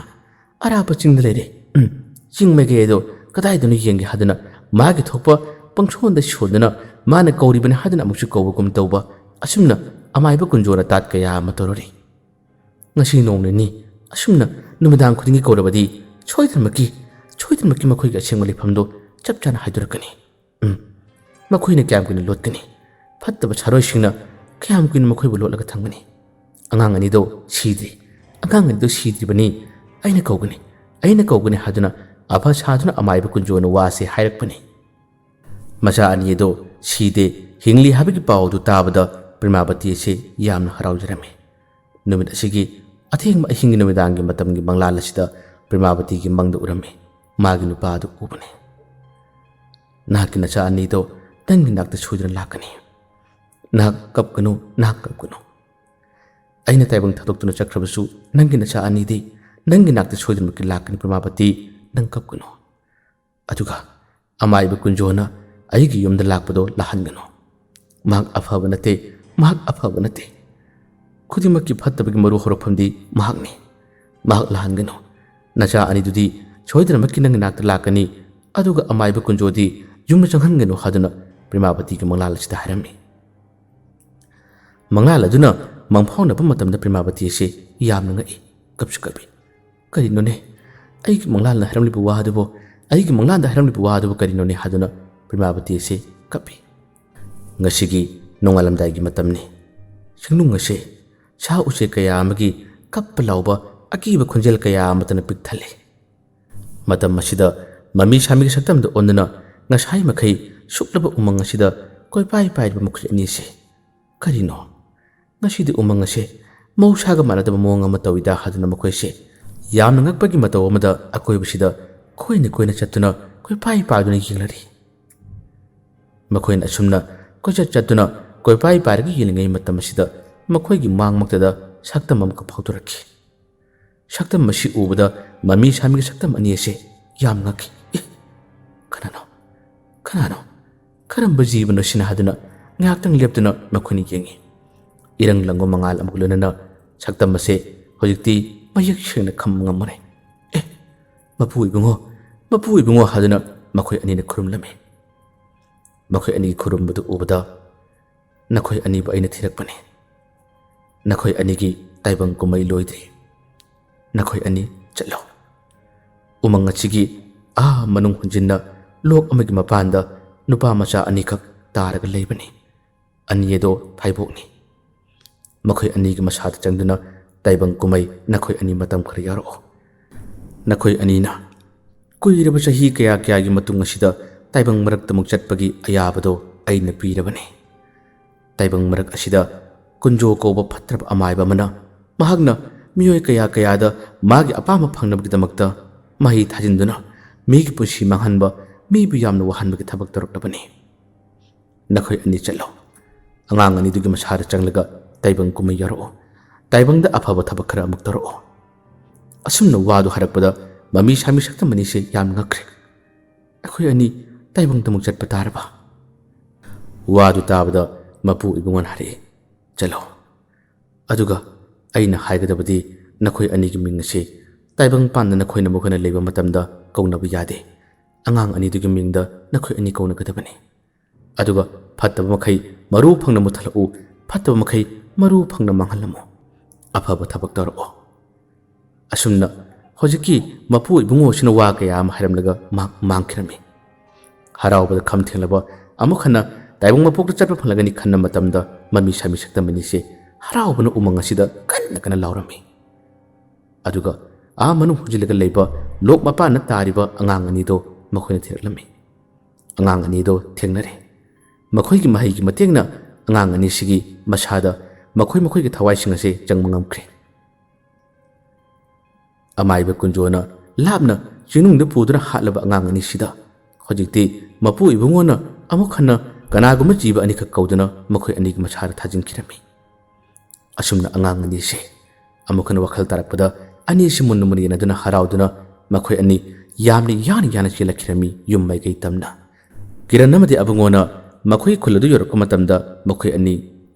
ꯑꯔꯥꯞꯄ ꯆꯤꯡꯗ ꯂꯩꯔꯦ꯫ ꯎꯝ, ꯆꯤꯡ ꯃꯥꯏꯀꯩ ꯑꯗꯣ ꯀꯗꯥꯏꯗꯅꯣ ꯌꯦꯡꯒꯦ" ꯍꯥꯏꯗꯨꯅ ꯃꯥꯒꯤ ꯊꯣꯛꯄ ꯄꯪꯁꯣꯟꯗ ꯁꯣꯟꯗꯨꯅ ꯃꯥꯅ ꯀꯧꯔꯤꯕꯅꯤ ꯍꯥꯏꯗꯨꯅ ꯑꯃꯨꯛꯁꯨ ꯀꯧꯕꯒꯨꯝ ꯇꯧꯕ, ꯑꯁꯨꯝꯅ ꯑꯃꯥꯏꯕ ꯀꯨꯟꯖꯣꯅ ꯇꯥꯠ ꯀꯌꯥ ꯑꯃ ꯇꯧꯔꯨꯔꯤ꯫ ꯉꯁꯤ ꯅꯣꯡ ꯅꯤꯅꯤ ꯑꯁꯨꯝꯅ ꯅꯨꯃꯤꯗꯥꯡ ꯈꯨꯗꯤꯡꯒꯤ ꯀꯧꯔꯕꯗꯤ ꯁꯣꯏꯗꯅꯃꯛꯀꯤ, ꯁꯣꯏꯗꯅꯃꯛꯀꯤ ꯃꯈꯣꯏꯒꯤ ꯑꯁꯦꯡꯕ ꯂꯩꯐꯝꯗꯣ ꯆꯞ ꯆꯥꯅ ꯍꯥꯏꯗꯣꯔꯛꯀꯅꯤ꯫ ꯎꯝ, ꯃꯈꯣꯏꯅ ꯀꯌꯥꯝ ꯀꯨꯏꯅ ꯂꯣꯠꯀꯅꯤ? ꯐꯠꯇꯕ ꯁꯥꯔꯣꯏꯁꯤꯡꯅ ꯀꯌꯥꯝ ꯀꯨꯏꯅ ꯃꯈꯣꯏꯕꯨ ꯂꯣꯠꯂꯒ ꯊꯝꯒꯅꯤ? ꯑꯉꯥꯡ ꯑꯅꯤꯗꯣ ꯁꯤꯗ꯭ꯔꯤ꯫ ꯑꯉꯥꯡ ꯑꯅꯤꯗꯣ ꯁꯤꯗ꯭ꯔꯤꯕꯅꯤ꯫ ꯑꯩꯅ ꯀꯧꯒꯅꯤ, ꯑꯩꯅ ꯀꯧꯒꯅꯤ ꯍꯥꯏꯗꯨꯅ ꯑꯐ ꯁꯥꯗꯨꯅ ꯑꯃꯥꯏꯕ ꯀꯨꯟꯖꯣꯅ ꯋꯥꯁꯦ ꯍꯥꯏꯔꯛꯄꯅꯤ꯫ ꯃꯆꯥ ꯑꯅꯤ ꯑꯗꯣ ꯁꯤꯗꯦ, ꯍꯤꯡꯂꯤ ꯍꯥꯏꯕꯒꯤ ꯄꯥꯎ ꯑꯗꯨ ꯇꯥꯕꯗ ꯄ꯭ꯔꯦꯃꯥꯕꯇꯤ ꯑꯁꯤ ꯌꯥꯝꯅ ꯍꯔꯥꯎꯖꯔꯝꯃꯤ꯫ ꯅꯨꯃꯤꯠ ꯑꯁꯤꯒꯤ ꯑꯊꯦꯡꯕ ꯑꯍꯤꯡꯒꯤ ꯅꯨꯃꯤꯗꯥꯡꯒꯤ ꯃꯇꯝꯒꯤ ꯃꯪꯂꯥꯜ ꯑꯁꯤꯗ ꯄ꯭ꯔꯦꯃꯥꯕꯇꯤꯒꯤ ꯃꯪꯗ ꯎꯔꯝꯃꯤ꯫ ꯃꯥꯒꯤ ꯅꯨꯄꯥ ꯑꯗꯨ ꯎꯕꯅꯤ꯫ "ꯅꯍꯥꯛꯀꯤ ꯅꯆꯥ ꯑꯅꯤꯗꯣ ꯅꯪꯒꯤ ꯅꯥꯛꯇ ꯁꯣꯏꯗꯅ ꯂꯥꯛꯀꯅꯤ꯫ ꯅꯍꯥꯛ ꯀꯞꯀꯅꯨ, ꯅꯍꯥꯛ ꯀꯞꯀꯅꯨ꯫ ꯑꯩꯅ ꯇꯥꯏꯕꯪ ꯊꯥꯗꯣꯛꯇꯨꯅ ꯆꯠꯈ꯭ꯔꯕꯁꯨ ꯅꯪꯒꯤ ꯅꯆꯥ ꯑꯅꯤꯗꯤ ꯅꯪꯒꯤ ꯅꯥꯛꯇ ꯁꯣꯏꯗꯅꯃꯛꯀꯤ ꯂꯥꯛꯀꯅꯤ ꯄ꯭ꯔꯦꯃꯥꯕꯇꯤ, ꯅꯪ ꯀꯞꯀꯅꯨ꯫ ꯑꯗꯨꯒ ꯑꯃꯥꯏꯕ ꯀꯨꯟꯖꯣꯅ ꯑꯩꯒꯤ ꯌꯨꯝꯗ ꯂꯥꯛꯄꯗꯣ ꯂꯥꯛꯍꯟꯒꯅꯨ꯫ ꯃꯍꯥꯛ ꯑꯐꯕ ꯅꯠꯇꯦ, ꯃꯍꯥꯛ ꯑꯐꯕ ꯅꯠꯇꯦ꯫ ꯈꯨꯗꯤꯡꯃꯛꯀꯤ ꯐꯠꯇꯕꯒꯤ ꯃꯔꯨ ꯍꯧꯔꯛꯐꯝꯗꯤ ꯃꯍꯥꯛꯅꯤ꯫ ꯃꯍꯥꯛ ꯂꯥꯛꯍꯟꯒꯅꯨ꯫ ꯅꯆꯥ ꯑꯅꯤꯗꯨꯗꯤ ꯁꯣꯏꯗꯅꯃꯛꯀꯤ ꯅꯪꯒꯤ ꯅꯥꯛꯇ ꯂꯥꯛꯀꯅꯤ, ꯑꯗꯨꯒ ꯑꯃꯥꯏꯕ ꯀꯨꯟꯖꯣꯗꯤ ꯌꯨꯝꯗ ꯆꯪꯍꯟꯒꯅꯨ" ꯍꯥꯏꯗꯨꯅ ꯄ꯭ꯔꯦꯃꯥꯕꯇꯤꯒꯤ ꯃꯪꯂꯥꯜ ꯑꯁꯤꯗ ꯍꯥꯏꯔꯝꯃꯤ꯫ ꯃꯪꯂꯥꯜ ꯑꯗꯨꯅ ꯃꯪꯐꯥꯎꯅꯕ ꯃꯇꯝꯗ ꯄ꯭ꯔꯦꯃꯥꯕꯇꯤ ꯑꯁꯤ ꯌꯥꯝꯅ ꯉꯛꯏ, ꯀꯞꯁꯨ ꯀꯞꯄꯤ꯫ "ꯀꯔꯤꯅꯣꯅꯦ? ꯑꯩꯒꯤ ꯃꯪꯂꯥꯜꯅ ꯍꯥꯏꯔꯝꯂꯤꯕ ꯋꯥ ꯑꯗꯨꯕꯨ, ꯑꯩꯒꯤ ꯃꯪꯂꯥꯜꯗ ꯍꯥꯏꯔꯝꯂꯤꯕ ꯋꯥ ꯑꯗꯨꯕꯨ ꯀꯔꯤꯅꯣꯅꯦ?" ꯍꯥꯏꯗꯨꯅ ꯄ꯭ꯔꯦꯃꯥꯕꯇꯤ ꯑꯁꯤ ꯀꯞꯄꯤ꯫ ꯉꯁꯤꯒꯤ ꯅꯣꯡꯉꯥꯜꯂꯝꯗꯥꯏꯒꯤ ꯃꯇꯝꯅꯤ꯫ ꯆꯤꯡꯅꯨꯡ ꯑꯁꯤ ꯁꯥ ꯎꯆꯦꯛ ꯀꯌꯥ ꯑꯃꯒꯤ ꯀꯞꯄ ꯂꯥꯎꯕ, ꯑꯀꯤꯕ ꯈꯣꯟꯖꯦꯜ ꯀꯌꯥ ꯑꯃꯇꯅ ꯄꯤꯛ ꯊꯜꯂꯤ꯫ ꯃꯇꯝ ꯑꯁꯤꯗ ꯃꯃꯤ ꯁꯥꯃꯤꯒꯤ ꯁꯛꯇꯝꯗ ꯑꯣꯟꯗꯨꯅ ꯉꯁꯥꯏ ꯃꯈꯩ ꯁꯨꯛꯂꯕ ꯎꯃꯪ ꯑꯁꯤꯗ ꯀꯣꯏꯄꯥꯏ ꯄꯥꯏꯔꯤꯕ ꯃꯈꯣꯏ ꯑꯅꯤꯁꯦ꯫ ꯀꯔꯤꯅꯣ? ꯉꯁꯤꯗꯤ ꯎꯃꯪ ꯑꯁꯦ ꯃꯍꯧꯁꯥꯒ ꯃꯥꯟꯅꯗꯕ ꯃꯑꯣꯡ ꯑꯃ ꯇꯧꯏꯗ ꯍꯥꯏꯗꯨꯅ ꯃꯈꯣꯏꯁꯦ ꯌꯥꯝꯅ ꯉꯛꯄꯒꯤ ꯃꯇꯧ ꯑꯃꯗ ꯑꯀꯣꯏꯕꯁꯤꯗ ꯀꯣꯏꯅ ꯀꯣꯏꯅ ꯆꯠꯇꯨꯅ ꯀꯣꯏꯄꯥꯏ ꯄꯥꯏꯗꯨꯅ ꯌꯦꯡꯂꯔꯤ꯫ ꯃꯈꯣꯏꯅ ꯑꯁꯨꯝꯅ ꯀꯣꯏꯆꯠ ꯆꯠꯇꯨꯅ ꯀꯣꯏꯄꯥꯏ ꯄꯥꯏꯔꯒ ꯌꯦꯡꯂꯤꯉꯩ ꯃꯇꯝ ꯑꯁꯤꯗ ꯃꯈꯣꯏꯒꯤ ꯃꯥꯡꯃꯛꯇꯗ ꯁꯛꯇꯝ ꯑꯃꯈꯛ ꯐꯥꯎꯗꯣꯔꯛꯈꯤ꯫ ꯁꯛꯇꯝ ꯑꯁꯤ ꯎꯕꯗ ꯃꯃꯤ ꯁꯥꯃꯤꯒꯤ ꯁꯛꯇꯝ ꯑꯅꯤ ꯑꯁꯦ ꯌꯥꯝ ꯉꯛꯈꯤ꯫ "ꯑꯦ, ꯀꯅꯥꯅꯣ? ꯀꯅꯥꯅꯣ? ꯀꯔꯝꯕ ꯖꯤꯕꯅꯣ ꯁꯤꯅ?" ꯍꯥꯏꯗꯨꯅ ꯉꯥꯏꯍꯥꯛꯇꯪ ꯂꯦꯞꯇꯨꯅ ꯃꯈꯣꯏꯅ ꯌꯦꯡꯉꯤ꯫ ꯏꯔꯪ ꯂꯪꯕ ꯃꯉꯥꯜ ꯑꯃꯒ ꯂꯣꯏꯅꯅ ꯁꯛꯇꯝ ꯑꯁꯦ ꯍꯧꯖꯤꯛꯇꯤ ꯃꯌꯦꯛ ꯁꯦꯡꯅ ꯈꯪꯕ ꯉꯝꯃꯔꯦ꯫ "ꯑꯦ, ꯃꯄꯨ ꯏꯕꯨꯡꯉꯣ, ꯃꯄꯨ ꯏꯕꯨꯡꯉꯣ" ꯍꯥꯏꯗꯨꯅ ꯃꯈꯣꯏ ꯑꯅꯤꯅ ꯈꯨꯔꯨꯝꯂꯝꯃꯤ꯫ ꯃꯈꯣꯏ ꯑꯅꯤꯒꯤ ꯈꯨꯔꯨꯝꯕꯗꯨ ꯎꯕꯗ "ꯅꯈꯣꯏ ꯑꯅꯤꯕꯨ ꯑꯩꯅ ꯊꯤꯔꯛꯄꯅꯤ꯫ ꯅꯈꯣꯏ ꯑꯅꯤꯒꯤ ꯇꯥꯏꯕꯪ ꯀꯨꯝꯍꯩ ꯂꯣꯏꯗ꯭ꯔꯤ꯫ ꯅꯈꯣꯏ ꯑꯅꯤ ꯆꯠꯂꯣ꯫ ꯎꯃꯪ ꯑꯁꯤꯒꯤ ꯑꯥ ꯃꯅꯨꯡ ꯍꯨꯟꯖꯤꯟꯅ ꯂꯣꯛ ꯑꯃꯒꯤ ꯃꯄꯥꯟꯗ ꯅꯨꯄꯥ ꯃꯆꯥ ꯑꯅꯤꯈꯛ ꯇꯥꯔꯒ ꯂꯩꯕꯅꯤ꯫ ꯑꯅꯤ ꯑꯗꯣ ꯊꯥꯏꯕꯣꯛꯅꯤ꯫ ꯃꯈꯣꯏ ꯑꯅꯤꯒꯤ ꯃꯁꯥꯗ ꯆꯪꯗꯨꯅ ꯇꯥꯏꯕꯪ ꯀꯨꯝꯍꯩ ꯅꯈꯣꯏ ꯑꯅꯤ ꯃꯇꯝ ꯈꯔ ꯌꯥꯎꯔꯛꯑꯣ꯫ ꯅꯈꯣꯏ ꯑꯅꯤꯅ ꯀꯨꯏꯔꯕ ꯆꯍꯤ ꯀꯌꯥ ꯀꯌꯥꯒꯤ ꯃꯇꯨꯡ ꯑꯁꯤꯗ ꯇꯥꯏꯕꯪ ꯃꯔꯛꯇ ꯑꯃꯨꯛ ꯆꯠꯄꯒꯤ ꯑꯌꯥꯕꯗꯣ ꯑꯩꯅ ꯄꯤꯔꯕꯅꯤ꯫ ꯇꯥꯏꯕꯪ ꯃꯔꯛ ꯑꯁꯤꯗ ꯀꯨꯟꯖꯣ ꯀꯧꯕ ꯐꯠꯇ꯭ꯔꯕ ꯑꯃꯥꯏꯕ ꯑꯃꯅ ꯃꯍꯥꯛꯅ ꯃꯤꯑꯣꯏ ꯀꯌꯥ ꯀꯌꯥꯗ ꯃꯥꯒꯤ ꯑꯄꯥꯝꯕ ꯐꯪꯅꯕꯒꯤꯗꯃꯛꯇ ꯃꯍꯩ ꯊꯥꯖꯤꯟꯗꯨꯅ ꯃꯤꯒꯤ ꯄꯨꯟꯁꯤ ꯃꯥꯡꯍꯟꯕ, ꯃꯤꯕꯨ ꯌꯥꯝꯅ ꯋꯥꯍꯟꯕꯒꯤ ꯊꯕꯛ ꯇꯧꯔꯛꯂꯕꯅꯤ꯫ ꯅꯈꯣꯏ ꯑꯅꯤ ꯆꯠꯂꯣ꯫ ꯑꯉꯥꯡ ꯑꯅꯤꯗꯨꯒꯤ ꯃꯁꯥꯗ ꯆꯪꯂꯒ ꯇꯥꯏꯕꯪ ꯀꯨꯝꯍꯩ ꯌꯥꯎꯔꯛꯑꯣ꯫ ꯇꯥꯏꯕꯪꯗ ꯑꯐꯕ ꯊꯕꯛ ꯈꯔ ꯑꯃꯨꯛ ꯇꯧꯔꯛꯑꯣ꯫" ꯑꯁꯨꯝꯅ ꯋꯥꯗꯨ ꯍꯥꯏꯔꯛꯄꯗ ꯃꯃꯤ ꯁꯥꯃꯤ ꯁꯛꯇꯝ ꯑꯅꯤꯁꯦ ꯌꯥꯝ ꯉꯛꯈ꯭ꯔꯦ꯫ "ꯑꯩꯈꯣꯏ ꯑꯅꯤ ꯇꯥꯏꯕꯪꯗ ꯑꯃꯨꯛ ꯆꯠꯄ ꯇꯥꯔꯕ?" ꯋꯥꯗꯨ ꯇꯥꯕꯗ ꯃꯄꯨ ꯏꯕꯨꯡꯉꯣꯅ ꯍꯥꯏꯔꯛꯏ, "ꯆꯠꯂꯣ꯫ ꯑꯗꯨꯒ ꯑꯩꯅ ꯍꯥꯏꯒꯗꯕꯗꯤ ꯅꯈꯣꯏ ꯑꯅꯤꯒꯤ ꯃꯤꯡ ꯑꯁꯤ ꯇꯥꯏꯕꯪ ꯄꯥꯟꯗ ꯅꯈꯣꯏꯅ ꯃꯈꯣꯏꯅ ꯂꯩꯕ ꯃꯇꯝꯗ ꯀꯧꯅꯕ ꯌꯥꯗꯦ꯫ ꯑꯉꯥꯡ ꯑꯅꯤꯗꯨꯒꯤ ꯃꯤꯡꯗ ꯅꯈꯣꯏ ꯑꯅꯤ ꯀꯧꯅꯒꯗꯕꯅꯤ꯫ ꯑꯗꯨꯒ ꯐꯠꯇꯕ ꯃꯈꯩ ꯃꯔꯨ ꯐꯪꯅ ꯃꯨꯠꯊꯠꯂꯛꯎ, ꯐꯠꯇꯕ ꯃꯈꯩ ꯃꯔꯨ ꯐꯪꯅ ꯃꯥꯡꯍꯜꯂꯝꯃꯨ꯫ ꯑꯐꯕ ꯊꯕꯛ ꯇꯧꯔꯛꯑꯣ꯫" ꯑꯁꯨꯝꯅ ꯍꯧꯖꯤꯛꯀꯤ ꯃꯄꯨ ꯏꯕꯨꯡꯉꯣꯁꯤꯅ ꯋꯥ ꯀꯌꯥ ꯑꯃ ꯍꯥꯏꯔꯝꯂꯒ ꯃꯍꯥꯛ ꯃꯥꯡꯈꯤꯔꯝꯃꯤ꯫ ꯍꯔꯥꯎꯕꯗ ꯈꯝ ꯊꯦꯡꯂꯕ ꯑꯃꯨꯛ ꯍꯟꯅ ꯇꯥꯏꯕꯪ ꯃꯄꯣꯛꯇ ꯆꯠꯄ ꯐꯪꯂꯒꯅꯤ ꯈꯟꯕ ꯃꯇꯝꯗ ꯃꯃꯤ ꯁꯥꯃꯤ ꯁꯛꯇꯝ ꯑꯅꯤꯁꯦ ꯍꯔꯥꯎꯕꯅ ꯎꯃꯪ ꯑꯁꯤꯗ ꯀꯟꯅ ꯀꯟꯅ ꯂꯥꯎꯔꯝꯃꯤ꯫ ꯑꯗꯨꯒ ꯑꯥ ꯃꯅꯨꯡ ꯍꯨꯟꯖꯤꯜꯂꯒ ꯂꯩꯕ ꯂꯣꯛ ꯃꯄꯥꯟꯅ ꯇꯥꯔꯤꯕ ꯑꯉꯥꯡ ꯑꯅꯤꯗꯣ ꯃꯈꯣꯏꯅ ꯊꯤꯔꯛꯂꯝꯃꯤ꯫ ꯑꯉꯥꯡ ꯑꯅꯤꯗꯣ ꯊꯦꯡꯅꯔꯦ꯫ ꯃꯈꯣꯏꯒꯤ ꯃꯍꯩꯒꯤ ꯃꯇꯦꯡꯅ ꯑꯉꯥꯡ ꯑꯅꯤꯁꯤꯒꯤ ꯃꯁꯥꯗ ꯃꯈꯣꯏ ꯃꯈꯣꯏꯒꯤ ꯊꯋꯥꯏꯁꯤꯡ ꯑꯁꯦ ꯆꯪꯕ ꯉꯝꯈ꯭ꯔꯦ꯫ ꯑꯃꯥꯏꯕ ꯀꯨꯟꯖꯣꯅ ꯂꯥꯞꯅ ꯆꯤꯡꯅꯨꯡꯗ ꯄꯨꯗꯨꯅ ꯍꯥꯠꯂꯕ ꯑꯉꯥꯡ ꯑꯅꯤꯁꯤꯗ ꯍꯧꯖꯤꯛꯇꯤ ꯃꯄꯨ ꯏꯕꯨꯡꯉꯣꯅ ꯑꯃꯨꯛ ꯍꯟꯅ ꯀꯅꯥꯒꯨꯝꯕ ꯖꯤꯕ ꯑꯅꯤꯈꯛ ꯀꯧꯗꯨꯅ ꯃꯈꯣꯏ ꯑꯅꯤꯒꯤ ꯃꯁꯥꯗ ꯊꯥꯖꯤꯟꯈꯤꯔꯝꯃꯤ꯫ ꯑꯁꯨꯝꯅ ꯑꯉꯥꯡ ꯑꯅꯤꯁꯦ ꯑꯃꯨꯛ ꯍꯟꯅ ꯋꯥꯈꯜ ꯇꯥꯔꯛꯄꯗ ꯑꯅꯤꯁꯤ ꯃꯨꯟꯅ ꯃꯨꯟꯅ ꯌꯦꯡꯅꯗꯨꯅ ꯍꯔꯥꯎꯗꯨꯅ ꯃꯈꯣꯏ ꯑꯅꯤ ꯌꯥꯝꯅ ꯌꯥꯡꯅ ꯌꯥꯡꯅ ꯆꯦꯜꯂꯛꯈꯤꯔꯝꯃꯤ ꯌꯨꯝ ꯃꯥꯏꯀꯩ ꯇꯝꯅ꯫ ꯀꯤꯔꯟ ꯑꯃꯗꯤ ꯑꯕꯨꯡꯉꯣꯅ ꯃꯈꯣꯏꯒꯤ ꯈꯨꯜ ꯑꯗꯨ ꯌꯧꯔꯛꯄ ꯃꯇꯝꯗ ꯃꯈꯣꯏ ꯑꯅꯤ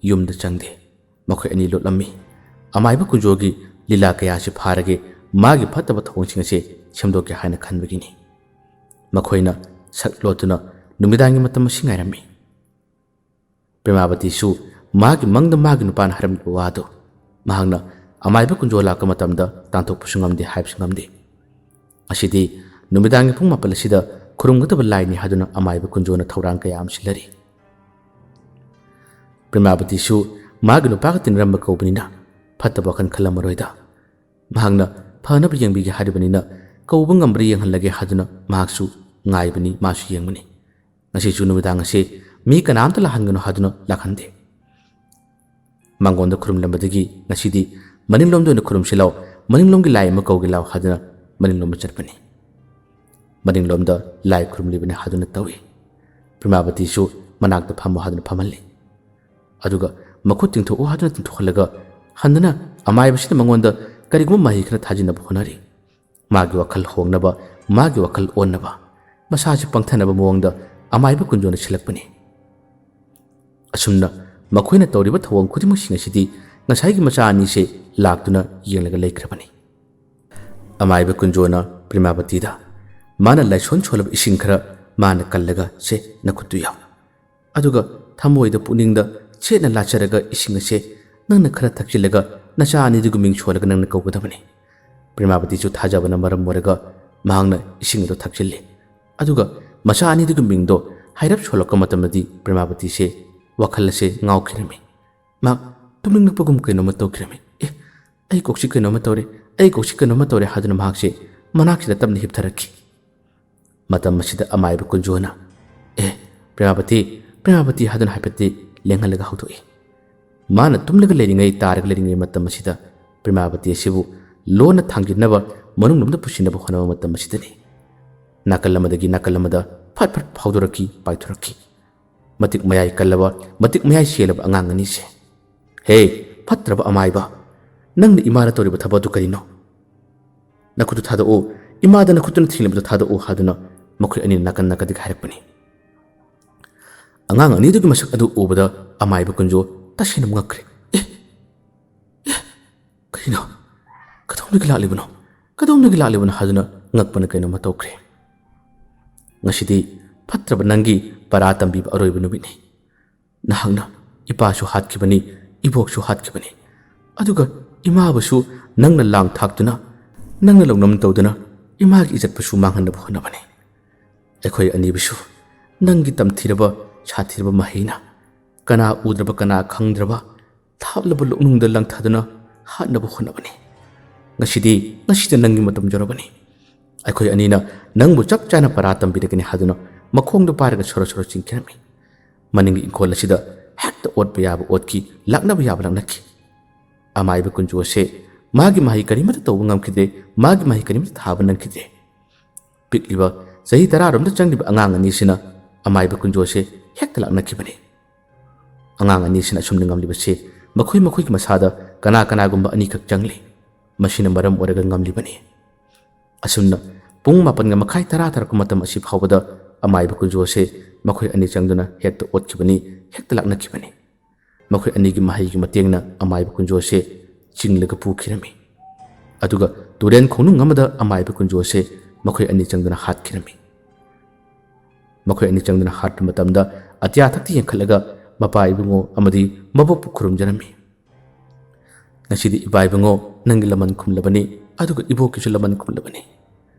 ꯌꯨꯝꯗ ꯆꯪꯗꯦ꯫ ꯃꯈꯣꯏ ꯑꯅꯤ ꯂꯣꯠꯂꯝꯃꯤ꯫ ꯑꯃꯥꯏꯕ ꯀꯨꯟꯖꯣꯒꯤ ꯂꯤꯂꯥ ꯀꯌꯥꯁꯤ ꯐꯥꯔꯒꯦ, ꯃꯥꯒꯤ ꯐꯠꯇꯕ ꯊꯧꯑꯣꯡꯁꯤꯡ ꯑꯁꯦ ꯁꯦꯝꯗꯣꯛꯀꯦ ꯍꯥꯏꯅ ꯈꯟꯕꯒꯤꯅꯤ꯫ ꯃꯈꯣꯏꯅ ꯁꯛ ꯂꯣꯠꯇꯨꯅ ꯅꯨꯃꯤꯗꯥꯡꯒꯤ ꯃꯇꯝ ꯑꯁꯤ ꯉꯥꯏꯔꯝꯃꯤ꯫ ꯄ꯭ꯔꯦꯃꯥꯕꯇꯤꯁꯨ ꯃꯥꯒꯤ ꯃꯪꯗ ꯃꯥꯒꯤ ꯅꯨꯄꯥꯅ ꯍꯥꯏꯔꯝꯂꯤꯕ ꯋꯥꯗꯨ ꯃꯍꯥꯛꯅ ꯑꯃꯥꯏꯕ ꯀꯨꯟꯖꯣ ꯂꯥꯛꯄ ꯃꯇꯝꯗ ꯇꯥꯟꯊꯣꯛꯄꯁꯨ ꯉꯝꯗꯦ ꯍꯥꯏꯕꯁꯨ ꯉꯝꯗꯦ꯫ ꯉꯁꯤꯗꯤ ꯅꯨꯃꯤꯗꯥꯡꯒꯤ ꯄꯨꯡ ꯃꯥꯄꯜ ꯑꯁꯤꯗ ꯈꯨꯔꯨꯝꯒꯗꯕ ꯂꯥꯏꯅꯤ ꯍꯥꯏꯗꯨꯅ ꯑꯃꯥꯏꯕ ꯀꯨꯟꯖꯣꯅ ꯊꯧꯔꯥꯡ ꯀꯌꯥ ꯑꯃ ꯁꯤꯜꯂꯔꯤ꯫ ꯄ꯭ꯔꯦꯃꯥꯕꯇꯤꯁꯨ ꯃꯥꯒꯤ ꯅꯨꯄꯥꯒ ꯇꯤꯟꯅꯔꯝꯕ ꯀꯧꯕꯅꯤꯅ ꯐꯠꯇꯕ ꯋꯥꯈꯜ ꯈꯜꯂꯝꯃꯔꯣꯏꯗ꯫ ꯃꯍꯥꯛꯅ ꯐꯅꯕ ꯌꯦꯡꯕꯤꯒꯦ ꯍꯥꯏꯔꯤꯕꯅꯤꯅ ꯀꯧꯕ ꯉꯝꯕ꯭ꯔꯥ ꯌꯦꯡꯍꯜꯂꯒꯦ ꯍꯥꯏꯗꯨꯅ ꯃꯍꯥꯛꯁꯨ ꯉꯥꯏꯕꯅꯤ, ꯃꯥꯁꯨ ꯌꯦꯡꯕꯅꯤ꯫ ꯉꯁꯤꯁꯨ ꯅꯨꯃꯤꯗꯥꯡ ꯑꯁꯤ ꯃꯤ ꯀꯅꯥꯝꯇ ꯂꯥꯛꯍꯟꯒꯅꯨ ꯍꯥꯏꯗꯨꯅ ꯂꯥꯛꯍꯟꯗꯦ꯫ ꯃꯉꯣꯟꯗ ꯈꯨꯔꯨꯝꯂꯝꯕꯗꯒꯤ ꯉꯁꯤꯗꯤ ꯃꯅꯤꯡꯂꯣꯝꯗ ꯑꯣꯏꯅ ꯈꯨꯔꯨꯝꯁꯤ ꯂꯥꯎ, ꯃꯅꯤꯡꯂꯣꯝꯒꯤ ꯂꯥꯏ ꯑꯃ ꯀꯧꯒꯦ ꯂꯥꯎ ꯍꯥꯏꯗꯨꯅ ꯃꯅꯤꯡꯂꯣꯝꯗ ꯆꯠꯄꯅꯤ꯫ ꯃꯅꯤꯡꯂꯣꯝꯗ ꯂꯥꯏ ꯈꯨꯔꯨꯝꯂꯤꯕꯅꯤ ꯍꯥꯏꯗꯨꯅ ꯇꯧꯏ꯫ ꯄ꯭ꯔꯦꯃꯥꯕꯇꯤꯁꯨ ꯃꯅꯥꯛꯇ ꯐꯝꯃꯨ ꯍꯥꯏꯗꯨꯅ ꯐꯝꯍꯜꯂꯤ꯫ ꯑꯗꯨꯒ ꯃꯈꯨꯠ ꯇꯤꯡꯊꯣꯛꯎ ꯍꯥꯏꯗꯨꯅ ꯇꯤꯡꯊꯣꯛꯍꯜꯂꯒ ꯍꯟꯗꯨꯅ ꯑꯃꯥꯏꯕꯁꯤꯅ ꯃꯉꯣꯟꯗ ꯀꯔꯤꯒꯨꯝꯕ ꯃꯍꯩ ꯈꯔ ꯊꯥꯖꯤꯟꯅꯕ ꯍꯣꯠꯅꯔꯤ꯫ ꯃꯥꯒꯤ ꯋꯥꯈꯜ ꯍꯣꯡꯅꯕ, ꯃꯥꯒꯤ ꯋꯥꯈꯜ ꯑꯣꯟꯅꯕ, ꯃꯁꯥꯁꯤ ꯄꯪꯊꯅꯕ ꯃꯑꯣꯡꯗ ꯑꯃꯥꯏꯕ ꯀꯨꯟꯖꯣꯅ ꯁꯤꯜꯂꯛꯄꯅꯤ꯫ ꯑꯁꯨꯝꯅ ꯃꯈꯣꯏꯅ ꯇꯧꯔꯤꯕ ꯊꯧꯑꯣꯡ ꯈꯨꯗꯤꯡꯃꯛꯁꯤꯡ ꯑꯁꯤꯗꯤ ꯉꯁꯥꯏꯒꯤ ꯃꯆꯥ ꯑꯅꯤꯁꯦ ꯂꯥꯛꯇꯨꯅ ꯌꯦꯡꯂꯒ ꯂꯩꯈ꯭ꯔꯕꯅꯤ꯫ ꯑꯃꯥꯏꯕ ꯀꯨꯟꯖꯣꯅ ꯄ꯭ꯔꯦꯃꯥꯕꯇꯤꯗ ꯃꯥꯅ ꯂꯥꯏꯁꯣꯟ ꯁꯣꯜꯂꯕ ꯏꯁꯤꯡ ꯈꯔ ꯃꯥꯅ ꯀꯜꯂꯒ, "ꯁꯦ, ꯅꯈꯨꯠꯇꯨ ꯌꯥꯎ꯫ ꯑꯗꯨꯒ ꯊꯃꯣꯏꯗ, ꯄꯨꯛꯅꯤꯡꯗ ꯁꯦꯠꯅ ꯂꯥꯠꯆꯔꯒ ꯏꯁꯤꯡ ꯑꯁꯦ ꯅꯪꯅ ꯈꯔ ꯊꯛꯆꯤꯜꯂꯒ ꯅꯆꯥ ꯑꯅꯤꯗꯨꯒꯤ ꯃꯤꯡ ꯁꯣꯜꯂꯒ ꯅꯪꯅ ꯀꯧꯒꯗꯕꯅꯤ꯫" ꯄ꯭ꯔꯦꯃꯥꯕꯇꯤꯁꯨ ꯊꯥꯖꯕꯅ ꯃꯔꯝ ꯑꯣꯏꯔꯒ ꯃꯍꯥꯛꯅ ꯏꯁꯤꯡ ꯑꯗꯨ ꯊꯛꯆꯤꯜꯂꯤ꯫ ꯑꯗꯨꯒ ꯃꯆꯥ ꯑꯅꯤꯗꯨꯒꯤ ꯃꯤꯡꯗꯣ ꯍꯥꯏꯔꯞ ꯁꯣꯜꯂꯛꯄ ꯃꯇꯝꯗꯗꯤ ꯄ꯭ꯔꯦꯃꯥꯕꯇꯤꯁꯦ ꯋꯥꯈꯜ ꯑꯁꯦ ꯉꯥꯎꯈꯤꯔꯝꯃꯤ꯫ ꯃꯍꯥꯛ ꯇꯨꯝꯅꯤꯡꯂꯛꯄꯒꯨꯝ ꯀꯩꯅꯣꯝꯃ ꯇꯧꯈꯤꯔꯝꯃꯤ꯫ "ꯑꯦ, ꯑꯩ ꯀꯣꯛꯁꯤ ꯀꯩꯅꯣꯝꯃ ꯇꯧꯔꯦ, ꯑꯩ ꯀꯣꯛꯁꯤ ꯀꯩꯅꯣꯝꯃ ꯇꯧꯔꯦ" ꯍꯥꯏꯗꯨꯅ ꯃꯍꯥꯛꯁꯦ ꯃꯅꯥꯛꯁꯤꯗ ꯇꯞꯅ ꯍꯤꯞꯊꯔꯛꯈꯤ꯫ ꯃꯇꯝ ꯑꯁꯤꯗ ꯑꯃꯥꯏꯕ ꯀꯨꯟꯖꯣꯅ, "ꯑꯦ, ꯄ꯭ꯔꯦꯃꯥꯕꯇꯤ, ꯄ꯭ꯔꯦꯃꯥꯕꯇꯤ" ꯍꯥꯏꯗꯨꯅ ꯍꯥꯏꯐꯦꯠꯇꯤ ꯂꯦꯡꯍꯜꯂꯒ ꯍꯧꯗꯣꯛꯏ꯫ ꯃꯥꯅ ꯇꯨꯝꯂꯒ ꯂꯩꯔꯤꯉꯩ, ꯇꯥꯔꯒ ꯂꯩꯔꯤꯉꯩ ꯃꯇꯝ ꯑꯁꯤꯗ ꯄ꯭ꯔꯦꯃꯥꯕꯇꯤ ꯑꯁꯤꯕꯨ ꯂꯣꯟꯅ ꯊꯥꯡꯖꯤꯟꯅꯕ, ꯃꯅꯨꯡꯂꯣꯝꯗ ꯄꯨꯁꯤꯟꯅꯕ ꯍꯣꯠꯅꯕ ꯃꯇꯝ ꯑꯁꯤꯗꯅꯤ꯫ ꯅꯥꯀꯜ ꯑꯃꯗꯒꯤ ꯅꯥꯀꯜ ꯑꯃꯗ ꯐꯠ ꯐꯠ ꯐꯥꯎꯗꯣꯔꯛꯈꯤ, ꯄꯥꯏꯊꯣꯔꯛꯈꯤ꯫ ꯃꯇꯤꯛ ꯃꯌꯥꯏ ꯀꯜꯂꯕ, ꯃꯇꯤꯛ ꯃꯌꯥꯏ ꯁꯦꯜꯂꯕ ꯑꯉꯥꯡ ꯑꯅꯤꯁꯦ꯫ "ꯍꯦ, ꯐꯠꯇ꯭ꯔꯕ ꯑꯃꯥꯏꯕ, ꯅꯪꯅ ꯏꯃꯥꯗ ꯇꯧꯔꯤꯕ ꯊꯕꯛ ꯑꯗꯨ ꯀꯔꯤꯅꯣ? ꯅꯈꯨꯠꯇꯨ ꯊꯥꯗꯣꯛꯎ, ꯏꯃꯥꯗ ꯅꯈꯨꯠꯇꯨꯅ ꯊꯤꯡꯂꯤꯕꯗꯨ ꯊꯥꯗꯣꯛꯎ" ꯍꯥꯏꯗꯨꯅ ꯃꯈꯣꯏ ꯑꯅꯤꯅ ꯅꯥꯀꯟ ꯅꯥꯀꯟꯗꯒꯤ ꯍꯥꯏꯔꯛꯄꯅꯤ꯫ ꯑꯉꯥꯡ ꯑꯅꯤꯗꯨꯒꯤ ꯃꯁꯛ ꯑꯗꯨ ꯎꯕꯗ ꯑꯃꯥꯏꯕ ꯀꯨꯟꯖꯣ ꯇꯁꯦꯡꯅ ꯉꯛꯈ꯭ꯔꯦ꯫ "ꯑꯦ, ꯑꯦ, ꯀꯔꯤꯅꯣ? ꯀꯗꯣꯝꯗꯒꯤ ꯂꯥꯛꯂꯤꯕꯅꯣ? ꯀꯗꯣꯝꯗꯒꯤ ꯂꯥꯛꯂꯤꯕꯅꯣ?" ꯍꯥꯏꯗꯨꯅ ꯉꯛꯄꯅ ꯀꯩꯅꯣꯝꯃ ꯇꯧꯈ꯭ꯔꯦ꯫ "ꯉꯁꯤꯗꯤ ꯐꯠꯇ꯭ꯔꯕ ꯅꯪꯒꯤ ꯄꯔꯥ ꯇꯝꯕꯤꯕ ꯑꯔꯣꯏꯕ ꯅꯨꯃꯤꯠꯅꯤ꯫ ꯅꯍꯥꯛꯅ ꯏꯄꯥꯁꯨ ꯍꯥꯠꯈꯤꯕꯅꯤ, ꯏꯕꯣꯛꯁꯨ ꯍꯥꯠꯈꯤꯕꯅꯤ꯫ ꯑꯗꯨꯒ ꯏꯃꯥꯕꯨꯁꯨ ꯅꯪꯅ ꯂꯥꯡ ꯊꯥꯛꯇꯨꯅ, ꯅꯪꯅ ꯂꯧꯅꯝ ꯇꯧꯗꯨꯅ ꯏꯃꯥꯒꯤ ꯏꯖꯠꯄꯨꯁꯨ ꯃꯥꯡꯍꯟꯅꯕ ꯍꯣꯠꯅꯕꯅꯤ꯫ ꯑꯩꯈꯣꯏ ꯑꯅꯤꯕꯨꯁꯨ ꯅꯪꯒꯤ ꯇꯝꯊꯤꯔꯕ, ꯁꯥꯊꯤꯔꯕ ꯃꯍꯩꯅ ꯀꯅꯥ ꯎꯗ꯭ꯔꯕ, ꯀꯅꯥ ꯈꯪꯗ꯭ꯔꯕ ꯊꯥꯞꯂꯕ ꯂꯣꯛꯅꯨꯡꯗ ꯂꯪꯊꯗꯨꯅ ꯍꯥꯠꯅꯕ ꯍꯣꯠꯅꯕꯅꯤ꯫ ꯉꯁꯤꯗꯤ, ꯉꯁꯤꯗ ꯅꯪꯒꯤ ꯃꯇꯝ ꯌꯧꯔꯕꯅꯤ꯫ ꯑꯩꯈꯣꯏ ꯑꯅꯤꯅ ꯅꯪꯕꯨ ꯆꯞ ꯆꯥꯅ ꯄꯔꯥ ꯇꯝꯕꯤꯔꯒꯅꯤ" ꯍꯥꯏꯗꯨꯅ ꯃꯈꯣꯡꯗ ꯄꯥꯏꯔꯒ ꯁꯣꯔꯣ ꯁꯣꯔꯣ ꯆꯤꯡꯈꯤꯔꯝꯃꯤ꯫ ꯃꯅꯤꯡꯒꯤ ꯏꯪꯈꯣꯜ ꯑꯁꯤꯗ ꯍꯦꯛꯇ ꯑꯣꯠꯄ ꯌꯥꯕ ꯑꯣꯠꯈꯤ, ꯂꯥꯛꯅꯕ ꯌꯥꯕ ꯂꯥꯛꯅꯈꯤ꯫ ꯑꯃꯥꯏꯕ ꯀꯨꯟꯖꯣ ꯑꯁꯦ ꯃꯥꯒꯤ ꯃꯍꯩ ꯀꯔꯤꯃꯠꯇ ꯇꯧꯕ ꯉꯝꯈꯤꯗ꯭ꯔꯦ, ꯃꯥꯒꯤ ꯃꯍꯩ ꯀꯔꯤꯃꯠꯇ ꯊꯥꯕ ꯅꯪꯈꯤꯗ꯭ꯔꯦ꯫ ꯄꯤꯛꯂꯤꯕ, ꯆꯍꯤ ꯇꯔꯥꯔꯣꯝꯗ ꯆꯪꯂꯤꯕ ꯑꯉꯥꯡ ꯑꯅꯤꯁꯤꯅ ꯑꯃꯥꯏꯕ ꯀꯨꯟꯖꯣꯁꯦ ꯍꯦꯛꯇ ꯂꯥꯛꯅꯈꯤꯕꯅꯤ꯫ ꯑꯉꯥꯡ ꯑꯅꯤꯁꯤꯅ ꯑꯁꯨꯝꯅ ꯉꯝꯂꯤꯕꯁꯦ ꯃꯈꯣꯏ ꯃꯈꯣꯏꯒꯤ ꯃꯁꯥꯗ ꯀꯅꯥ ꯀꯅꯥꯒꯨꯝꯕ ꯑꯅꯤꯈꯛ ꯆꯪꯂꯤ꯫ ꯃꯁꯤꯅ ꯃꯔꯝ ꯑꯣꯏꯔꯒ ꯉꯝꯂꯤꯕꯅꯤ꯫ ꯑꯁꯨꯝꯅ ꯄꯨꯡ ꯃꯥꯄꯟꯒ ꯃꯈꯥꯏ ꯇꯔꯥ ꯇꯥꯔꯛꯄ ꯃꯇꯝ ꯑꯁꯤ ꯐꯥꯎꯕꯗ ꯑꯃꯥꯏꯕ ꯀꯨꯟꯖꯣꯁꯦ ꯃꯈꯣꯏ ꯑꯅꯤ ꯆꯪꯗꯨꯅ ꯍꯦꯛꯇ ꯑꯣꯠꯈꯤꯕꯅꯤ, ꯍꯦꯛꯇ ꯂꯥꯛꯅꯈꯤꯕꯅꯤ꯫ ꯃꯈꯣꯏ ꯑꯅꯤꯒꯤ ꯃꯍꯩꯒꯤ ꯃꯇꯦꯡꯅ ꯑꯃꯥꯏꯕ ꯀꯨꯟꯖꯣꯁꯦ ꯆꯤꯡꯂꯒ ꯄꯨꯈꯤꯔꯝꯃꯤ꯫ ꯑꯗꯨꯒ ꯇꯨꯔꯦꯟ ꯈꯣꯡꯅꯨꯡ ꯑꯃꯗ ꯑꯃꯥꯏꯕ ꯀꯨꯟꯖꯣꯁꯦ ꯃꯈꯣꯏ ꯑꯅꯤ ꯆꯪꯗꯨꯅ ꯍꯥꯠꯈꯤꯔꯝꯃꯤ꯫ ꯃꯈꯣꯏ ꯑꯅꯤ ꯆꯪꯗꯨꯅ ꯍꯥꯠꯄ ꯃꯇꯝꯗ ꯑꯇꯤꯌꯥ ꯊꯛꯇ ꯌꯦꯡꯈꯠꯂꯒ ꯃꯄꯥ ꯏꯕꯨꯡꯉꯣ ꯑꯃꯗꯤ ꯃꯕꯣꯛꯄꯨ ꯈꯨꯔꯨꯝꯖꯔꯝꯃꯤ꯫ "ꯉꯁꯤꯗꯤ ꯏꯄꯥ ꯏꯕꯨꯡꯉꯣ ꯅꯪꯒꯤ ꯂꯃꯟ ꯈꯨꯝꯂꯕꯅꯤ, ꯑꯗꯨꯒ ꯏꯕꯣꯛꯀꯤꯁꯨ ꯂꯃꯟ ꯈꯨꯝꯂꯕꯅꯤ꯫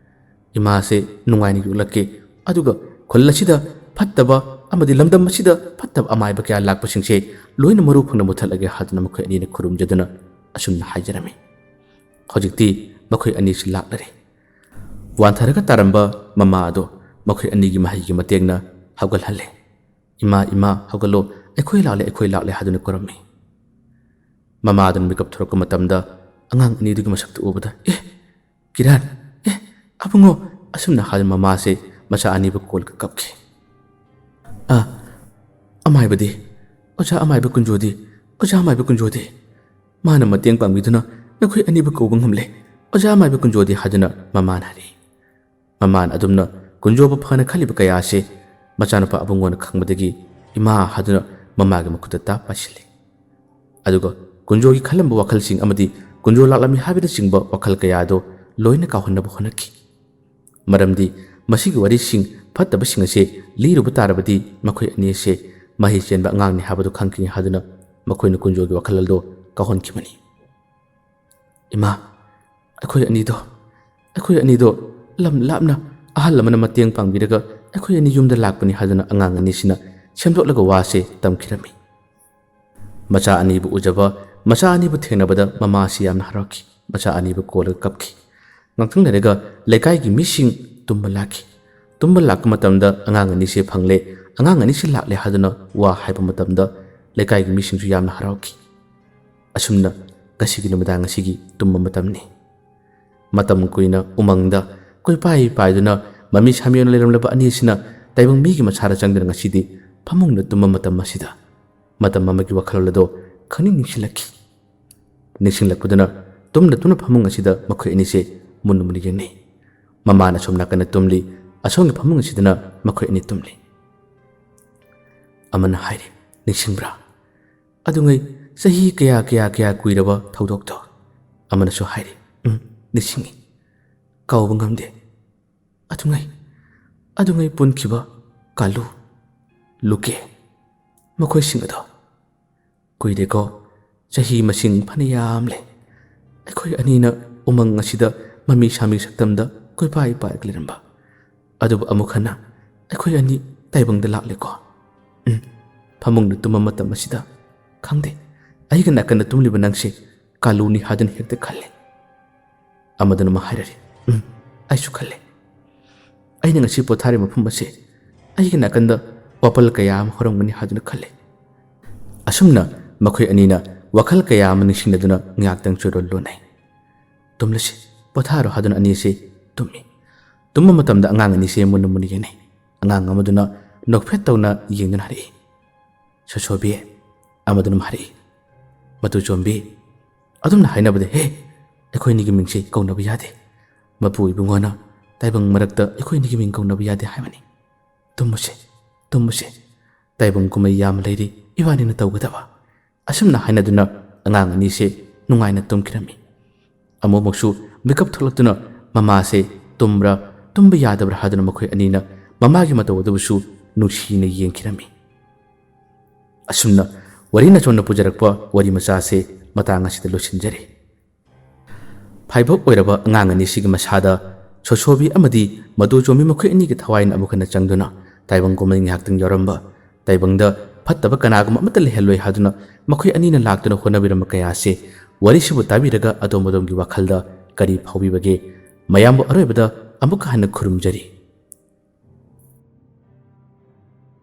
ꯏꯃꯥꯁꯦ ꯅꯨꯡꯉꯥꯏꯅ ꯌꯣꯛꯂꯛꯀꯦ, ꯑꯗꯨꯒ ꯈꯨꯜ ꯑꯁꯤꯗ ꯐꯠꯇꯕ ꯑꯃꯗꯤ ꯂꯝꯗꯝ ꯑꯁꯤꯗ ꯐꯠꯇꯕ ꯑꯃꯥꯏꯕ ꯀꯌꯥ ꯂꯥꯛꯄꯁꯤꯡꯁꯦ ꯂꯣꯏꯅ ꯃꯔꯨ ꯐꯪꯅ ꯃꯨꯊꯠꯂꯒꯦ" ꯍꯥꯏꯗꯨꯅ ꯃꯈꯣꯏ ꯑꯅꯤꯅ ꯈꯨꯔꯨꯝꯖꯗꯨꯅ ꯑꯁꯨꯝꯅ ꯍꯥꯏꯖꯔꯝꯃꯤ꯫ ꯍꯧꯖꯤꯛꯇꯤ ꯃꯈꯣꯏ ꯑꯅꯤꯁꯤ ꯂꯥꯛꯂꯔꯦ꯫ ꯋꯥꯟꯊꯔꯒ ꯇꯥꯔꯝꯕ ꯃꯃꯥ ꯑꯗꯣ ꯃꯈꯣꯏ ꯑꯅꯤꯒꯤ ꯃꯍꯩꯒꯤ ꯃꯇꯦꯡꯅ ꯍꯧꯒꯠꯍꯜꯂꯦ꯫ "ꯏꯃꯥ, ꯏꯃꯥ, ꯍꯧꯒꯠꯂꯣ, ꯑꯩꯈꯣꯏ ꯂꯥꯛꯂꯦ, ꯑꯩꯈꯣꯏ ꯂꯥꯛꯂꯦ" ꯍꯥꯏꯗꯨꯅ ꯀꯧꯔꯝꯃꯤ꯫ ꯃꯃꯥ ꯑꯗꯨꯅ ꯃꯤꯀꯞ ꯊꯣꯔꯛꯄ ꯃꯇꯝꯗ ꯑꯉꯥꯡ ꯑꯅꯤꯗꯨꯒꯤ ꯃꯁꯛꯇꯨ ꯎꯕꯗ, "ꯑꯦ, ꯀꯤꯔꯟ, ꯑꯦ, ꯑꯕꯨꯡꯉꯣ!" ꯑꯁꯨꯝꯅ ꯍꯥꯏꯗꯨꯅ ꯃꯃꯥꯁꯦ ꯃꯆꯥ ꯑꯅꯤꯕꯨ ꯀꯣꯜꯂꯒ ꯀꯞꯈꯤ꯫ "ꯑ, ꯑꯃꯥꯏꯕꯗꯤ? ꯑꯣꯖꯥ ꯑꯃꯥꯏꯕ ꯀꯨꯟꯖꯣꯗꯤ? ꯑꯣꯖꯥ ꯑꯃꯥꯏꯕ ꯀꯨꯟꯖꯣꯗꯤ? ꯃꯥꯅ ꯃꯇꯦꯡ ꯄꯥꯡꯕꯤꯗꯨꯅ ꯅꯈꯣꯏ ꯑꯅꯤꯕꯨ ꯀꯧꯕ ꯉꯝꯂꯦ꯫ ꯑꯣꯖꯥ ꯑꯃꯥꯏꯕ ꯀꯨꯟꯖꯣꯗꯤ?" ꯍꯥꯏꯗꯨꯅ ꯃꯃꯥꯅ ꯍꯥꯏꯔꯛꯏ꯫ ꯃꯃꯥꯅ ꯑꯗꯨꯝꯅ ꯀꯨꯟꯖꯣꯕꯨ ꯐꯅ ꯈꯜꯂꯤꯕ ꯀꯌꯥ ꯑꯁꯤ ꯃꯆꯥꯅꯨꯄꯥ ꯑꯕꯨꯡꯉꯣꯅ ꯈꯪꯕꯗꯒꯤ ꯏꯃꯥ ꯍꯥꯏꯗꯨꯅ ꯃꯃꯥꯒꯤ ꯃꯈꯨꯠꯇ ꯇꯥꯞ ꯄꯥꯏꯁꯤꯜꯂꯤ꯫ ꯑꯗꯨꯒ ꯀꯨꯟꯖꯣꯒꯤ ꯈꯜꯂꯝꯕ ꯋꯥꯈꯜꯁꯤꯡ ꯑꯃꯗꯤ ꯀꯨꯟꯖꯣ ꯂꯥꯛꯂꯝꯃꯤ ꯍꯥꯏꯕꯅꯆꯤꯡꯕ ꯋꯥꯈꯜ ꯀꯌꯥ ꯑꯗꯨ ꯂꯣꯏꯅ ꯀꯥꯎꯍꯟꯅꯕ ꯍꯣꯠꯅꯈꯤ꯫ ꯃꯔꯝꯗꯤ ꯃꯁꯤꯒꯤ ꯋꯥꯔꯤꯁꯤꯡ ꯐꯠꯇꯕꯁꯤꯡ ꯑꯁꯤ ꯂꯤꯔꯨꯕ ꯇꯥꯔꯕꯗꯤ ꯃꯈꯣꯏ ꯑꯅꯤ ꯑꯁꯤ ꯃꯍꯩ ꯆꯦꯟꯕ ꯑꯉꯥꯡꯅꯤ ꯍꯥꯏꯕꯗꯨ ꯈꯪꯈꯤꯅꯤ ꯍꯥꯏꯗꯨꯅ ꯃꯈꯣꯏꯅ ꯀꯨꯟꯖꯣꯒꯤ ꯋꯥꯈꯜ ꯑꯗꯨ ꯀꯥꯎꯍꯟꯈꯤꯕꯅꯤ꯫ "ꯏꯃꯥ, ꯑꯩꯈꯣꯏ ꯑꯅꯤꯗꯣ, ꯑꯩꯈꯣꯏ ꯑꯅꯤꯗꯣ ꯂꯝ ꯂꯥꯞꯅ ꯑꯍꯜ ꯑꯃꯅ ꯃꯇꯦꯡ ꯄꯥꯡꯕꯤꯔꯒ ꯑꯩꯈꯣꯏ ꯑꯅꯤ ꯌꯨꯝꯗ ꯂꯥꯛꯄꯅꯤ" ꯍꯥꯏꯗꯨꯅ ꯑꯉꯥꯡ ꯑꯅꯤꯁꯤꯅ ꯁꯦꯝꯗꯣꯛꯂꯒ ꯋꯥꯁꯦ ꯇꯝꯈꯤꯔꯝꯃꯤ꯫ ꯃꯆꯥ ꯑꯅꯤꯕꯨ ꯎꯖꯕ, ꯃꯆꯥ ꯑꯅꯤꯕꯨ ꯊꯦꯡꯅꯕꯗ ꯃꯃꯥ ꯑꯁꯤ ꯌꯥꯝꯅ ꯍꯔꯥꯎꯈꯤ꯫ ꯃꯆꯥ ꯑꯅꯤꯕꯨ ꯀꯣꯜꯂꯒ ꯀꯞꯈꯤ꯫ ꯉꯥꯛꯇꯪ ꯂꯩꯔꯒ ꯂꯩꯀꯥꯏꯒꯤ ꯃꯤꯁꯤꯡ ꯇꯨꯝꯕ ꯂꯥꯛꯈꯤ꯫ ꯇꯨꯝꯕ ꯂꯥꯛꯄ ꯃꯇꯝꯗ ꯑꯉꯥꯡ ꯑꯅꯤꯁꯦ ꯐꯪꯂꯦ, ꯑꯉꯥꯡ ꯑꯅꯤꯁꯤ ꯂꯥꯛꯂꯦ ꯍꯥꯏꯗꯨꯅ ꯋꯥ ꯍꯥꯏꯕ ꯃꯇꯝꯗ ꯂꯩꯀꯥꯏꯒꯤ ꯃꯤꯁꯤꯡꯁꯨ ꯌꯥꯝꯅ ꯍꯔꯥꯎꯈꯤ꯫ ꯑꯁꯨꯝꯅ ꯉꯁꯤꯒꯤ ꯅꯨꯃꯤꯗꯥꯡ ꯑꯁꯤꯒꯤ ꯇꯨꯝꯕ ꯃꯇꯝꯅꯤ꯫ ꯃꯇꯝ ꯀꯨꯏꯅ ꯎꯃꯪꯗ ꯀꯣꯏꯄꯥꯏ ꯄꯥꯏꯗꯨꯅ ꯃꯃꯤ ꯁꯥꯃꯤ ꯑꯣꯏꯅ ꯂꯩꯔꯝꯂꯕ ꯑꯅꯤꯁꯤꯅ ꯇꯥꯏꯕꯪ ꯃꯤꯒꯤ ꯃꯁꯥꯗ ꯆꯪꯗꯨꯅ ꯉꯁꯤꯗꯤ ꯐꯃꯨꯡꯗ ꯇꯨꯝꯕ ꯃꯇꯝ ꯑꯁꯤꯗ ꯃꯇꯝ ꯑꯃꯒꯤ ꯋꯥꯈꯜꯂꯣꯟ ꯑꯗꯣ ꯈꯪꯅꯤꯡ ꯅꯤꯡꯁꯤꯡꯂꯛꯈꯤ꯫ ꯅꯤꯡꯁꯤꯡꯂꯛꯄꯗꯨꯅ ꯇꯨꯝꯅ ꯇꯨꯝꯅ ꯐꯃꯨꯡ ꯑꯁꯤꯗ ꯃꯈꯣꯏ ꯑꯅꯤꯁꯦ ꯃꯨꯟꯅ ꯃꯨꯟꯅ ꯌꯦꯡꯅꯩ꯫ ꯃꯃꯥꯅ ꯑꯁꯣꯝ ꯅꯥꯀꯟꯗ ꯇꯨꯝꯂꯤ, ꯑꯁꯣꯝꯒꯤ ꯐꯃꯨꯡ ꯑꯁꯤꯗꯅ ꯃꯈꯣꯏ ꯑꯅꯤ ꯇꯨꯝꯂꯤ꯫ ꯑꯃꯅ ꯍꯥꯏꯔꯤ, "ꯅꯤꯡꯁꯤꯡꯕ꯭ꯔꯥ? ꯑꯗꯨꯉꯩ ꯆꯍꯤ ꯀꯌꯥ, ꯀꯌꯥ, ꯀꯌꯥ ꯀꯨꯏꯔꯕ ꯊꯧꯗꯣꯛꯇꯣ?" ꯑꯃꯅꯁꯨ ꯍꯥꯏꯔꯤ, "ꯎꯝ, ꯅꯤꯡꯁꯤꯡꯉꯤ꯫ ꯀꯥꯎꯕ ꯉꯝꯗꯦ꯫ ꯑꯗꯨꯉꯩ, ꯑꯗꯨꯉꯩ ꯄꯨꯟꯈꯤꯕ ꯀꯥꯂꯨ, ꯂꯨꯀꯦ, ꯃꯈꯣꯏꯁꯤꯡ ꯑꯗꯣ꯫ ꯀꯨꯏꯔꯦꯀꯣ, ꯆꯍꯤ ꯃꯁꯤꯡ ꯐꯅ ꯌꯥꯝꯂꯦ꯫ ꯑꯩꯈꯣꯏ ꯑꯅꯤꯅ ꯎꯃꯪ ꯑꯁꯤꯗ ꯃꯃꯤ ꯁꯥꯃꯤ ꯁꯛꯇꯝꯗ ꯀꯣꯏꯄꯥꯏ ꯄꯥꯏꯔꯒ ꯂꯩꯔꯝꯕ꯫ ꯑꯗꯨꯕꯨ ꯑꯃꯨꯛ ꯍꯟꯅ ꯑꯩꯈꯣꯏ ꯑꯅꯤ ꯇꯥꯏꯕꯪꯗ ꯂꯥꯛꯂꯦꯀꯣ꯫ ꯎꯝ, ꯐꯃꯨꯡꯗ ꯇꯨꯝꯕ ꯃꯇꯝ ꯑꯁꯤꯗ, ꯈꯪꯗꯦ, ꯑꯩꯒ ꯅꯥꯀꯟꯗ ꯇꯨꯝꯂꯤꯕ ꯅꯪꯁꯦ ꯀꯥꯂꯨꯅꯤ ꯍꯥꯏꯗꯨꯅ ꯍꯦꯛꯇ ꯈꯜꯂꯦ꯫" ꯑꯃꯗꯨꯅ ꯑꯃ ꯍꯥꯏꯔꯔꯤ, "ꯎꯝ, ꯑꯩꯁꯨ ꯈꯜꯂꯦ꯫ ꯑꯩꯅ ꯉꯁꯤ ꯄꯣꯊꯥꯔꯤꯕ ꯃꯐꯝ ꯑꯁꯤ ꯑꯩꯒꯤ ꯅꯥꯀꯟꯗ ꯋꯥꯄꯜ ꯀꯌꯥ ꯑꯃ ꯍꯧꯔꯝꯒꯅꯤ ꯍꯥꯏꯗꯨꯅ ꯈꯜꯂꯦ꯫ ꯑꯁꯨꯝꯅ ꯃꯈꯣꯏ ꯑꯅꯤꯅ ꯋꯥꯈꯜ ꯀꯌꯥ ꯑꯃ ꯅꯤꯡꯁꯤꯡꯅꯗꯨꯅ ꯉꯥꯏꯍꯥꯛꯇꯪ ꯆꯣꯏꯔꯣꯜ ꯂꯣꯟꯅꯩ꯫ "ꯇꯨꯝꯂꯁꯤ, ꯄꯣꯊꯥꯔꯣ" ꯍꯥꯏꯗꯨꯅ ꯑꯅꯤꯁꯦ ꯇꯨꯝꯃꯤ꯫ ꯇꯨꯝꯕ ꯃꯇꯝꯗ ꯑꯉꯥꯡ ꯑꯅꯤꯁꯦ ꯃꯨꯟꯅ ꯃꯨꯟꯅ ꯌꯦꯡꯅꯩ꯫ ꯑꯉꯥꯡ ꯑꯃꯗꯨꯅ ꯅꯣꯛꯐꯦꯠ ꯇꯧꯅ ꯌꯦꯡꯗꯨꯅ ꯍꯥꯏꯔꯛꯏ, "ꯁꯣꯁꯣꯕꯤ"꯫ ꯑꯃꯗꯨꯅ ꯍꯥꯏꯔꯛꯏ, "ꯃꯇꯨ ꯆꯣꯝꯕꯤ, ꯑꯗꯨꯝꯅ ꯍꯥꯏꯅꯕꯗ ꯍꯦ, ꯑꯩꯈꯣꯏꯅꯤꯒꯤ ꯃꯤꯡꯁꯦ ꯀꯧꯅꯕ ꯌꯥꯗꯦ꯫ ꯃꯄꯨ ꯏꯕꯨꯡꯉꯣꯅ ꯇꯥꯏꯕꯪ ꯃꯔꯛꯇ ꯑꯩꯈꯣꯏꯅꯤꯒꯤ ꯃꯤꯡ ꯀꯧꯅꯕ ꯌꯥꯗꯦ ꯍꯥꯏꯕꯅꯤ꯫ ꯇꯨꯝꯃꯨꯁꯦ, ꯇꯨꯝꯃꯨꯁꯦ꯫ ꯇꯥꯏꯕꯪ ꯀꯨꯝꯍꯩ ꯌꯥꯝ ꯂꯩꯔꯤ ꯏꯕꯥꯅꯤꯅ ꯇꯧꯒꯗꯕ"꯫ ꯑꯁꯨꯝꯅ ꯍꯥꯏꯅꯗꯨꯅ ꯑꯉꯥꯡ ꯑꯅꯤꯁꯦ ꯅꯨꯡꯉꯥꯏꯅ ꯇꯨꯝꯈꯤꯔꯝꯃꯤ꯫ ꯑꯃꯨꯛꯃꯨꯛꯁꯨ ꯃꯤꯀꯞ ꯊꯣꯛꯂꯛꯇꯨꯅ ꯃꯃꯥꯁꯦ ꯇꯨꯝꯕ꯭ꯔꯥ, ꯇꯨꯝꯕ ꯌꯥꯗꯕ꯭ꯔꯥ ꯍꯥꯏꯗꯨꯅ ꯃꯈꯣꯏ ꯑꯅꯤꯅ ꯃꯃꯥꯒꯤ ꯃꯇꯧ ꯑꯗꯨꯕꯨꯁꯨ ꯅꯨꯡꯁꯤꯅ ꯌꯦꯡꯈꯤꯔꯝꯃꯤ꯫ ꯑꯁꯨꯝꯅ ꯋꯥꯔꯤ ꯅꯆꯣꯟꯅ ꯄꯨꯖꯔꯛꯄ ꯋꯥꯔꯤ ꯃꯆꯥꯁꯦ ꯃꯇꯥꯡ ꯑꯁꯤꯗ ꯂꯣꯏꯁꯤꯟꯖꯔꯦ꯫ ꯐꯥꯏꯕꯣꯛ ꯑꯣꯏꯔꯕ ꯑꯉꯥꯡ ꯑꯅꯤꯁꯤꯒꯤ ꯃꯁꯥꯗ ꯁꯣꯁꯣꯕꯤ ꯑꯃꯗꯤ ꯃꯇꯨ ꯆꯣꯝꯕꯤ ꯃꯈꯣꯏ ꯑꯅꯤꯒꯤ ꯊꯋꯥꯏꯅ ꯑꯃꯨꯛ ꯍꯟꯅ ꯆꯪꯗꯨꯅ ꯇꯥꯏꯕꯪ ꯀꯨꯝꯍꯩ ꯉꯥꯏꯍꯥꯛꯇꯪ ꯌꯥꯎꯔꯝꯕ, ꯇꯥꯏꯕꯪꯗ ꯐꯠꯇꯕ ꯀꯅꯥꯒꯨꯝꯕ ꯑꯃꯠꯇ ꯂꯩꯍꯜꯂꯣꯏ ꯍꯥꯏꯗꯨꯅ ꯃꯈꯣꯏ ꯑꯅꯤꯅ ꯂꯥꯛꯇꯨꯅ ꯍꯣꯠꯅꯕꯤꯔꯝꯕ ꯀꯌꯥꯁꯦ ꯋꯥꯔꯤꯁꯤꯕꯨ ꯇꯥꯕꯤꯔꯒ ꯑꯗꯣꯝ ꯑꯗꯣꯝꯒꯤ ꯋꯥꯈꯜꯗ ꯀꯔꯤ ꯐꯥꯎꯕꯤꯕꯒꯦ? ꯃꯌꯥꯝꯕꯨ ꯑꯔꯣꯏꯕꯗ ꯑꯃꯨꯛꯀ ꯍꯟꯅ ꯈꯨꯔꯨꯝꯖꯔꯤ꯫